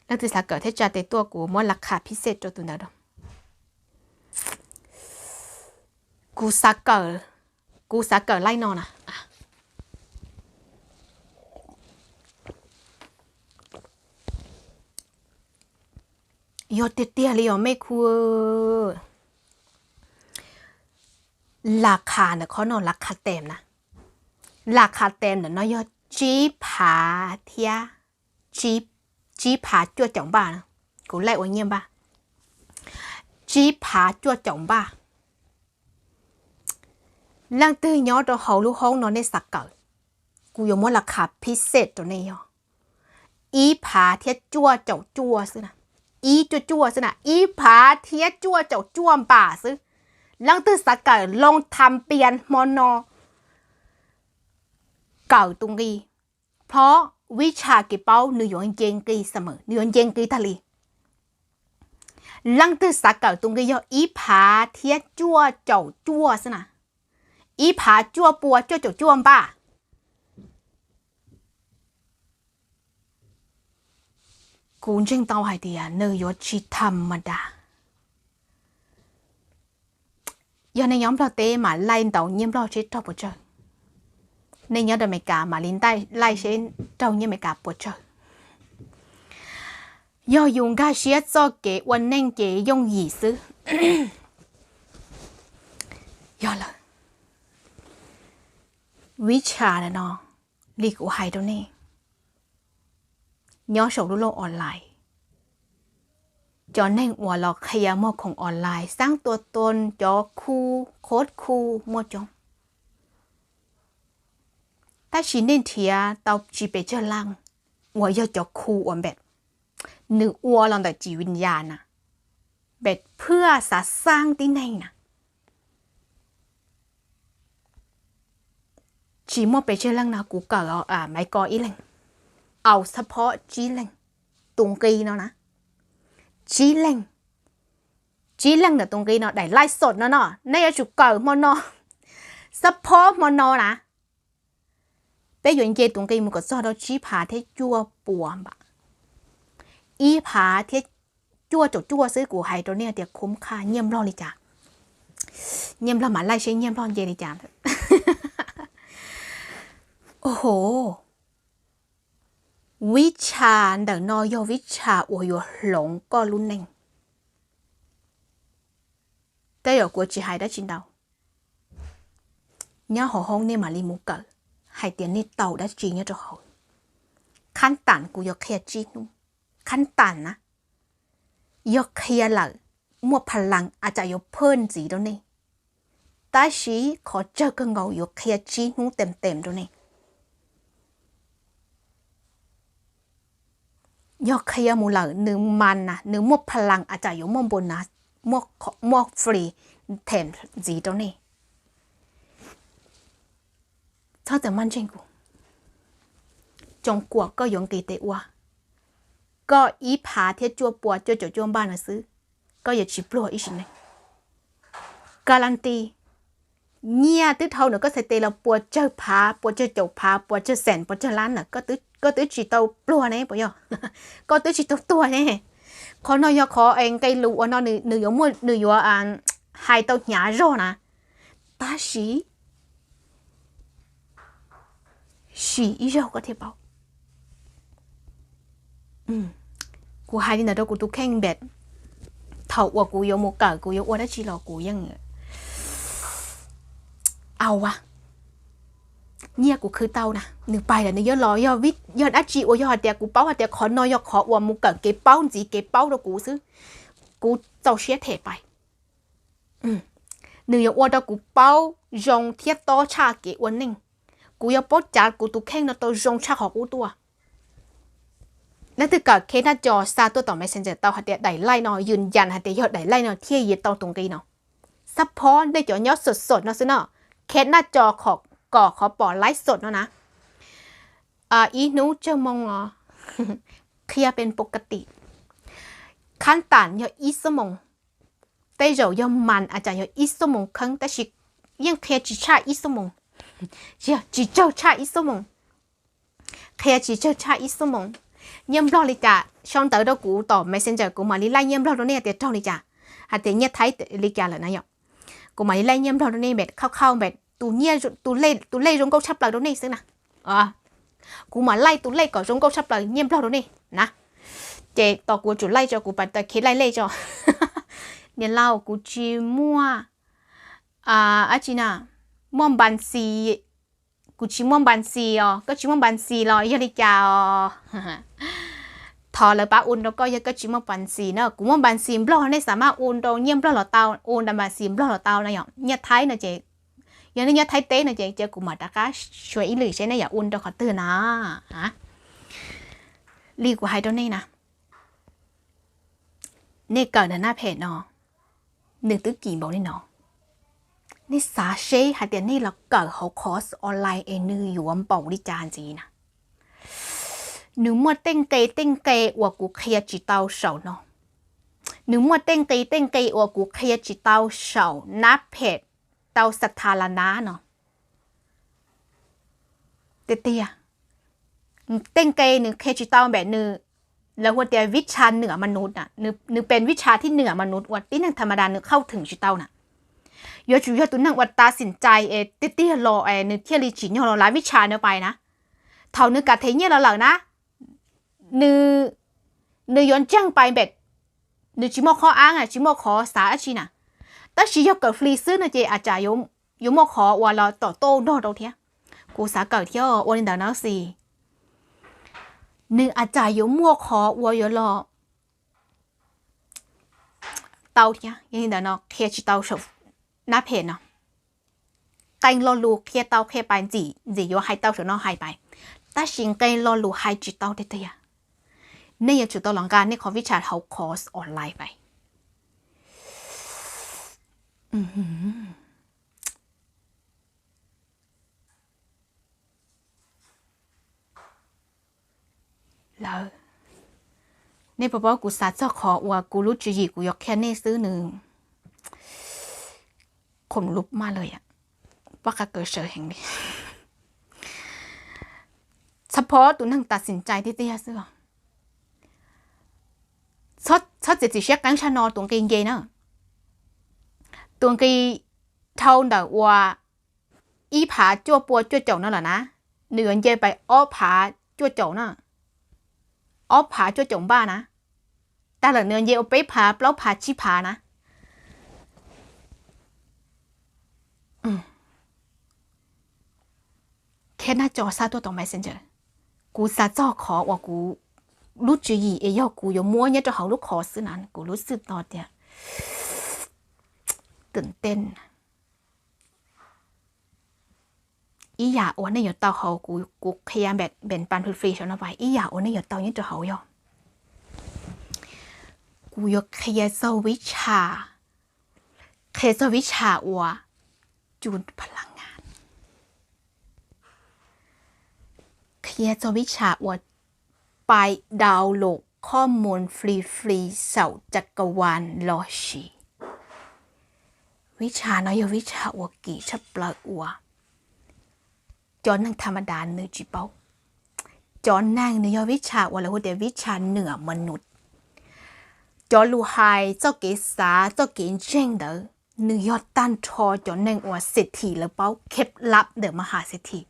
Leej twg xav kawm thiab tsa tes tuaj kuv muab las khas phij xej rau tus ntawd. Kuv xav kawm, kuv xav kawm laij no na. Yog tiag tiag li os mej khu. Las khas ntawm qhov no las khas tem na. Las khas tes ntawm no yog tsib phav thiab, tsib phav cuaj caum npaj na, kuv laij ua nyiaj npaj, tsib phav cuaj caum npaj. Leej twg nyob rau hauv lub hoob no nej xav kawm, kuv yuav muab las khas phib xej rau nej yog ib phav thiab cuaj caum cuaj xwb na, ib cuaj cuaj xwb na, ib phav thiab cuaj caum cuaj npaj xwb. Leej twg xav kawm loo tham pias hmo no kawm tus nqi, phab vib tshas kev paub nws yuav nce nqi xwb mas, nws yuav nce nqi tag li. Leej twg xav kawm tus nqi yog ib phav thiab cuaj caum cuaj xwb na, ib phav cuaj pua cuaj caum cuaj npaj. Kuv ntseeg tau hais tias nws yuav tsis tham mas das. Yog nej nyob Nplog teb mam laij ntaus nyiaj Nplog seb raug puas tsawg. Nej nyob rau Amelikas mam li laij seb raug nyiaj Amelikas puas tsawg. Yog yus nkag siab txoj kev ua neej ces yooj yim xwb. Yog lawm, vib tshas no, li kuv hais rau nej, nyob saum lub laj online, cov neeg uas los qhia muag khoom online, xaab tua toj, cov khu, qhuav khu muaj coob. Tab sis nej nrhiav tau tsis pes tsawg leej uas yog cov khu uas npem, nws ua los ntawm tsiv vim yas na, npem phwj xav xaab tib neeg na. Tsis muaj pes tsawg leej no, kuv kawm Maiv Kos ib leeg, au xab phob tsib leeg, tus nqi no na, tsib leeg, tsib leeg ntawm tus nqi no daim laij xom no no, nej yuav tsum kawm hmo no, xab phob hmo no na. Peb yuav nce tus nqi mus kom txog rau tsib phav thiab cuaj pua npaj, ib phav thiab cuaj caum cuaj xwb, kuv hais rau nej tias khum qha nyiaj Nplog li cas. Nyiaj Nplog mam laij seb nyiaj Nplog nce li cas. Oho, vib tshas ntawm no yog vib tshas uas yuav hloov koj lub neej. Tej zaum kuv tsis hais dab tsi ntau, nyob hauv hoob nej mam li mus kawm hais tias nej tau dab tsi nyob rau hauv. Khab tas kuv yuav qhia tsib hnub, khab tas na, yog qhia lawm muaj pha laas a tsam yuav phaj ntxiv rau nej, tab sis qhov tsawg kawg nkaus yuav qhia tsib hnub teem teem rau nej. Yog qhia mus lawm nws mas na, nws muaj pha laas a tsam yuav muaj npua na, muaj free them ntxiv rau nej. Txhob txawm maj ntseeg kuv, tsoo kuam koj yuav nqis tes ua, koj ib phav thiab cuaj pua cuaj caum cuaj npaj no xwb, koj yuav tsis pluag ib sim neej. Guarantee, nyiaj twb dhau ntawm koj txhais tes los puas tsawg phav, puas tsawg caum phav, puas tsawg xees, puas tsawg lab lawm, koj twb tsis tau pluag ne puas yog? Koj twb tsis tau tuag ne. Qhov no yog qhov es nqe lus uas no nws yuav muaj, nws yuav hais tau hnyav zog na, tab sis sim ib zaug koj thiaj paub. Kuv hais li ntawd rau kuv tus kheej npem, thaum uas kuv yuav mus kawm kuv yuav ua dab tsi los kuv yeej, au a, nyiaj kuv khwv tau na, nws pais lawm nws yuav los, yog dab tsi uas yog hais tias kuv paub hais tias qhov no yog qhov uas mus kawm kev paub ntxiv kev paub rau kuv xwb, kuv txaus siab them pais. Nws yuav ua rau kuv paub zoo thiab tob tshaj kev ua neej. Kuv yuav paub cav kuv tus kheej no tau zoo tshaj qhov qub tuaj. Leej twg kawm khe naj co xa tuaj tom Messenger tau hais tias daim laij no, yws yas hais tias yog daim laij no thiaj yuav tau tus nqi no. Xab phob nej cov nyob xom xom no xwb no, khe naj co kom qhov pom laib xom no na. Ib hnub tsawg moo os, qhia pes pos ka tim. Khab tas yog ib xuab moos, tej zaum yog mas a tsam yog ib xuab moos kheeb tab sis yeej qhia tsis tshaj ib xuab moos, tsis tsawg tshaj ib xuab moos, qhia tsis tsawg tshaj ib xuab moos. Nyiaj Nplog li cas sau ntawv rau kuv tom Messenger kuv mam li laij nyiaj Nplog rau nej tias raug li cas, hais tias nyiaj Thaib li cas lawm na yom. Kuv mam li laij nyiaj Nplog rau nej npem khauj khauj npem tus lej zoo nkauj tshaj plaws rau nej xwb na. Kuv mam laij tus lej kom zoo nkauj tshaj plaws nyiaj Nplog rau nej na. Ces tos kuv tsum laij tso kuv pab tas khiv laij lej tso. Niam laus kuv tsis muaj dab tsi na, muaj npas xis kuv tsis muaj npas ntxis os, koj tsis muaj npas ntxis los yog li cas os? Thov lawv pab u rau koj, yog koj tsis muaj npas ntxis na. Kuv muaj npas ntxis Nplog, nej xav mas u rau nyiaj Nplog los tau, u npas ntxis Nplog los tau no yom. Nyiaj Thaib no ces, yog nej nyob Thaib teb no ces cia kuv mam rov qab suav ib lwm seb nej yuav u rau qhov twg na. Li kuv hais rau nej na, nej kawm ntawm nab phem no, nws twb kim npaum li no. Nej xav seb hais tias nej los kawm hauv course online es nws yuav npaum li cas ntxiv na. Nws muaj tej nqe tej nqe uas kuv qhia tsis tau saum no. Nws muaj tej nqe tej nqe uas kuv qhia tsis tau saum nab phem tau xa tha la nab no. Tiag tiag, tej nqe nws qhia tsis tau npem nws, lawv hu tias vib tsha nưỡng mnuv, nws pes vib tsha thib nưỡng mnuv uas tib neeg tham ma das nws khauj theem tsis tau na. Yuav tsum yog tus neeg uas ta xim cai es tiag tiag los es nws thiaj li tsim nyog los lav vib tsha no pais na. Thaum nws kam them nyiaj los lawm na, nws, nws yuav ntseeg pais npem, nws tsis muaj qhov ab, tsis muaj qhov xav dab tsi na. Tab sis yog kawm fli xwb no ces a tsam yuav muaj qhov uas los tom toj nrog rau thiab. Kuv xav kawm thiab ua li ntawd na xis. Nws a tsam yuav muaj qhov uas yuav los tau thiab. Yog li ntawd no qhia tsis tau saum nab phem no. Qee lo lus qhia tau qhia pais, ntxim ntxim yuav hais tau saum no hais pais, tab sis nqe lo lus hais tsis tau tiag tiag. Nej yuav tsum tau los nqa nej qhov vib tsha hauv course online pais. Lawv, nej puas paub kuv xav txog qhov uas kuv lub tswv yim kuv yuav qhia nej xwb nws qhum lub maj lawm, pob qa kaws sawv heev li. Txhob phob tus neeg tas xim cai tiag tiag xwb os. Txhob txiav txim siab qeeb tshaj no tus nqi nce na. Tus nqi dhau ntawm uas ib phav cuaj pua cuaj caum no lawm na, nws yuav nce pais ob phav cuaj caum na, ob phav cuaj caum npaj na. Tag lawm nws yuav nce ua peb phav plaub phav tsib phav na. Kheb nab co xa tuaj tom Messenger. Kuv xav txog qhov uas kuv lub tswv yim es yog kuv yuav muab nyob rau hauv lub qhov xwb na, kuv lub xwm no tias twm tej ib yam uas nej yuav tau hauv kuv qhia npem pan fli fli saum no pais, ib yam uas nej yuav tau nyob rau hauv yog kuv yuav qhia txog vib tsha, qhia txog vib tsha uas cun pha la nga, qhia txog vib tsha uas pais download qhov moos fli fli saum caj ka wan los sis vib tsha no yog vib tsha uas kim tshaj plaws uas cov neeg tham ma das nws tsis paub. Cov neeg nws yog vib tsha uas lawv hu tias vib tsha nưỡng mnuv. Cov lus hais txoj kev xav txoj kev ntseeg ntawd nws yog tag nrho cov neeg uas xes thim lawv paub, kheb lab ntawm ma has xes thim.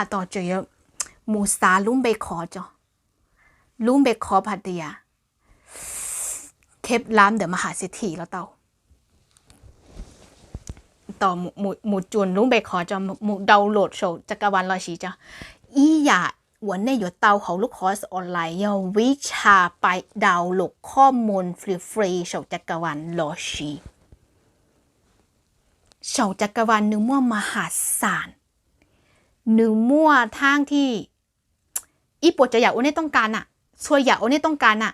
A tos tseem yuav mus xav lub npe qhov tso, lub npe qhov hais tias kheb lab ntawm ma has xes thim los tau. Tos mus cuam lub npe qhov tso, mus download saum caj ka wan los sis tso. Ib yam uas nej yuav tau hauv lub qhov online yog vib tsha pais download qhov moos fli fli saum caj ka wan los sis saum caj ka wan nws muaj ma has xas, nws muaj thab thij ib puas tsav yam uas nej tooj kas na, txhua yam uas nej tooj kas na.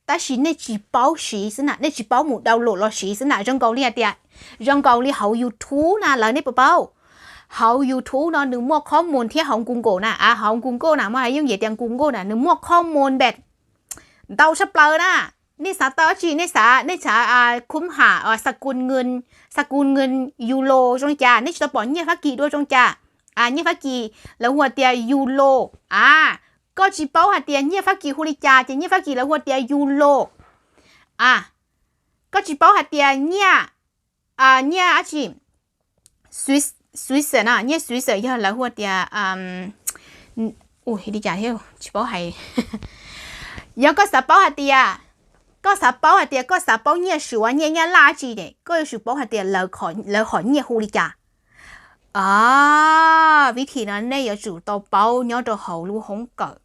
Tab sis nej tsis paub siv xwb na, nej tsis paub mus download los siv xwb na. Zoo nkaus li hais tias, zoo nkaus li hauv YouTube na lawv, nej puas paub? Hauv YouTube no nws muaj qhov moos thiab hauv Google na, a hauv Google na muaj hais yooj yim tias Google na nws muaj qhov moos npem ntau tshaj plaws na. Nej xav tau dab tsi, nej xav, nej xav khub ham xa kun ngwj, xa kun ngwj Euro zoo li cas, nej tsis tau pom nyiaj Fab Kis dua zoo li cas. Nyiaj Fab Kis lawv hu tias Euro. A, koj tsis paub hais tias nyiaj Fab Kis hu li cas ces nyiaj Fab Kis lawv hu tias Euro. A, koj tsis paub hais tias nyiaj, nyiaj dab tsi, Swiss, Swiss na, nyiaj Swiss yog lawv hu tias, ua li cas thiab tsis paub hais. Yog koj xav paub hais tias Koj xav paub hais tias koj xav paub nyiaj Suav nyiaj Nyab Laj tsi es koj yuav tsum paub hais tias lawv hom nyiaj hu li cas. Vib thim no nej yuav tsum tau paub nyob rau hauv lub hoob kawm.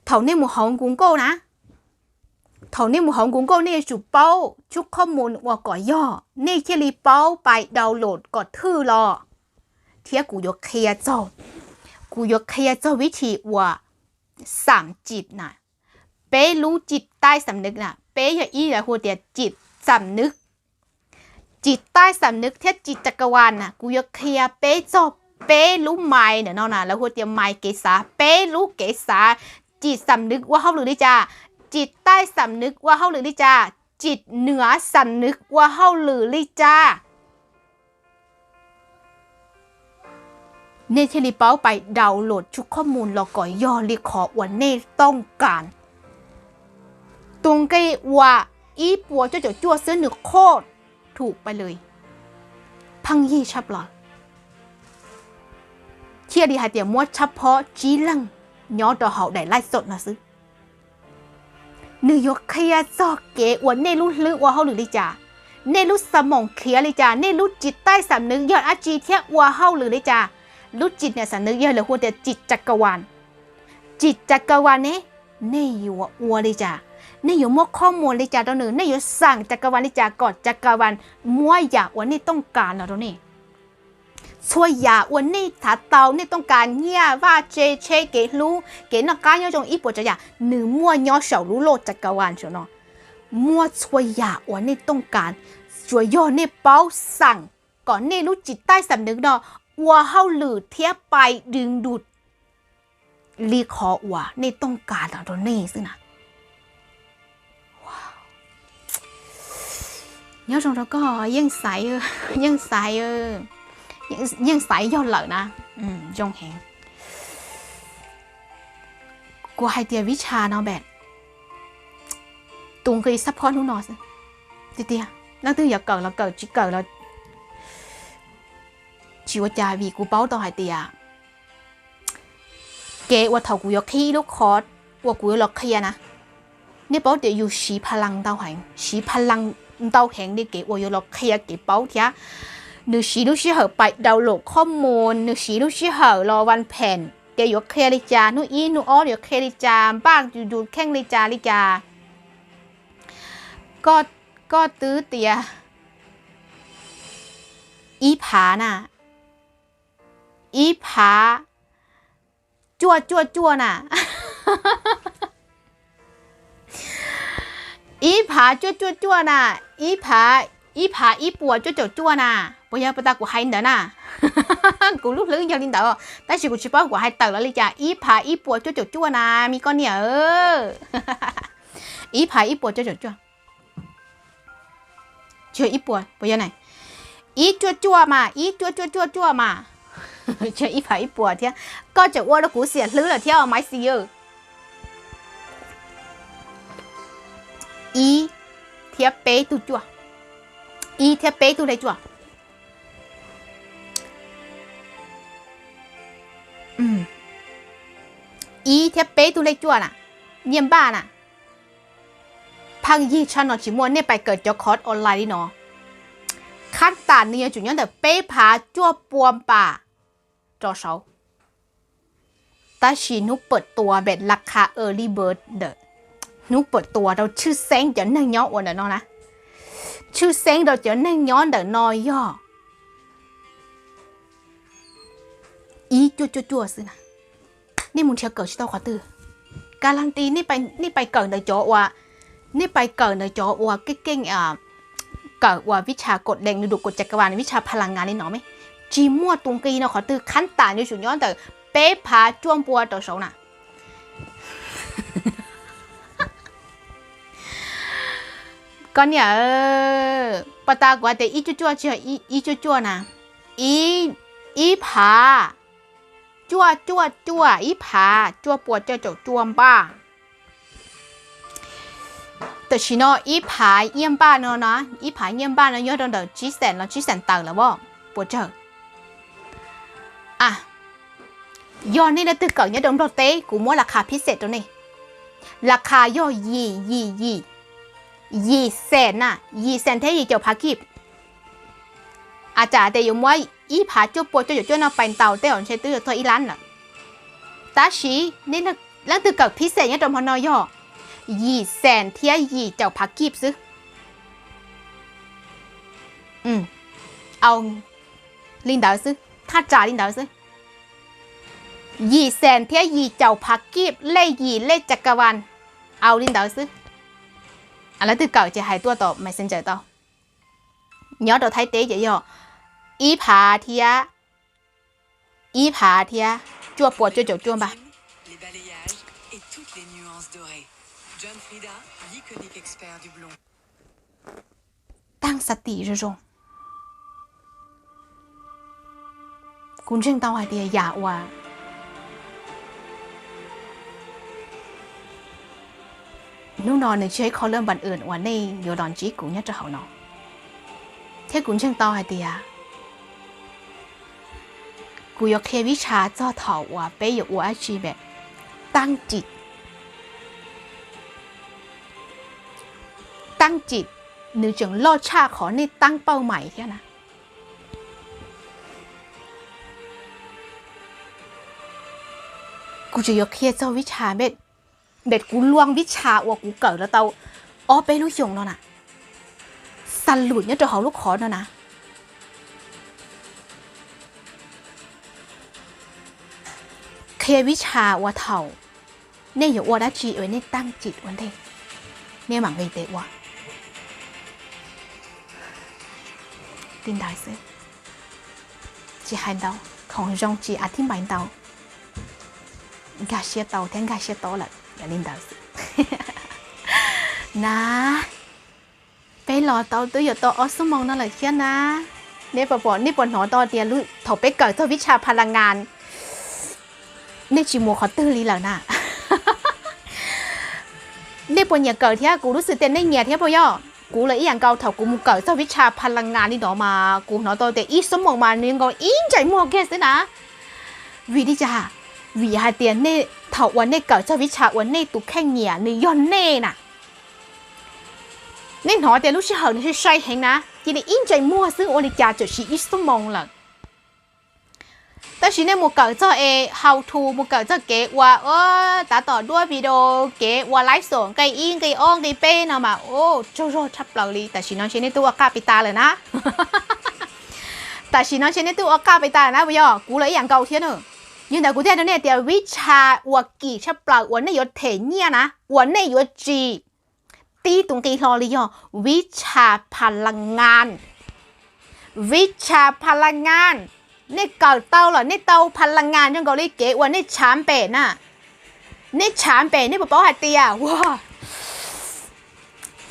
Thaum nej mus hauv Google na, thaum nej mus hauv Google nej yuav tsum paub tsub qhob mus ua kom yog nej thiaj li paub pais download kom thwj los. Thiab kuv yuav qhia txog, kuv yuav qhia txog vib thim uas xam cim na. Peb lub cim taij xam nwv na, peb yog ib lawv hu tias cim xam nwv, cim taij xam nwv thiab cim cak ka vas na. Kuv yuav qhia peb txog peb lub mais ntawm no na, lawv hu tias mais kev xav, peb lub kev xav. Cim xam nwv ua hauj lwm li cas, cim taij xam nwv ua hauj lwm li cas, cim nuav xam nwv ua hauj lwm li cas. Nej thiaj li paub pais download tsub qhob mus los kom yog li qhov uas nej tooj kas. Tus nqi uas ib puas cuaj caum cuaj xwb nws qhov thum pais lawm, pheej yig tshaj plaws. Thiaj li hais tias muab tshab phob tsib leeg nyob rau hauv daim live show no xwb. Nws yuav qhia txog kev uas nej lub hlwb ua hauj lwm li cas, nej lub xa moos khiav li cas, nej lub cim taij xam nwv yog dab tsi thiab ua hauj lwm li cas. Lub cim niam xam nwv yog lawv hu tias cim cak ka vas. Cim cak ka vas ne, nej yuav ua li cas? Nej yuav muab qhob muas li cas rau nws? Nej yuav xam cak ka vas li cas kom cak ka vas muab yam uas nej tooj kas los rau nej? Txhua yam uas nej xav tau, nej tooj kas nyiaj vaj tse tsheb kev hlub kev noj qab nyob zoo ib puas tsav yam, nws muaj nyob saum lub loj cak ka vas saum no. Muaj txhua yam uas nej tooj kas, tsuas yog nej paub xam kom nej lub cim taij xam nwv no ua hauj lwm thiab pais dws ntus li qhov uas nej tooj kas los rau nej xwb na. Nyob zoo rau koj, yeej xaiv, yeej xaiv, yeej xaiv yog lawm na. Zoo heev. Kuv hais tias vib tsha no npam, tus nqi xab phob hnub no xwb. Tiag tiag, leej twg yuav kawm los kawm, tsis kawm los tsis ua cas, vim kuv paub tau hais tias kev uas thaum kuv yuav qhib ib lub qhov uas kuv yuav los qhia na, nej paub tias yus siv pha las ntau heev, siv pha las ntau heev li kev uas yuav los qhia kev paub thiab. Nws siv lub sij hawm pais download qhob mus, nws siv lub sij hawm los vaj phem tias yuav qhia li cas, hnub ib hnub ob yuav qhia li cas, npaj yus tus kheej li cas li cas. Koj twb tias ib phav na, ib phav cuaj cuaj cuaj na, ib phav cuaj cuaj cuaj na, ib phav, ib phav ib puas cuaj caum cuaj na. Puas yog pas tas kuv hais ntawd na? Kuv lub hlwb yog li ntawd, tab sis kuv tsis paub kuv hais tawm los li cas. Ib phav ib puas cuaj caum cuaj na, me koj niam. Ib phav ib puas cuaj caum cuaj. Tsis yog ib puas, puas yog na? Ib cuaj cuaj mas, ib cuaj cuaj cuaj cuaj mas. Tsis yog ib phav ib puas thiab. Koj tseem ua rau kuv xiam hlwb lawm thiab os Maiv Xis. Ib thiab peb tug cuaj, ib thiab peb tug lej cuaj. Ib thiab peb tug lej cuaj na, nyiaj npaj na. Pheej yig tshaj no tsis muaj, nej pais kawm cov course online li no, khab tas nws yuav tsum nyob ntawm peb phav cuaj pua npas rov saud. Tab sis hnub pawm tuas npam las qha early bird ntawm, hnub pawm tuas rau tshwj xeeb cov neeg nyob ua ntawm no na, tshwj xeeb rau cov neeg nyob ntawm no yog ib cuaj cuaj cuaj xwb na. Nej mus nrhiav kawm tsis tau qhov twg. Ka las ti nej pais kawm ntawm cov uas, nej pais kawm ntawm cov uas keej keej, kawm uas vib tsha kaum dees nws dum kaum cas ka vas vib tsha pha las ngas li no me, tsis muaj tus nqi no qhov twg. Khab tas yuav tsum nyob ntawm peb phav cuaj npua rau saud na. Koj niam, pas tas kuv hais tias ib cuaj cuaj tsis yog ib cuaj cuaj na, ib phav cuaj cuaj cuaj, ib phav cuaj pua cuaj caum cuaj npaj. Tam sim no ib phav nyiaj npaj no no, ib phav nyiaj npaj no nyob rau ntawm tsib xees los tsib xees tawm lawm as, puas tsawg? Yog nej leej twg kawm nyob rau Nplog teb kuv muab las qha phib xees rau nej. Las khas yog yim yim yim, yim xees na, yim xees thiab yim caum phav kib. A tsam tias yuav muab ib phav cuaj pua cuaj caum cuaj no pais ntaus tej zaum ntshe twb yuav txog ib lab lawm. Tab sis nej leej twg kawm phib xees nyob rau hmo no yog yim xees thiab yim caum phav kib xwb. Au, li ntawd xwb, thaj tsam li ntawd xwb. Yim xees thiab yim caum phav kib, lej yim lej cas kas vas, au li ntawd xwb. Leej twg kawm ces hais tuaj tom Messenger tau. Nyob rau Thaib teb ces yog ib phav thiab, ib phav thiab cuaj pua cuaj caum cuaj npag. Taag xa tim zoo zoo. Kuv ntseeg tau hais tias yam uas hnub no nws tsis yog ib qho laj npas wm uas nej yuav los ntsib kuv nyob rau hauv no, thiab kuv ntseeg tau hais tias kuv yuav qhia vib tsha txog thaum uas peb yuav ua dab tsi, taab tsim. Taab tsim nws tseem loj tshaj qhov nej taab pauj mais thiab na. Kuv tseem yuav qhia txog vib tsha, npem kuv luag vib tsha uas kuv kawm los tau ob peb lub xyoos no na, xa lum nyob rau hauv lub qhov no na. Qhia vib tsha uas thaum nej yuav ua dab tsi uas nej taab tsim ua ntej, nej mam nqis tes ua. Li ntawd xwb, tsis hais ntau, khoom zoo tsis a thib npais ntau, nkag siab tau thiab nkag siab tau lawm yog li ntawd xwb na. Peb los tau twb yuav tau ob xuab moos no lawm thiab na. Nej puas, nej puas hnov tau tias thaum peb kawm txog vib tsha pha la ngas, nej tsis mus qhov twg li lawm na? Nej puas nyiam kawm thiab? Kuv lub xwm tias nej nyiam thiab puas yog? Kuv los ib yam nkaus, thaum kuv mus kawm txog vib tsha pha la ngas li no mas kuv hnov tau tias ib xuab moos mas nws nkaus ib ntsais muag kiag xwb na. Vim li cas? Vim hais tias nej thaum uas nej kawm txog vib tsha uas nej tus kheej nyiam nws yog nej na, nej hnov tias lub sij hawm nws sai sai heev na, cia li ib ntsais muag xwb ua li cas txawm siv ib xuab moos lawm. Tab sis nej mus kawm txog es how to, mus kawm txog kev ua, tav tom duab video, kev ua live xom nqe ib nqe ob nqe peb no mas tsaug zog tshaj plaws li. Tam sim no ntshe nej twb ua qaj pes tas lawm na. Tam sim no ntshe nej twb ua qaj pes tas lawm na puas yog? Kuv los ib yam nkaus thiab na. Yog ntawd kuv thiaj hais rau nej tias vib tsha uas kim tshaj plaws uas nej yuav them nyiaj na, uas nej yuav tsis tib tus nqi hlo li yog vib tsha pha la ngas. Vib tsha pha la ngas, nej kawm tau lawm nej tau pha la ngas zoo nkaus li kev uas nej tshav npem na. Nej tshav npem nej puas paub hais tias, ua,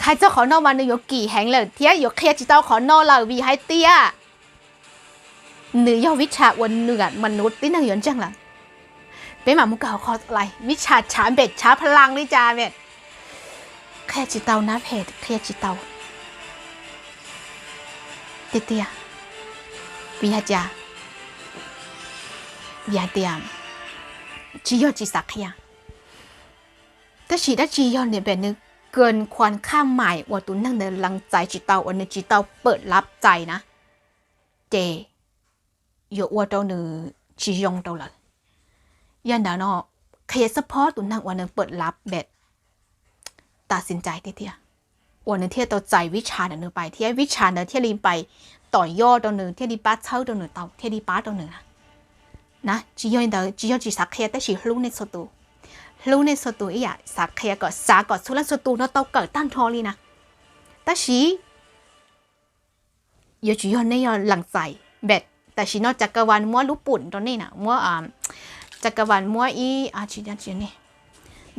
hais txog qhov no mas nws yuav kim heev lawm thiab yuav qhia tsis tau qhov no lawm vim hais tias nws yog vib tsha uas nws mas nws tib neeg yuav ntseeg lawm. Peb mam mus kawm qhov lais vib tsha tshav npem tshav pha la ngas li cas, qhia tsis tau na phem, qhia tsis tau tiag tiag. Vim hais tias, vim hais tias tsis yog tsis xav qhia, tab sis dab tsi yog nws pem nws kawg khuas khaj mais uas tus neeg ntawd lees txais tsis tau uas nws tsis tau pawm lav txais na, ces yuav ua rau nws tsis zoo rau lawm. Yog ntawd no, qhia support tus neeg uas nws pawm lav pem tas xi ncais tiag tiag, uas nws thiaj tau txais vib tsha ntawd nws pais thiab vib tsha ntawd thiaj li pais tom yob rau nws, thiaj li pab txhawb rau nws tau, thiaj li pab rau nws na. Na, tsis yog li ntawd, tsis yog tsis xav qhia tab sis hlub nej txhua tus. Hlub nej txhua tus ib yam, xav qhia kom, xav kom txhua leej txhua tus no tau kawm tag nrho li na. Tab sis yuav tsum yog nej yog lees txais. Pem tam sim no cas kas vas muab lub pum rau nej na, muab, cas kas vas muab ib,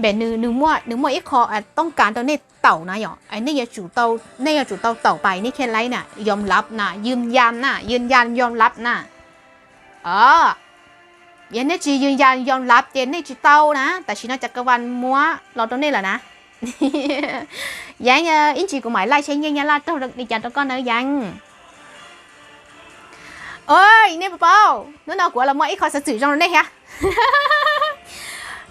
pem nws muaj, nws muaj ib qho toob kas rau nej taum na yom, nej yuav tsum tau, nej yuav tsum tau taum pais nej thiaj laib na, yom lav na, yws yas na, yws yas yom lav na. Yog nej tsis yws yas yom lav ces nej tsis tau na. Tam sim no cas kas vas muab los rau nej lawm na. Yeeb, ib ntsis kuv mam laij saib nyiaj nyab laj raug li cas rau koj na Yeeb. Oj, nej puas paub, hnub no kuv los muaj ib qho xov xwm zoo rau nej thiab.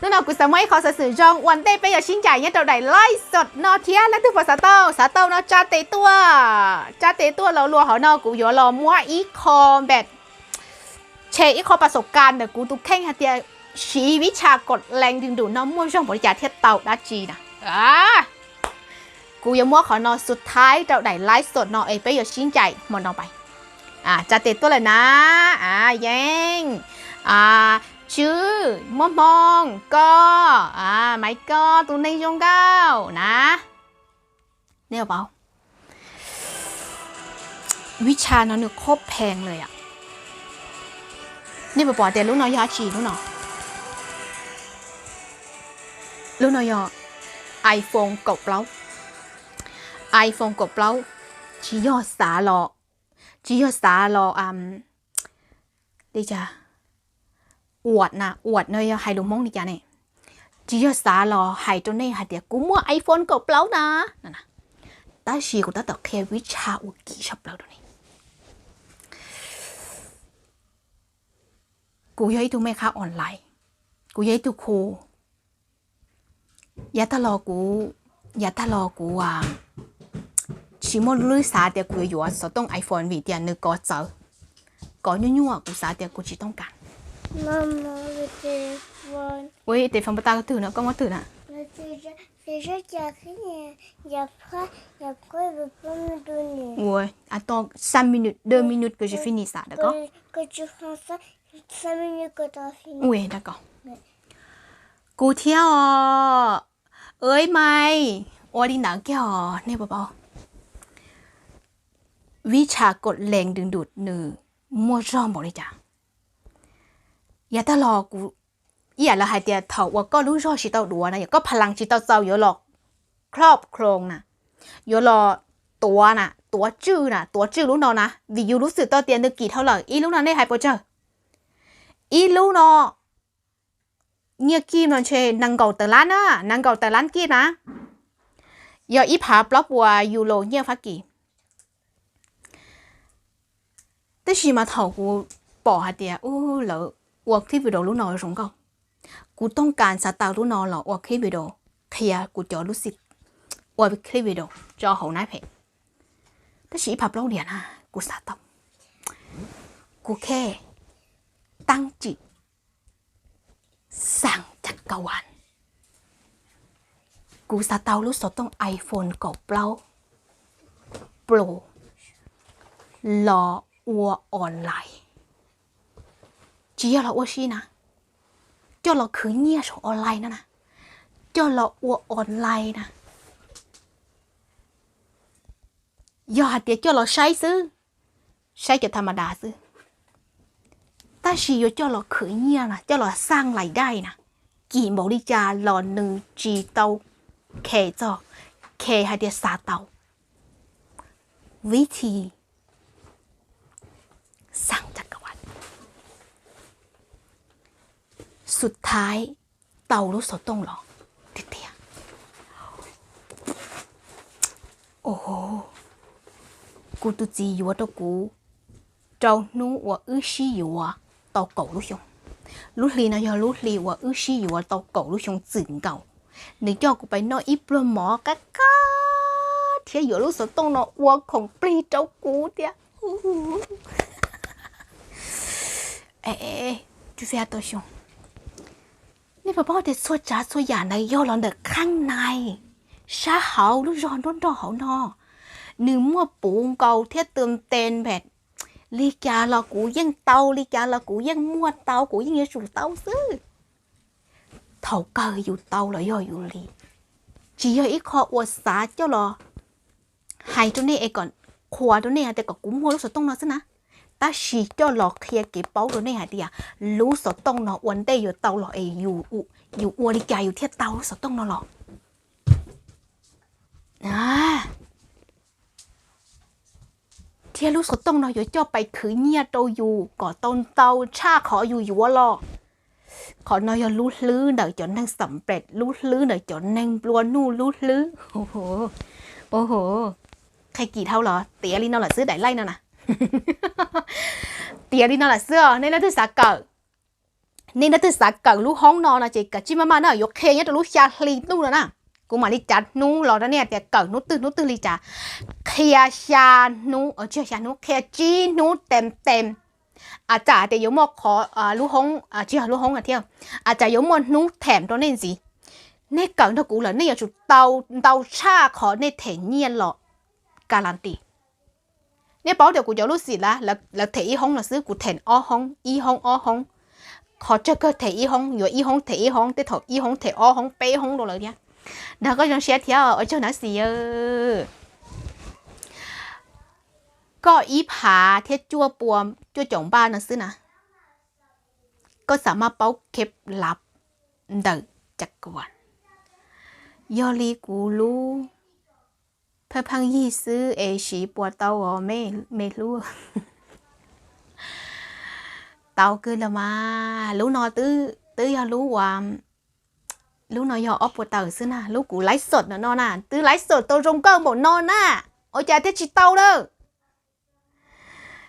Hnub no kuv xav muab ib qho xov xwm zoo ua ntej peb yuav sib ncaim nyob rau daim live xom no thiab. Leej twg puas xav tau, xav tau no tsa tes tuaj, tsa tes tuaj los lua hauv no, kuv yuav los muab ib qho npem, tshem ib qho pas xaum kas ntawm kuv tus kheej hais tias siv vib tsha kom lees dwg ntum no muaj zog npaum li cas thiab tau dab tsi na. Kuv yuav muab qhov no xub thaib rau daim live xom no es peb yuav sib ncaim hmo no pais. Tsa tes tuaj lawm na. Yeej, Tswb, Muaj Hmoo, koj, Maiv Koj, tus neeg zoo nkauj na. Nej puas paub, vib tsha no nws qhob phees lawm. Nej puas pom tias lub no yog dab tsi lub no? Lub no yog iPhone kaum plaub. iPhone kaum plaub, tsis yog xav los, tsis yog xav los, li cas, uas na, uas no yog hais lus Hmoob li cas ne? Tsis yog xav los hais rau nej hais tias kuv muaj iPhone kaum plaub na, tab sis kuv tab tom qhia vib tsha ua kim sab plaws rau nej. Kuv yog ib tug mej khab online, kuv yog ib tug khu. Yav tag los kuv, yav tag los kuv tsis muaj lub xav tias kuv yuav yuav xov tooj iPhone vim tias nws kov txawv, kov nyuaj nyuaj, kuv xav tias kuv tsis tooj kas. Ua ib tes fab npa ta twg no, koj muab twg na? Ua, to sa minut, de minut kws si fini xav da ko. Ua, kuv thiab os. Ua Maiv, ua li ntawd kiag os, nej puas paub vib tsha kom lees dwg ntum nws muaj zog npaum li cas? Yav tag los kuv, ib yam li hais tias thaum uas koj lub zog tsis tau duav na, yog koj pha las tsis tau txaus yuav los khob khloos na, yuav los tuav na, tuav tswj na, tuav tswj lub no na, vim yus lub xwm tau tias nws kim dhau lawm. Ib lub no nej hais puas tsawg? Ib lub no nyiaj kij no ntshe nees nkaum tawm lab na, nees nkaum tawm lab kij na, yog ib phav plaub puas yus los nyiaj Fab Kis. Tab sis mas thaum kuv pom hais tias lawv ua clip video lub no zoo nkauj, kuv tooj kas xav tau lub no los ua clip video qhia kuv cov lub xim ua clip video tso hauv nab phem. Tab sis ib phav plaub diam na, kuv xav tau, kuv khe tab tsim xaas cas kaus as. Kuv xav tau lub xov tooj iPhone kaum plaub Pro los ua online, tsis yog los ua si na, coj los khwv nyiaj saum online no na, coj los ua online na. Yog hais tias coj los saib xwb, saib cov tham ma das xwb, tab sis yuav coj los khwv nyiaj na, coj los xaj lais dai na, kim npaum li cas los nws tsis tau khe txog, khe hais tias xav tau vib thi xaj cas kaus as. Xub thaiv tau lub xov tooj los tiag tiag. Kuv tus txiv yuav rau kuv rau hnub uas wb sib yuav tau kaum lub xyoo. Lub hli no yog lub hli uas wb sib yuav tau kaum lub xyoo txwm nkaus. Nws coj kuv pais noj ib pluag mov qab qab thiab yuav lub xov tooj no ua khoom plig rau kuv thiab. Tau xyoo, nej puas paub tias txhua tsav txhua yam ntawd yog los ntawm kheej na, sab hauv lub zog nruab nrog hauv no, nws muaj puv nkaus thiab tus tes npem. Li cas los kuv yeej tau, li cas los kuv yeej muaj tau, kuv yeej yuav tsum tau xwb. Thaum kawg yus tau los yog yus li, tsis yog ib qho uas xav coj los hais rau nej es kom qhuas rau nej hais tias kom kuv muaj lub xov tooj no xwb na, tab sis coj los qhia kev paub rau nej hais tias lub xov tooj no ua ntej yuav tau los es yus ua li cas yus thiaj tau lub xov tooj no los. Thiab lub xov tooj no yuav coj pais khwv nyiaj rau yus kom tau ntau tshaj qhov yus yuav los. Qhov no yog lub hlwb ntawm cov neeg xam pem, lub hlwb ntawm cov neeg nplua nuj lub hlwb. Qhia kim dhau los tiav li no lawm xwb daim laij no na. Tiav li no lawm xwb os, nej leej twg xav kawm, Nej leej twg xav kawm lub hoob no no ces kawm tsij maj maj na, yuav qhia nyob rau lub xya hli ntuj no na. Kuv mam li cav hnub los rau nej tias kawm hnub twg hnub twg li cas. Qhia xya hnub, tsis yog xya hnub, qhia tsib hnub tes tes. Tsam hais tias yuav muaj qhov, lub hoob, tsis yog lub hoob thiab, tsam yuav muaj hnub them rau nej ntxiv. Nej kawm nrog kuv lawm nej yuav tsum tau ntau tshaj qhov nej them nyiaj los ka las tis. Nej paub tias kuv cov lub xim lab, lawv them ib hoob no xwb, kuv them ob hoob, ib hoob ob hoob. Qhov tsawg kawg them ib hoob, yuav ib hoob them ib hoob, tej thaum ib hoob them ob hoob peb hoob rau lawv thiab. Nrog koj zoo siab thiab ua tsaug nav xis. Koj ib phav thiab cuaj pua cuaj caum npaj no xwb na, koj xav maj paub kheb lav ntawm cas kuas. Yog li kuv lub pheej pheej yig xwb es siv puas tau os me hlub? Tau kawg los mas, lub no twb yog lub ua, lub no yog ob puas tawm xwb na, lub kuv live sot no no na, twb live sot tau zoo nkauj npaum no na, ua cas thiaj tsis tau lawm?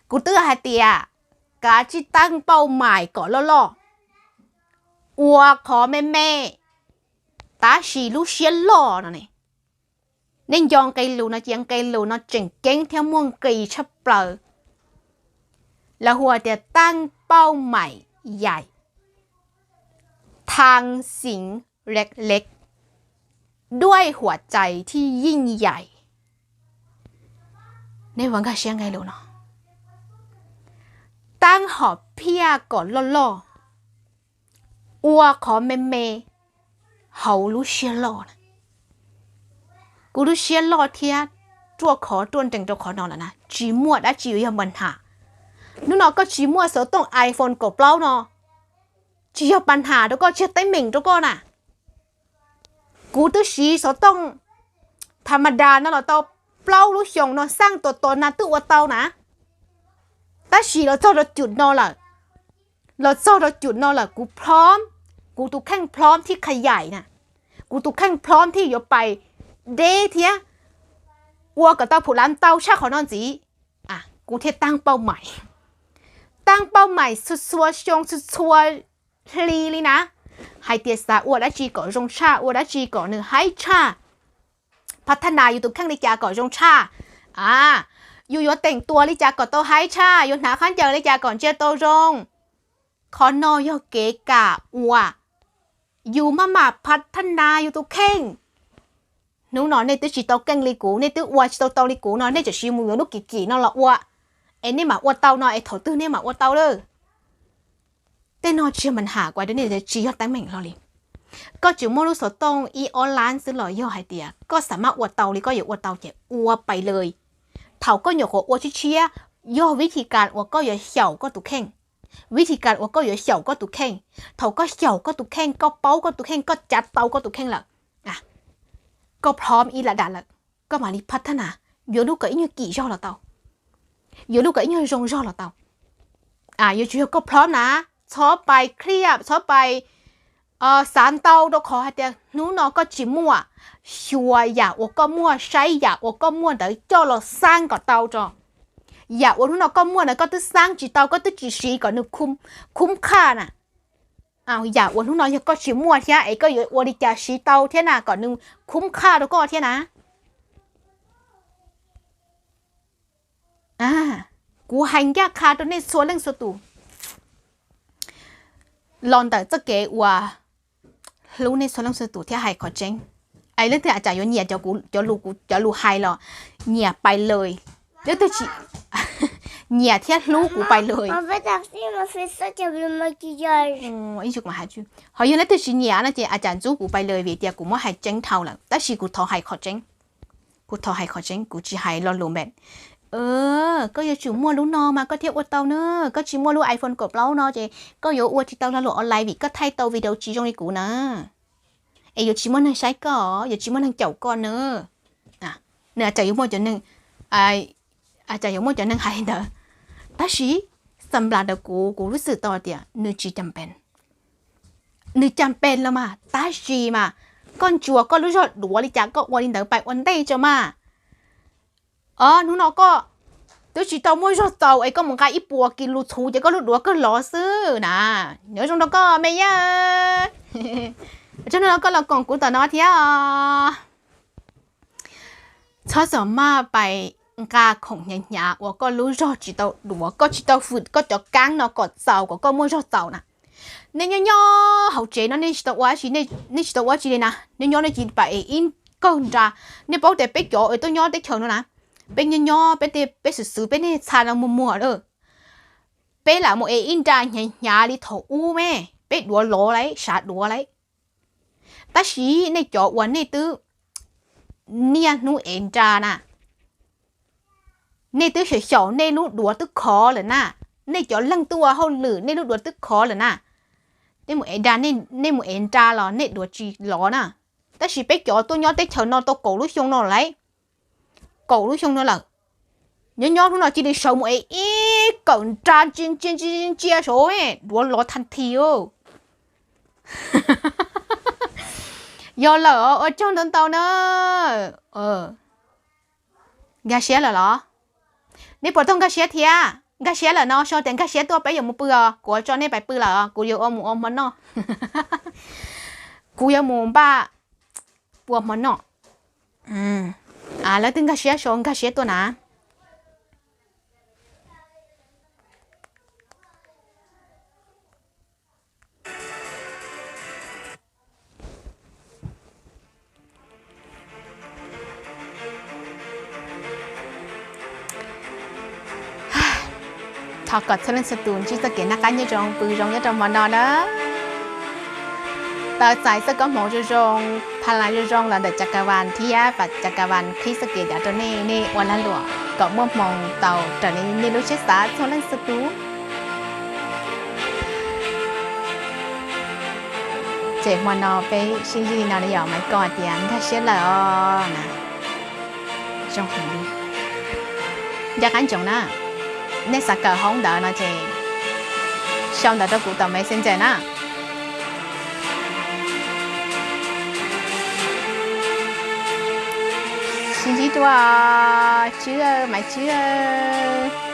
Kuv twb hais tias kav tsij teeb pauj mais kom loj loj, ua qhov me me, tab sis lub siab loj no ne. Nej nco nqe lus no cia, nqe lus no tseem ceeb thiab muaj nqis tshaj plaws. Lawv hu tias ตั้งเป้าหมายใหญ่ ทำสิ่งเล็กๆ ด้วยหัวใจที่ยิ่งใหญ่. Nej ua nkag siab nqe lus no, teeb hom phiaj kom loj loj, ua qhov me me hauv lub siab loj na. Kuv lub siab loj thiab ruaj khov ruaj nrees rau qhov no lawm na, tsis muaj dab tsi yuav yog npa nham. Hnub no koj tsis muaj xov tooj iPhone kaum plaub no, tsis yog npa nham rau koj, tsis yog teeb meem rau koj na. Kuv twb siv xov tooj tha ma das no los tau plaub lub xyoos no, xaj tos tos na twb ua tau na. Tab sis los txog rau cum no lawm, los txog rau cum no lawm kuv plhob, kuv tus kheej plhob thiaj qha yaim na, kuv tus kheej plhob thiaj yuav pais deb thiab ua kom tau phum lav ntau tshaj qhov no ntxiv. Kuv thiaj teeb pauj mais, teeb pauj mais txhua txhua xyoo txhua txhua hli li na, hais tias xav ua dab tsi kom zoo tshaj, ua dab tsi kom nws haib tshaj, phav thaj nas yus tus kheej li cas kom zoo tshaj, a, yus yuav teem tua li cas kom tau haib tshaj, yuav hnav khaub ncaws li cas kom ntsia tau zoo. Qhov no yog kev kam uas yus maj mam phav thaj nas yus tus kheej. Hnub no nej twb tsis tau keej li kuv, nej twb ua tsis tau tau li kuv no, nej tseem siv mus yuav lub kim kim no los ua, es nej mam ua tau no es thaum twg nej mam ua tau lawm? Tej no tsis yog npa nham, kuv hais rau nej tsis yog teeb meem hlo li. Koj tseem muaj lub xov tooj ib ob lab xwb los yog hais tias koj xav maj ua tau li koj yuav ua tau ces ua pais lawm. Thaum koj nyuam qhuav ua tshiab tshiab, yog vib thi kas uas koj yuav xyaum koj tus kheej. Vib thi kas uas koj yuav xyaum koj tus kheej, thaum koj xyaum koj tus kheej, koj paub koj tus kheej, koj cav tau koj tus kheej lawm, koj plhob ib lam dam lawm, koj mam li phav thaj nas, yuav lub kom ib nyuag kim zog los tau, yuav lub kom ib nyuag zoo zog los tau. Yuav tsum yog koj plhob na, txhob pais khliaj, txhob pais xav ntau rau qhov hais tias hnub no koj tsis muaj, xyuas yam uas koj muaj, saib yam uas koj muaj ntawd coj los xaj kom tau tso. Yam uas hnub no koj muaj ntawd koj twb xaj tsis tau, koj twb tsis siv kom nws khub qhaj na. Yam uas hnub no yog koj tsis muaj thiab es koj yuav ua li cas siv tau thiab na kom nws khub qhaj rau koj thiab na. Kuv hais ncaj qha rau nej txhua leej txhua tus los ntawm txoj kev uas hlub nej txhua leej txhua tus thiab hais qhov tseeb. Es leej twg a cas yuav nyiam cov lus, kuv cov lus hais los nyiam pais lawm. Leej twg tsis nyiam thiab hlub kuv pais lawm, ho yog leej twg tsis nyiam no ces a cas ntxub kuv pais lawm vim tias kuv muab hais tseeb dhau lawm, tab sis kuv thov hais qhov tseeb. Kuv thov hais qhov tseeb, kuv tsis hais lo lus npam. Koj yuav tsum muaj lub no mas koj thiaj ua tau na. Koj tsis muaj lub iPhone kaum plaub no ces koj yuav ua tsis tau lo lus online vim koj thaij tau video tsis zoo li kuv na. Es yuav tsis muaj neeg saib koj, yuav tsis muaj neeg caum koj na. Nws a cas yuav muaj cov neeg, a cas yuav muaj cov neeg hais li ntawd. Tab sis xam las ntawm kuv, kuv lub xwm tau tias nws tsis cam pes. Nws cam pes los mas, tab sis mas koj ntsuas koj lub zog duav li cas koj ua li ntawd pais ua ntej tso mas. Os, hnub no koj Twb tsis tau muaj zog txaus es koj mus nqa ib puas kis lus txhuv ces koj lub duav kawg lov xwb na. Nyob zoo rau koj me yaj. Tsaug no koj los koom kuv tom no thiab. Txhob txawm maj pais nqa khoom hnyav hnyav uas koj lub zog tsis tau duav, koj tsis tau fwm koj cov kaab no kom txaus kom koj muaj zog txaus na. Nej nyob nyob hauv tsev no nej tsis tau ua tsi, nej tsis tau ua tsi li na, nyob nyob nej cia li pais ev ib kawm nra. Nej paub tias peb cov uas tuaj nyob teb chaws no na, peb nyob nyob peb, peb xwm xwm peb niag txha no muag muag lawm. Peb lam mus ev ib nra hnyav hnyav li thaum ub me, peb duav lov lawm, sav duav lawm. Tab sis nej cov uas nej twb niaj hnub ev nra na, nej twb xyaum xyaum nej lub duav twb khov lawm na. Nej cov leeg twb ua hauj lwm nej lub duav twb khov lawm na. Nej mus ev nra, nej mus ev nra los nej duav tsis lov na. Tab sis peb cov tuaj nyob teb chaws no tau kaum lub xyoo no lawm, kaum lub xyoo no lawm. Nyob nyob hnub no cia li sawv mus ev ib kawm nra ntsia ntsia ntsia saud duav lov thaj thi. Yog lawm, ua tsaug ntau ntau na. Nkag siab lawm los? Nej puas tau nkag siab thiab? Nkag siab lawm no sau tias nkag siab tuaj peb yuav mus pw os, kuv tso nej pais pw lawm, kuv yuav ua mus ua hmo noj. Kuv yuav mus npaj ua hmo noj. Lawv twb nkag siab sau nkag siab tuaj na. Thov kom txhua leej txhua tus ntsib txoj kev noj qab nyob zoo pw zoo nyob rau hmo no na. Tau txais txoj koob hmoov zoo zoo, pha lais zoo zoo los ntawm Cakavas thiab, pab Cakavas qhib txoj kev cov rau nej, nej ua lag luam kom muaj hmoo tau raws li nej lub siab xav txhua leej txhua tus. Ces hmo no peb sib ntsib li no na yom, Maiv Koj tias nkag siab lawm os na. Zoo heev li. Ncaj qab ntsoov na, nej xav kawm hoob ntawd no ces sau ntawv rau kuv tom Messenger na. Sib ntsib dua, Tswb, Maiv Tswb.